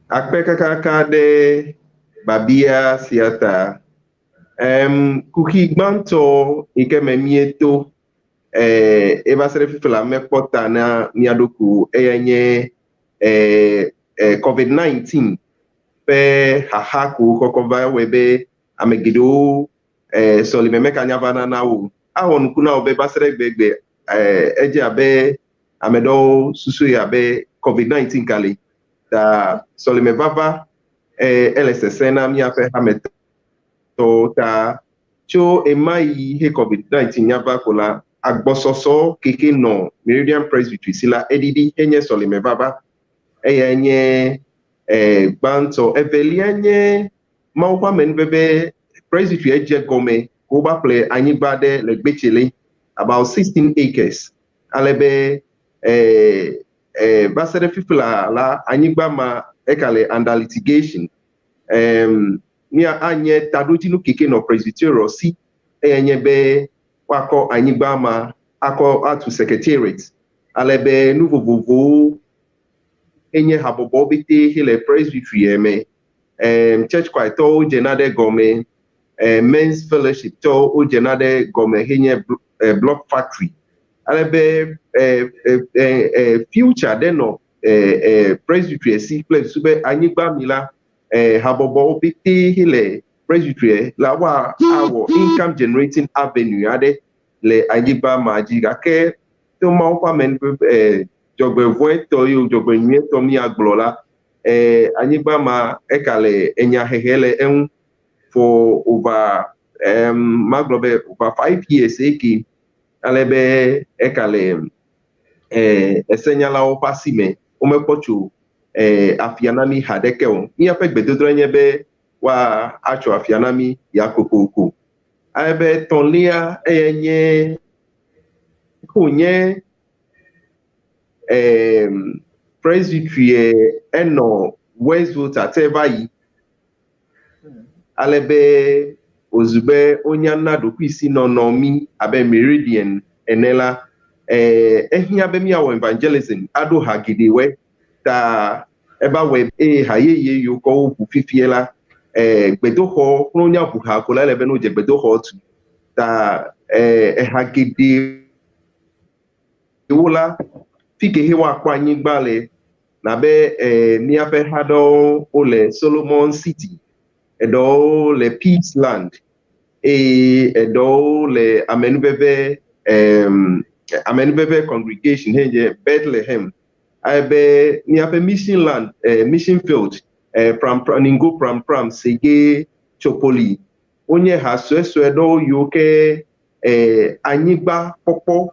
Akpe kakaka ɖe babia sia ta. Kuxi gbãtɔ yi ke me míeto eva se ɖe fifi la mekpɔ ta na mía ɖokuiwo eyae nye COVID-19 ƒe xaxa ko kɔkɔ va wɔe be ame geɖewo sɔlime mekanya va nana wo. Awɔ nuku na wo be va se ɖe egbegbe edze abe ame ɖewo susui abe COVID-19 ka li. Ta sɔlime vava ele sesẽ na míaƒe hametɔwo ta tso ema yi he COVID-19 nya va ko la agbɔsɔsɔ keke nɔ Meridian Presbytery si la eɖiɖi henye sɔlime vava. Eyae nye gbãtɔ. Evelia nye Mawu ƒe amenuveve Presbytery edze gɔme ko wova ƒle anyigba ɖe le Gbetsele about 16 acres. Ale be va se ɖe fifi la anyigba ma eka le under litigation. mía anye taɖodzinu keke nɔ presbyterian si eyae nye be woakɔ anyigba ma akɔ atu secretariat ale be nu vovovowo enye habɔbɔwo pete hele presbytery me. Church choir tɔwo dzena ɖe gɔme, men's fellowship tɔwo wodzena ɖe gɔme henye block factory. Ale be future ɖe nɔ presbytery si kple susu be anyigba mi la habɔbɔwo pete hele presbytery la woa awɔ income generating avenue aɖe le anyigba ma dzi gake to Mawu ƒe ame dzɔgbevɔ̃etɔ yi o dzɔgbenyuietɔ míagblɔ la, anyigba ma eka le enya hehe le eŋu for over magblɔ be over 5 years eke ale be eka le esenyalawo ƒe asi me womekpɔ tso afia na mí haɖeke o. Míaƒe gbedodoɖa nye be woa atso afia na mí ya kokoko. Ale be etɔ̃lia eyae nye wònye presbytery enɔ West Volta te va yi ale be wòzu be wonya na ɖokuisinɔnɔ mí abe Meridian ene la, ehiã be míawɔ evangelism aɖo ha geɖewoe ta eva wɔe eye ha yeye yiwo kɔ woʋu fifie la gbedoxɔ ne wonya ʋu ha ko la ele be ne wodze gbedoxɔ tu ta eha geɖewo la fi ke he woakpɔ anyigba le nabe míaƒe ha ɖewo wole Solomon City, eɖewo le Peace Land eye eɖewo le amenuveve congregation he nye Bethlehem ale be míaƒe mission land, mission field, Prampram, Ningo Prampram, Sege, Tsopoli wonye ha suesue ɖewo yiwo ke anyigba kpɔkpɔ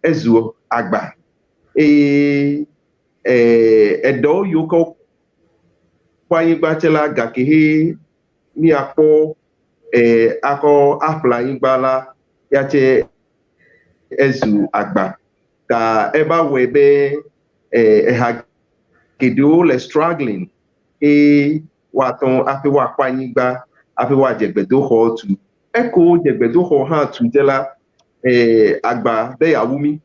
ezu agba eye eɖewo yiwo ke wokpɔ anyigba tse la gake he míakpɔ akɔ aƒle anyigba la ya tse ezu agba ta eva wɔe be eha geɖewo le struggling eye woate ŋu hafi woakpɔ anyigba hafi woadze gbedoxɔ tu. Eko wodze gbedoxɔ hã tu dze la agba be yeawu mí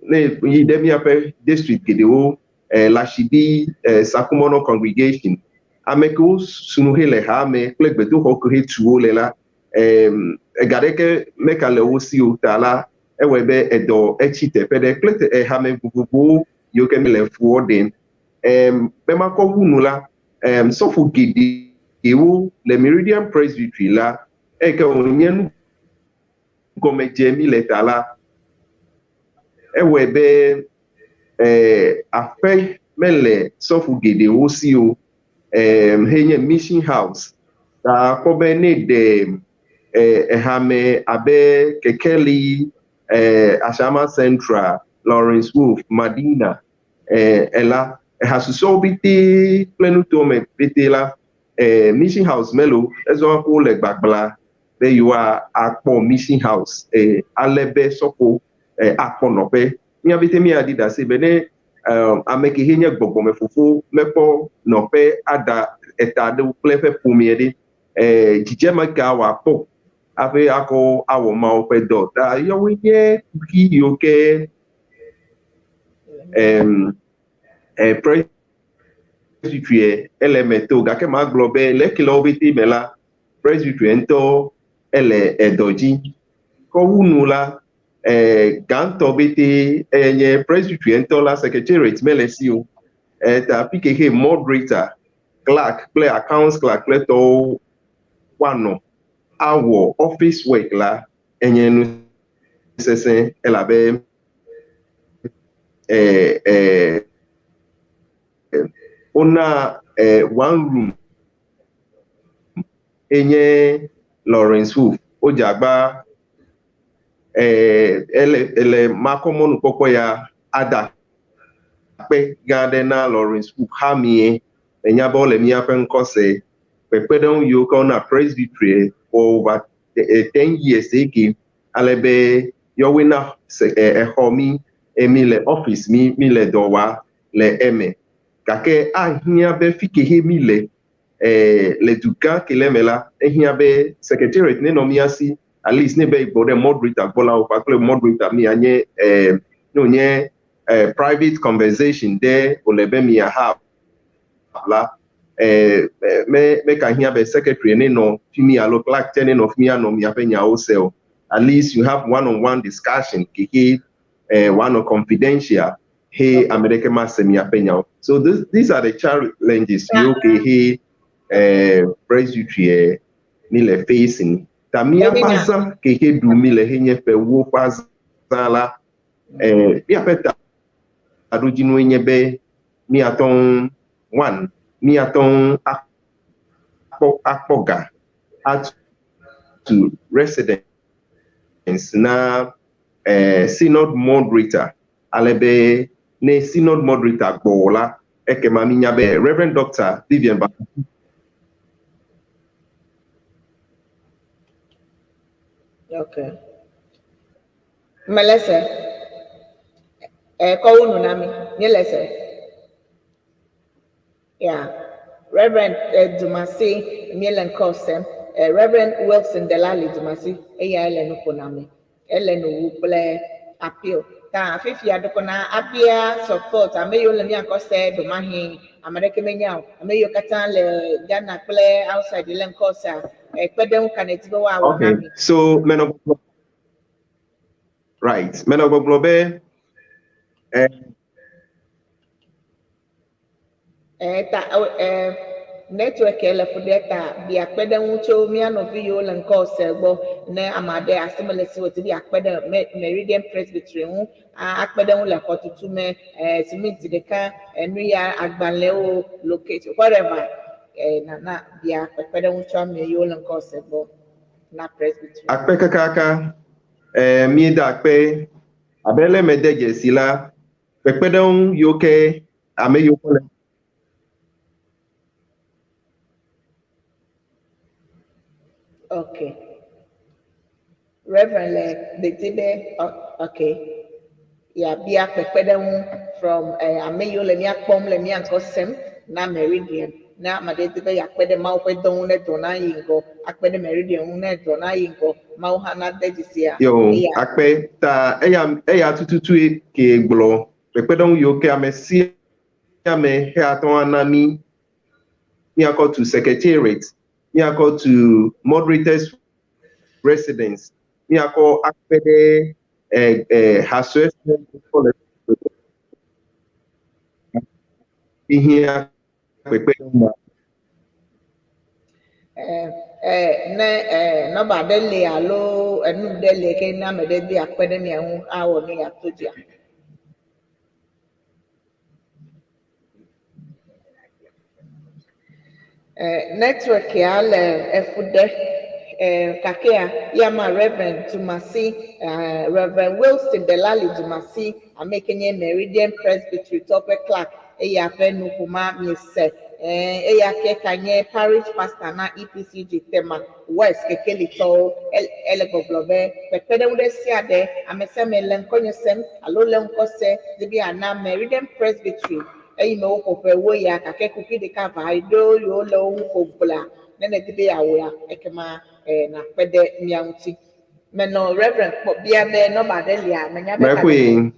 ne yi ɖe míaƒe district geɖewo Lashibi Sakumono congregation ame kewo sunu he le ha me kple gbedoxɔ ke he tu wo le la ega ɖeke meka le wo si o ta la ewɔe be edɔ etsi teƒe ɖe kple hame vovovowo yiwo ke mi le fuwɔ ɖem be makɔ wu nu la sɔfo geɖewo le Meridian Presbytery la eyi ke wònye nu gɔmedze mi le ta la ewɔe be aƒe mele sɔfo geɖewo si o henye mission house ta kpɔ be ne ɖe ehame abe Kekeli, Ashama Central, Lawrence Wolf, Madina ela eha susɔewo pete kple nutowo me pete la mission house mele o ezɔ ko le gbagbla be yewoa akpɔ mission house ale be sɔfo akpɔ nɔƒe mía pete míaɖi ɖase be ne ame ke he nye gbɔgbɔmefofo mekpɔ nɔƒe ada eta ɖewo kple eƒe ƒomeɛ ɖe dzidzeme ka wòakpɔ hafi akɔ awɔ Mawu ƒe dɔ ta yawoe nye kuxi yiwo ke presbytery ele eme to gake magblɔ be le eke le wo pete me la presbytery ŋutɔ ele edɔ dzi kɔ wu nu la gãtɔ pete eye nye presbytery ŋutɔ la secretariat mele si o ta fi ke he moderator, clerk kple accounts clerk kple tɔwo woanɔ awɔ office work la enye nu sesẽ elabe wona one room enye Lawrence Wolf wodze agba ele ele makɔ mɔnukpɔkpɔ ya ada akpe gã aɖe na Lawrence Wolf hamie enya be wole míaƒe ŋkɔ se kpekpeɖeŋu yiwo ke wona presbytery for over 10 years eke ale be yɔwoe na exɔ mí emi le office mi mi le dɔ wa le eme gake ahiã be fi ke he mi le. eh, le dugã ke le eme la, ehiã be secretariat nenɔ mía si, at least ne be gbɔ ɖe moderator gbɔ la, wò kpakple moderator mianye eh, ne wònye eh, private conversation ɖe wòle be mia have la, eh, eh, me meka hiã be secretary nenɔ fi mi alo clerk tse nenɔ fi mi anɔ miaƒe nyawo se o. At least you have one-on-one discussion keke eh, wòanɔ confidential he ame ɖeke mase miaƒe nyawo. So these are the challenges yiwo ke he eh, presbytery eh, mi le facing. Ta míaƒe azã ke he ɖu mi le he nye ƒewo ƒe azã la, eh, míaƒe taɖodzinue nye be míate ŋu one, míate ŋu akpɔ akpɔ ga atu residence na eh, synod moderator ale be ne synod moderator gbɔ la ekema mínya be Reverend Dr. Vivian ba Okay. Melese. Eh, kɔ nu na mi. Mielese. Yeah. Reverend eh, Dumasi miele ŋkɔ sem. Eh, Reverend Wilson Delali Dumasi eya ele nu ƒo na mi. Ele nu wu kple appeal. Ta fifia ɖeko na abia support ame yiwo le mía ŋkɔ se ɖomahi ame ɖeke menya o. Ame yiwo katã le Ghana kple outside le ŋkɔ sea ekpe ɖe ŋu ka ne di be woawɔ na Okay, mi. so menɔ gbɔgblɔ right, menɔ gbɔgblɔ be eh, Eh, ta eh, network le fu ɖe ta bia kpe ɖe ŋu tso mía nɔvi yiwo le ŋkɔ se gbɔ ne ame aɖe asi mele si wòdi be akpe ɖe Meridian Presbytery ŋu akpe ɖe ŋu le xɔtutu me eh, simiti ɖeka enu ya agbalẽwo locate whatever eh, nana bia kpekpeɖeŋu tso ame yiwo le ŋkɔ se gbɔ na presbytery. Akpe kakaka eh, míeda akpe abe le mede dzesi la kpekpeɖeŋu yiwo ke ame yiwo le Okay. Reverend le didi be okay. Yabia kpekpeɖeŋu from eh, ame yiwo le mía kpɔm le mía ŋkɔ sem na Meridian. Ne ame ɖe di be yeakpe ɖe Mawu ƒe dɔ ŋu ne dɔ na yi ŋgɔ, akpe ɖe Meridian ŋu ne dɔ na yi ŋgɔ, Mawu hã nade dzisia. Yo, Eya. Akpe ta eya eya tututue ke gblɔ kpekpeɖeŋu yiwo ke ame sia ame he ate ŋu ana mí míakɔ to secretariat, míakɔ to moderators residence, míakɔ akpe ɖe eh, eh, hasue le hiã kpekpeɖeŋu ma. Eh, eh, ne eh, nɔba ɖe li alo enu ɖe li ke ne ame ɖe di akpe ɖe mia ŋu awɔ nu ya to dzia. Eh, network ya le efu ɖe eh, kakea ya ma Reverend Dumasi eh, Reverend Wilson Delali Dumasi ame ke nye Meridian Presbytery tɔƒe clerk eya ƒe nuƒoma miese eh, eya ke ka nye parish pastor na EPCG Tema West kekelitɔwo ele gbɔgblɔ be kpekpeɖeŋu ɖe sia ɖe ame sia ame le ŋkɔnye sem alo le ŋkɔ se di be ana Meridian Presbytery eyi me woƒo ƒe wo ya gake kuxi ɖeka va ɖo yiwo le wo ŋu ko gblɔa ne nedi be yeawɔa ekema eh, nakpe ɖe mía ŋuti. Menɔ Reverend kpɔ bia be nɔba ɖe lia menya be Mɛkoe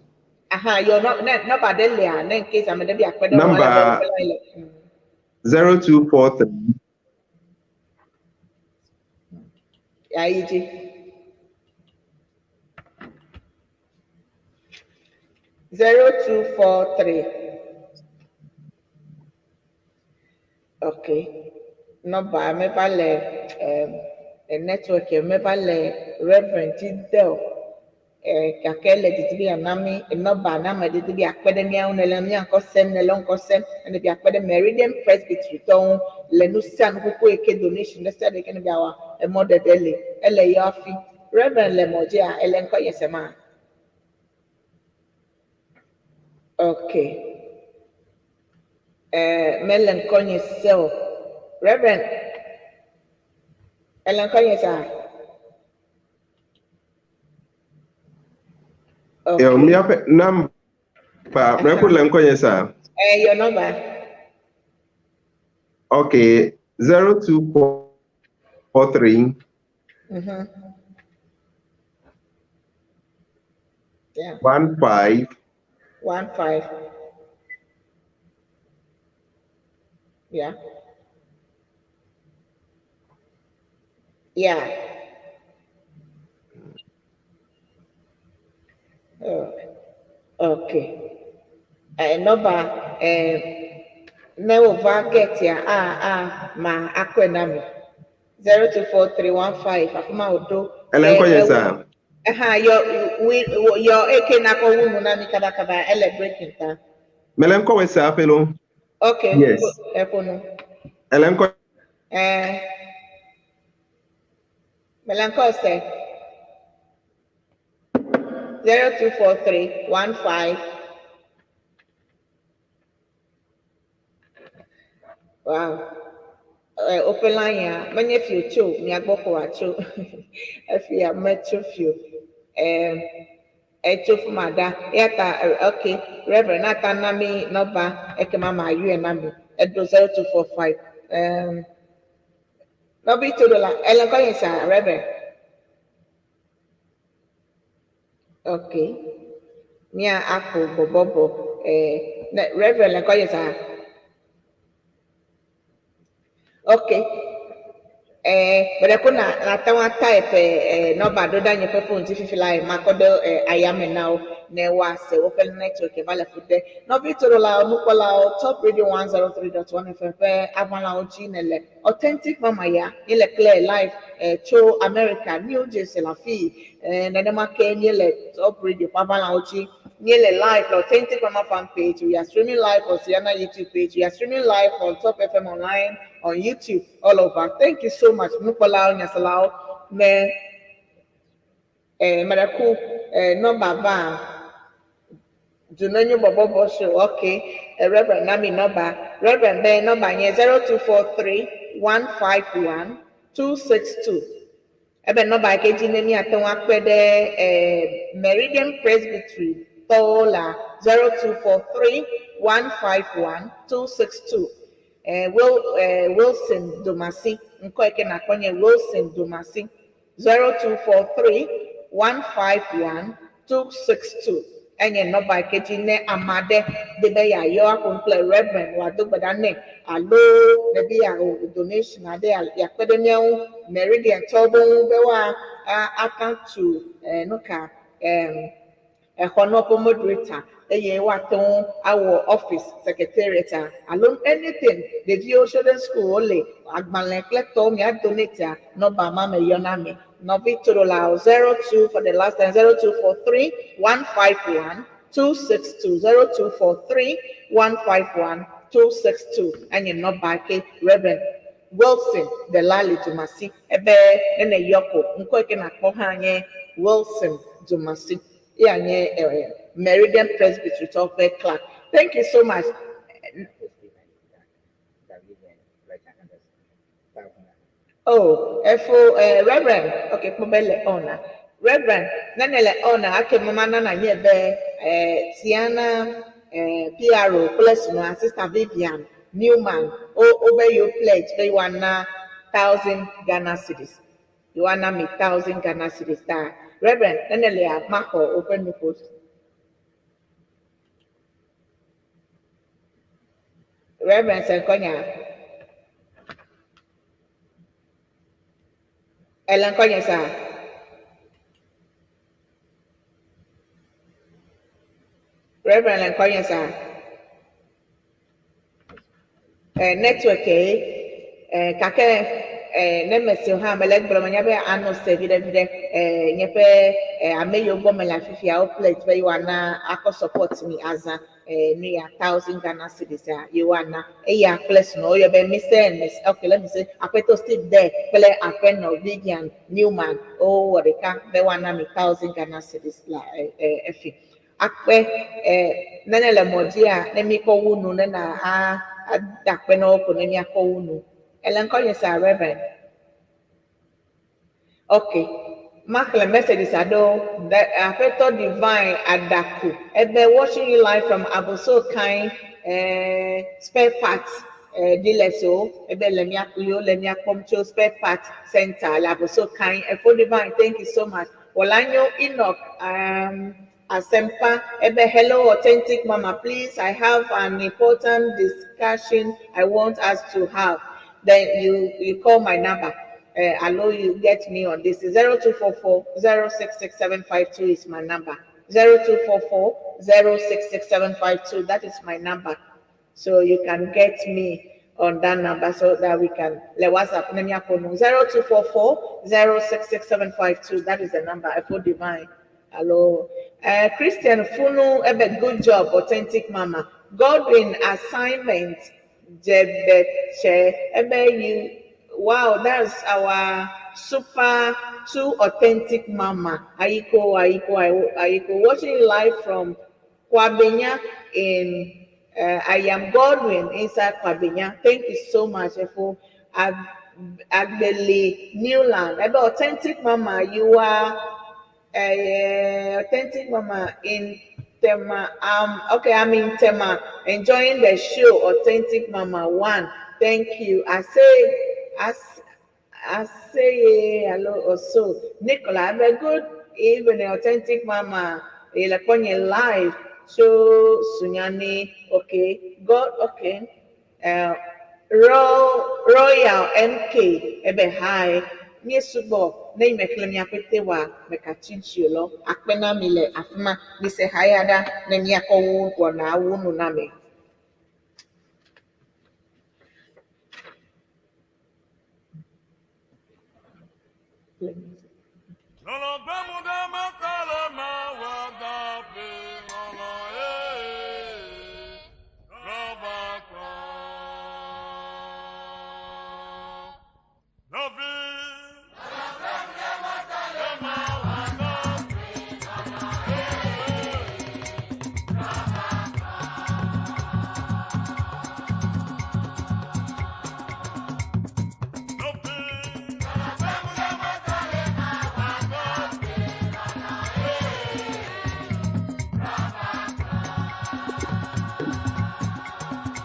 aha yɔ nɔ ne nɔba ɖe lia ne in case ame ɖe be akpe ɖe ŋu Number- ale be woƒe line le 0243 ayi dzi. 0243. Okay. Nɔba meva le um, network meva le Reverend dzi de o. Eh, gake le didi be yeana mí nɔba na ame didi be akpe ɖe mía ŋu ne le mía ŋkɔ sem ne le ŋkɔ sem ne be akpe ɖe Meridian Presbytery tɔ ŋu le nu sia nu kuku yi ke donation ɖe sia ɖe ke ne be awɔ emɔ ɖeɖe li ele yɔ hafi. Reverend le mɔ dzia ele ŋkɔ nye sema. Okay. Eh, mele ŋkɔ nye se o. Reverend, ele ŋkɔ nye sa? Yo, Okay. míaƒe namba mɛko le ŋkɔ nye sa. Eh, your number. Okay. 0243 Yeah. 15 15. Yeah. Yeah. Oh, okay. Nɔba ne wova getia a a ma akɔe na mi 024315 afi ma wòɖo. Ele ŋkɔ nye sa. Ɛhã yɔ wi yɔ eke nakɔ wu nu na mi kabakaba ele breaking ta. Mele ŋkɔ wɔ sa aƒe lo. Okay. Yes. Ɛƒo nu. Ele ŋkɔ Mele ŋkɔ se. 024315. Wow. Woƒe line ya menye fio tso mia gbɔ ko wòatso. Efia metso fio. Etso fi ma ɖa. Eya ta okay, Reverend ata na mi nɔba ekema ma yɔe na mi. Eɖo 0245. Nɔvi to ɖo la, ele ŋkɔ nye sa, Reverend. Okay. Mia aƒo bɔbɔbɔ. Ne Reverend le ŋkɔ nye sa. Okay. Gbe ko na nate ŋu atype nɔba ɖo ɖe nye ƒe phone dzi fifi la makɔ ɖe ayame na wo ne woase woƒe network va le fu ɖe. Nɔvi toɖolawo, nukpɔlawo, Top Radio 103.1 FM ƒe aʋalawo dzi ne le Authentic Mama ya míele clear live tso America, New Jersey le afii. Nenema ke míele Top Radio ƒe aʋalawo dzi. Míele live le Authentic Mama fan page. We are streaming live on Sienna YouTube page. We are streaming live on Top FM online on YouTube all over. Thank you so much. Nukpɔlawo, nyaselawo, ne meɖe nɔba va Dunenyo bɔbɔbɔ show. Okay. Reverend Nami nɔba. Reverend be nɔba nye 0243 151 262. Ebe nɔba ke dzi ne míate ŋu akpe ɖe Meridian Presbytery tɔwo la 0243 151 262. Wilson Domasi ŋkɔ yi ke nakpɔ nye Wilson Domasi 0243 151 262. Enye nɔba yi ke dzi ne ame aɖe di be yeayɔ aƒo kple Reverend wòado gbe ɖa nɛ alo ne be yeawɔ donation aɖe yeakpe ɖe mía ŋu Meridian tɔwo be ŋu be woa aka tu nu ka exɔ ƒe moderator eye woate ŋu awɔ office secretariat a alo anything ɖeviwo children school wole agbalẽ kple tɔwo mia donate a nɔba ma me yɔ na mi. Nɔvi toɖolawo 02 for the last time 0243 151 262 0243 151 262 enye nɔba ke Reverend Wilson Delali Dumasi ebe nene yɔko ŋkɔ yi ke nakpɔ hã nye Wilson Dumasi ya nye Meridian Presbytery tɔwo ƒe clerk. Thank you so much. Oh, efo Reverend, okay, kpɔ le on na. Reverend, nene le on na ake mama nana nye be Tiana PRO kple srɔ̃a Sister Vivian Newman o o be yo pledge be yewoana 1,000 Ghana cedis. Yewoana mi 1,000 Ghana cedis ta. Reverend, nene le maxɔ woƒe nuƒo. Reverend Senkonya. Ele ŋkɔ nye sa. Reverend le ŋkɔ nye sa. Network ye kake ne mesi hã mele gblɔ menya be anɔ se viɖe viɖe nye ƒe ame yiwo gbɔ mele afifia wo pledge be yewoana akɔ support mi azã nu ya 1,000 Ghana cedis a yewoana eya kple srɔ̃ woyɔ be Mr and Miss okay let me say Aƒetɔ Steve there kple Aƒenɔ Vivian Newman wowɔ ɖeka be woana mi 1,000 Ghana cedis la efi. Akpe nene le mɔ dzia ne mi kɔ wu nu ne na a ada akpe na wo ko ne miakɔ wu nu. Ele ŋkɔ nye sa Reverend. Okay. Maxlẽ messages aɖewo. The Aƒetɔ Divine Adaku ebe watching you live from Abossey Okai spare parts. Dealers o ebe le mia yewo le mia kpɔm tso spare part center le Aboso Kan. Efo Divine, thank you so much. Wolanyo Enoch Asempa ebe hello authentic mama, please I have an important discussion I want us to have. Then you you call my number. Allow you get me on this 0244 066752 is my number. 0244 066752 that is my number. So you can get me on that number so that we can let WhatsApp ne miaƒo 0244 066752 that is the number. Efo Divine. Hello. Christian Funu Ebe, good job, authentic mama. Godwin assignment Jebeche Ebe you wow, that's our super too authentic mama. Aiko Aiko Aiko watching live from Kwabenya in I am Godwin inside Kwabenya. Thank you so much Efo Agbeli Newland. Ebe authentic mama, you are authentic mama in Tema. Okay, I'm in Tema, enjoying the show. Authentic Mama One. Thank you. I say, I, I say hello also. Nicola, have a good evening, authentic mama. Elekonye live. So Sunyani, okay. God, okay. Royal MK, ebe hi. Mie sugbɔ ne yi mexlẽ miaƒe te wa mekatsi dzi o lɔ akpe na mi le afi ma mise haya ɖa ne miakɔ wu wɔna wu nu na mi.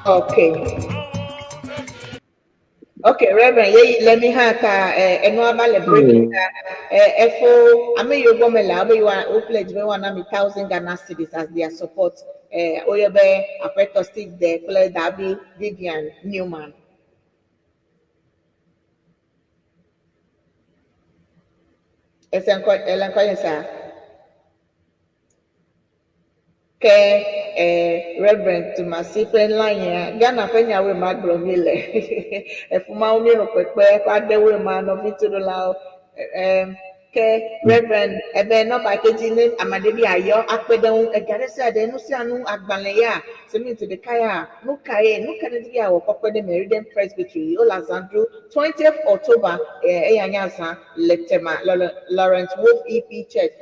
Okay. Okay, Reverend, ye let me ha ka enu aba le break ka efo ame yo gbɔ me la abe you are o pledge be one ami thousand Ghana cedis as their support. Oyo be Apeto Steve de kple Davi Vivian Newman. Ese nko ele nko yin sa. Ke Reverend Tumasi ƒe line Ghana ƒe nyawoe ma gblɔ mi le. Efumawo mi nɔ kpekpe ƒe aɖewoe ma nɔvi toɖolawo. Ke Reverend ebe nɔba ke dzi ne ame aɖe bi ayɔ akpe ɖe ŋu ega ɖe sia ɖe nu sia nu agbalẽ ya simiti ɖeka ya nu ka ye nu ka ne di bi awɔ kɔkpe ɖe Meridian Presbytery wole azã ɖu 20th October eya nye azã le Tema Lawrence Wolf EP Church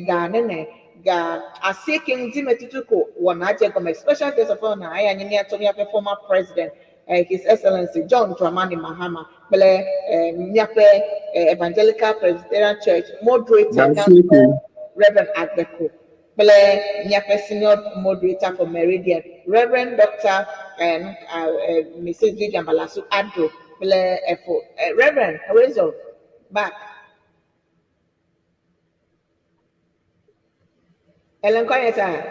ga nene ga asieke ŋdi me tutu ko wɔna dze gɔme special guest of honor eya nye míatɔ míaƒe former president His Excellency John Dramani Mahama kple míaƒe Evangelical Presbyterian Church moderator Reverend Agbeko kple míaƒe senior moderator for Meridian Reverend Dr. Mrs. Vivian Balasu Addo kple efo Reverend Ewezo back. Ellen Konyeta.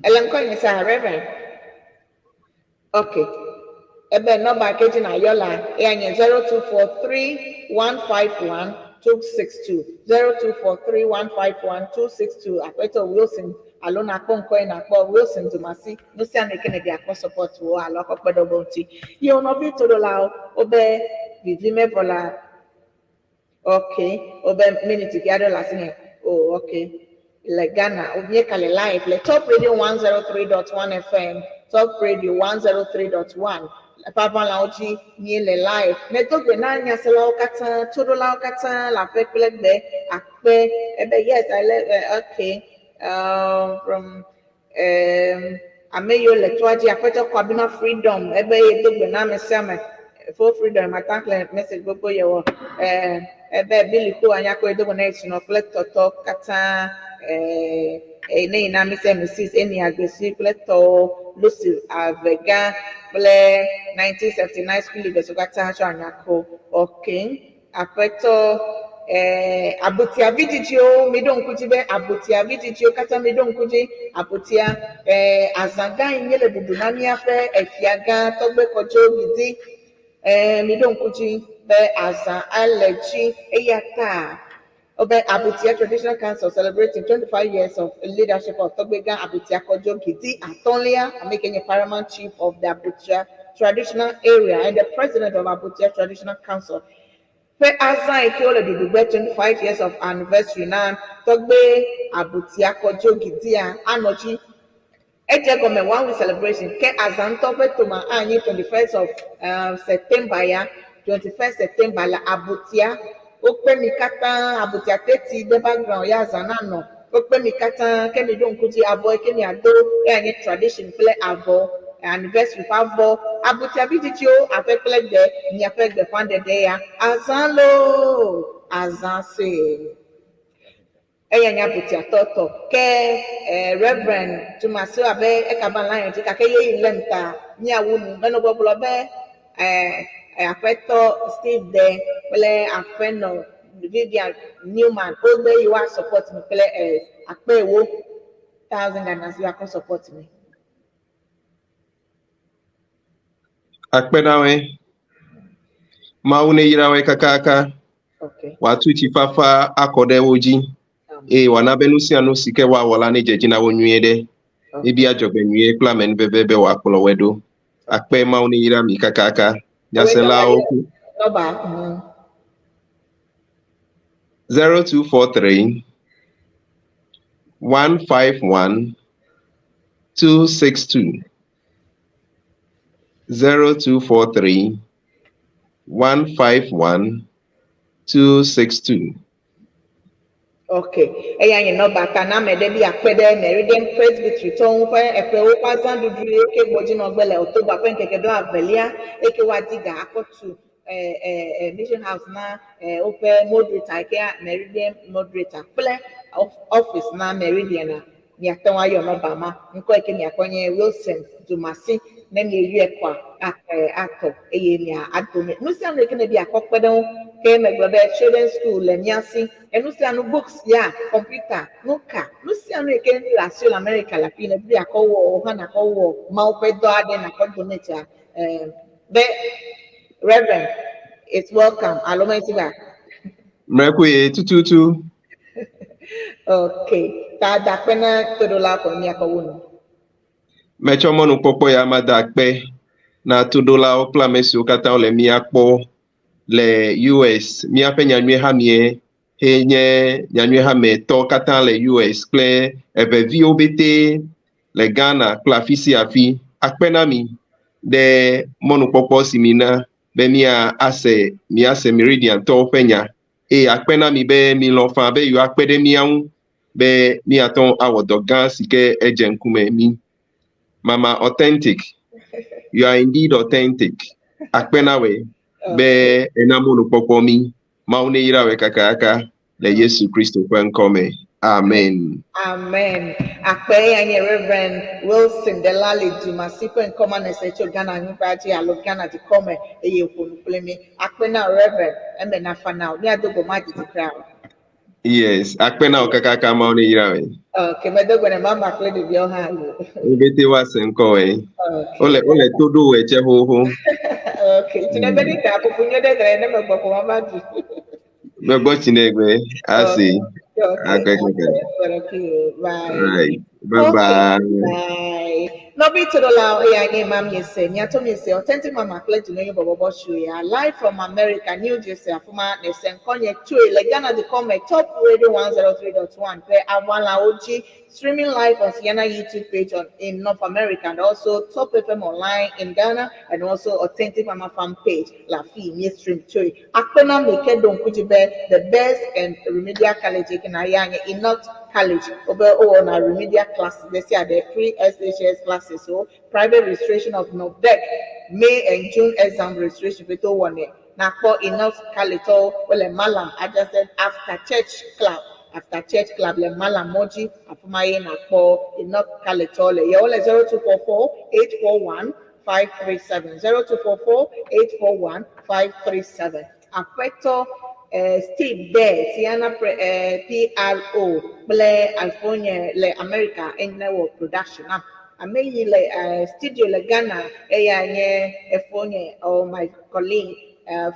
Ellen Konyeta, Reverend. Okay. Ebe nọmba keji na Yola ya nye 0243 151 262 0243 151 262 Akpeto Wilson alo na-akpọ nkọ na-akpọ Wilson Dumasi nusia na ekene bi akpọ support wo alo akpọ dɔbɔ ŋuti ye nɔvi toɖolawo wobe vivi mevɔ la okay wobe minute fi aɖe le asi nye oh okay le Ghana míeka le live le Top Radio 103.1 FM Top Radio 103.1 ƒe dzi míele live medo gbe na nyaselawo katã toɖolawo katã le aƒe kple gbe akpe ebe yes I le okay from ame yiwo le toa dzi aƒetɔ Kwabena Freedom ebe yedo gbe na ame sia ame. Full freedom ata xlẽ message gbogbo yewɔ. Ebe Billy ko anyakɔ edo go na esunɔ kple tɔtɔ katã. Ne yina mi se Mrs. Eni Agbesi kple tɔwo Lucy Avega kple 1979 school leavers wo katã tsɔ anyakɔ. Okay. Aƒetɔ abutia vidzidziwo mi ɖo ŋku dzi be abutia vidzidziwo katã mi ɖo ŋku dzi abutia azã gã yi míele ɖuɖu na míaƒe efia gã Tɔgbe Kɔdzo Gidi. Mi ɖo ŋku dzi be azã ele dzi eya ta wobe Abutia Traditional Council celebrating 25 years of leadership of Tɔgbegã Abutia Kɔdzo Gidi atɔ̃lia, ame ke nye paramount chief of the Abutia Traditional Area and the president of Abutia Traditional Council. Ƒe azã yi ke wole ɖuɖu gbe 25 years of anniversary na Tɔgbe Abutia Kɔdzo Gidia anɔ dzi. Edze gɔme one week celebration ke azã ŋutɔ ƒe toma anyi 21st of September ya, 21st September le Abutia. Wokpe mi katã Abutia teti de background ya azã nanɔ. Wokpe mi katã ke mi ɖo ŋku dzi avɔ yi ke miado eya nye tradition kple avɔ anniversary ƒe avɔ. Abutia vidzidziwo aƒe kple gbe miaƒe gbeƒãɖeɖe ya. Azã loo, azã see. Eya nye abutia tɔtɔ ke Reverend Tumasi abe ekava line dzi gake yeyi lem ta míawu nu. Menɔ gbɔgblɔ be aƒetɔ Steve De kple aƒenɔ Vivian Newman wogbe yi woa support mi kple akpe ewo thousand Ghana si woakɔ support mi. Akpe na woe. Mawu ne yra woe kakaka. Okay. Wòatu tsifafa akɔ ɖe wo dzi eye wòana be nu sia nu si ke woawɔ la ne dze dzi na wo nyuie ɖe. Míebia dzɔgbe nyuie kple amenuveve be wòakplɔ woe ɖo. Akpe Mawu ne yra mi kakaka. Nyaselawo. Nɔba. 0243 151 262. 0243 151 262. Okay. Eya nye nɔba ta na ame ɖe bi akpe ɖe Meridian Presbytery tɔwo ƒe eƒewo ƒe azãɖuɖu yi ke gbɔdzinɔgbe le October ƒe ŋkeke blaevelia eye ke woadi ga akɔ tu mission house na woƒe moderator yi ke Meridian moderator kple office na Meridian a miate ŋu ayɔ nɔba ma. Ŋkɔ yi ke miakpɔ nye Wilson Dumasi. Ne mieyɔe kɔa atɔ eye mia adome. Nu sia nu yi ke ne bi akɔ kpe ɖe ŋu ke megblɔ be children school le mía si. Enu sia nu books ya, computer, nu ka, nu sia nu yi ke le asi le America le afi ne bi akɔ wɔ wo hã nakɔ wɔ Mawu ƒe dɔ aɖe nakɔ donate a be Reverend, it's welcome. Alo meti ba. Mrɛkoe tututu. Okay. Ta da akpe na toɖola ko miakɔ wu nu. Metsɔ mɔnukpɔkpɔ ya ma da akpe na toɖolawo kple ame siwo katã wole mía kpɔ le US. Míaƒe nyanyui hamie he nye nyanyui hametɔ katã le US kple eveviwo bete le Ghana kple afi sia afi. Akpe na mi ɖe mɔnukpɔkpɔ si mi na be mía ase míase Meridian tɔwo ƒe nya eye akpe na mi be mi lɔ̃ faa be yewoakpe ɖe mía ŋu be míate ŋu awɔ dɔ gã si ke edze ŋkume mi. Mama Authentic, you are indeed authentic. Akpe na wòe be ena mɔnukpɔkpɔ mi. Mawu ne yra wòe kakaka le Yesu Kristo ƒe ŋkɔ me. Amen. Amen. Akpe ya nye Reverend Wilson Delali Dumasi ƒe ŋkɔ ma nese tso Ghana nyigba dzi alo Ghana dukɔ me eye wòƒo nu kple mi. Akpe na Reverend eme nafa na wo. Míado go ma didi kura o. Yes, akpe na wo kakaka Mawu ne yra wòe. Okay, medo gbe ne mama kple ɖeviawo hã lo. Wo bete woase ŋkɔ wòe. Okay. Wole to ɖo wòe tse xoxo. Okay. Tsi ne be ni ta fufu nyuie ɖe dre ne megbɔ ko ma va ɖu. Megbɔ tsi ne gbe ase. Okay. Okay, okay. Okay. Bye. Right. Bye bye. Bye. Nɔvi toɖolawo eya nye ma miese miato miese Authentic Mama kple Dzinɔnyo Bɔbɔbɔ show ya live from America, New Jersey afima nese ŋkɔnye tsoe le Ghana dukɔ me Top Radio 103.1 ƒe aʋalawo dzi, streaming live on Sienna YouTube page on in North America and also Top FM online in Ghana and also Authentic Mama fan page la fi mi stream tsoe. Akpena mi ke ɖo ŋku dzi be the best and remedial college ke na ya nye Enoch College wobe wowɔna remedial classes ɖe sia ɖe, pre SHS classes wo, private registration of NOVDEC May and June exam registration ƒete wowɔnɛ. Nakpɔ Enoch College tɔwo wole Malam adjacent After Church Club, After Church Club le Malam mɔdzi, afi ma ye nakpɔ Enoch College tɔwo le. Yewo le 0244 841 537, 0244 841 537. Aƒetɔ Steve Dare, Tiana pre, PRO kple Alphonse le America ene wɔ production na. Ame yi le studio le Ghana eya nye efonye or my colleague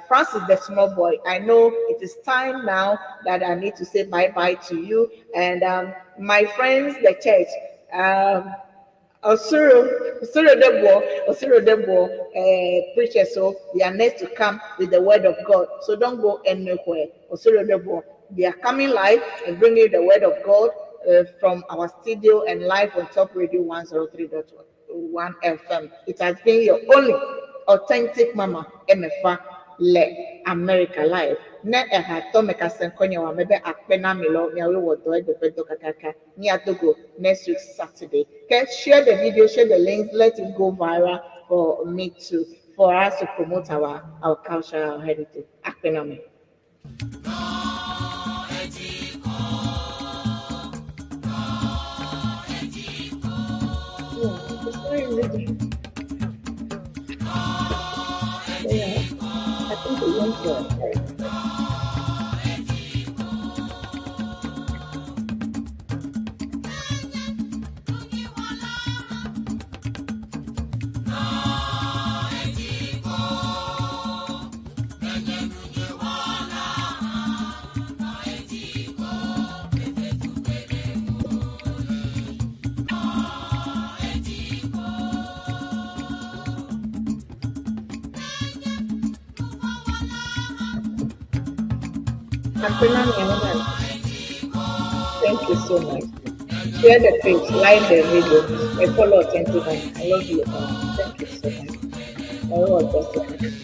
Francis the small boy. I know it is time now that I need to say bye bye to you and my friends, the church. Osuro, Osuro Debo, Osuro Debo, preacher, so they are next to come with the word of God. So don't go anywhere. Osuro Debo, they are coming live and bringing the word of God from our studio and live on Top Radio 103.1 FM. It has been your only authentic mama, Emefa le America Live. Ne eha tɔ me kase ŋkɔnye wa mebe akpe na mi lɔ miawoe wɔ dɔ egbe ƒe dɔ kakaka. Míado go next week Saturday. Okay, share the video, share the links, let it go viral for me to, for us to promote our culture, our heritage. Akpe na mi. Yeah, it's very rigid. Yeah, I think it went well. Akpe na mi, woman. Thank you so much. Share the page, like the video, and follow Authentic Mama. I love you all. Thank you so much. I love you.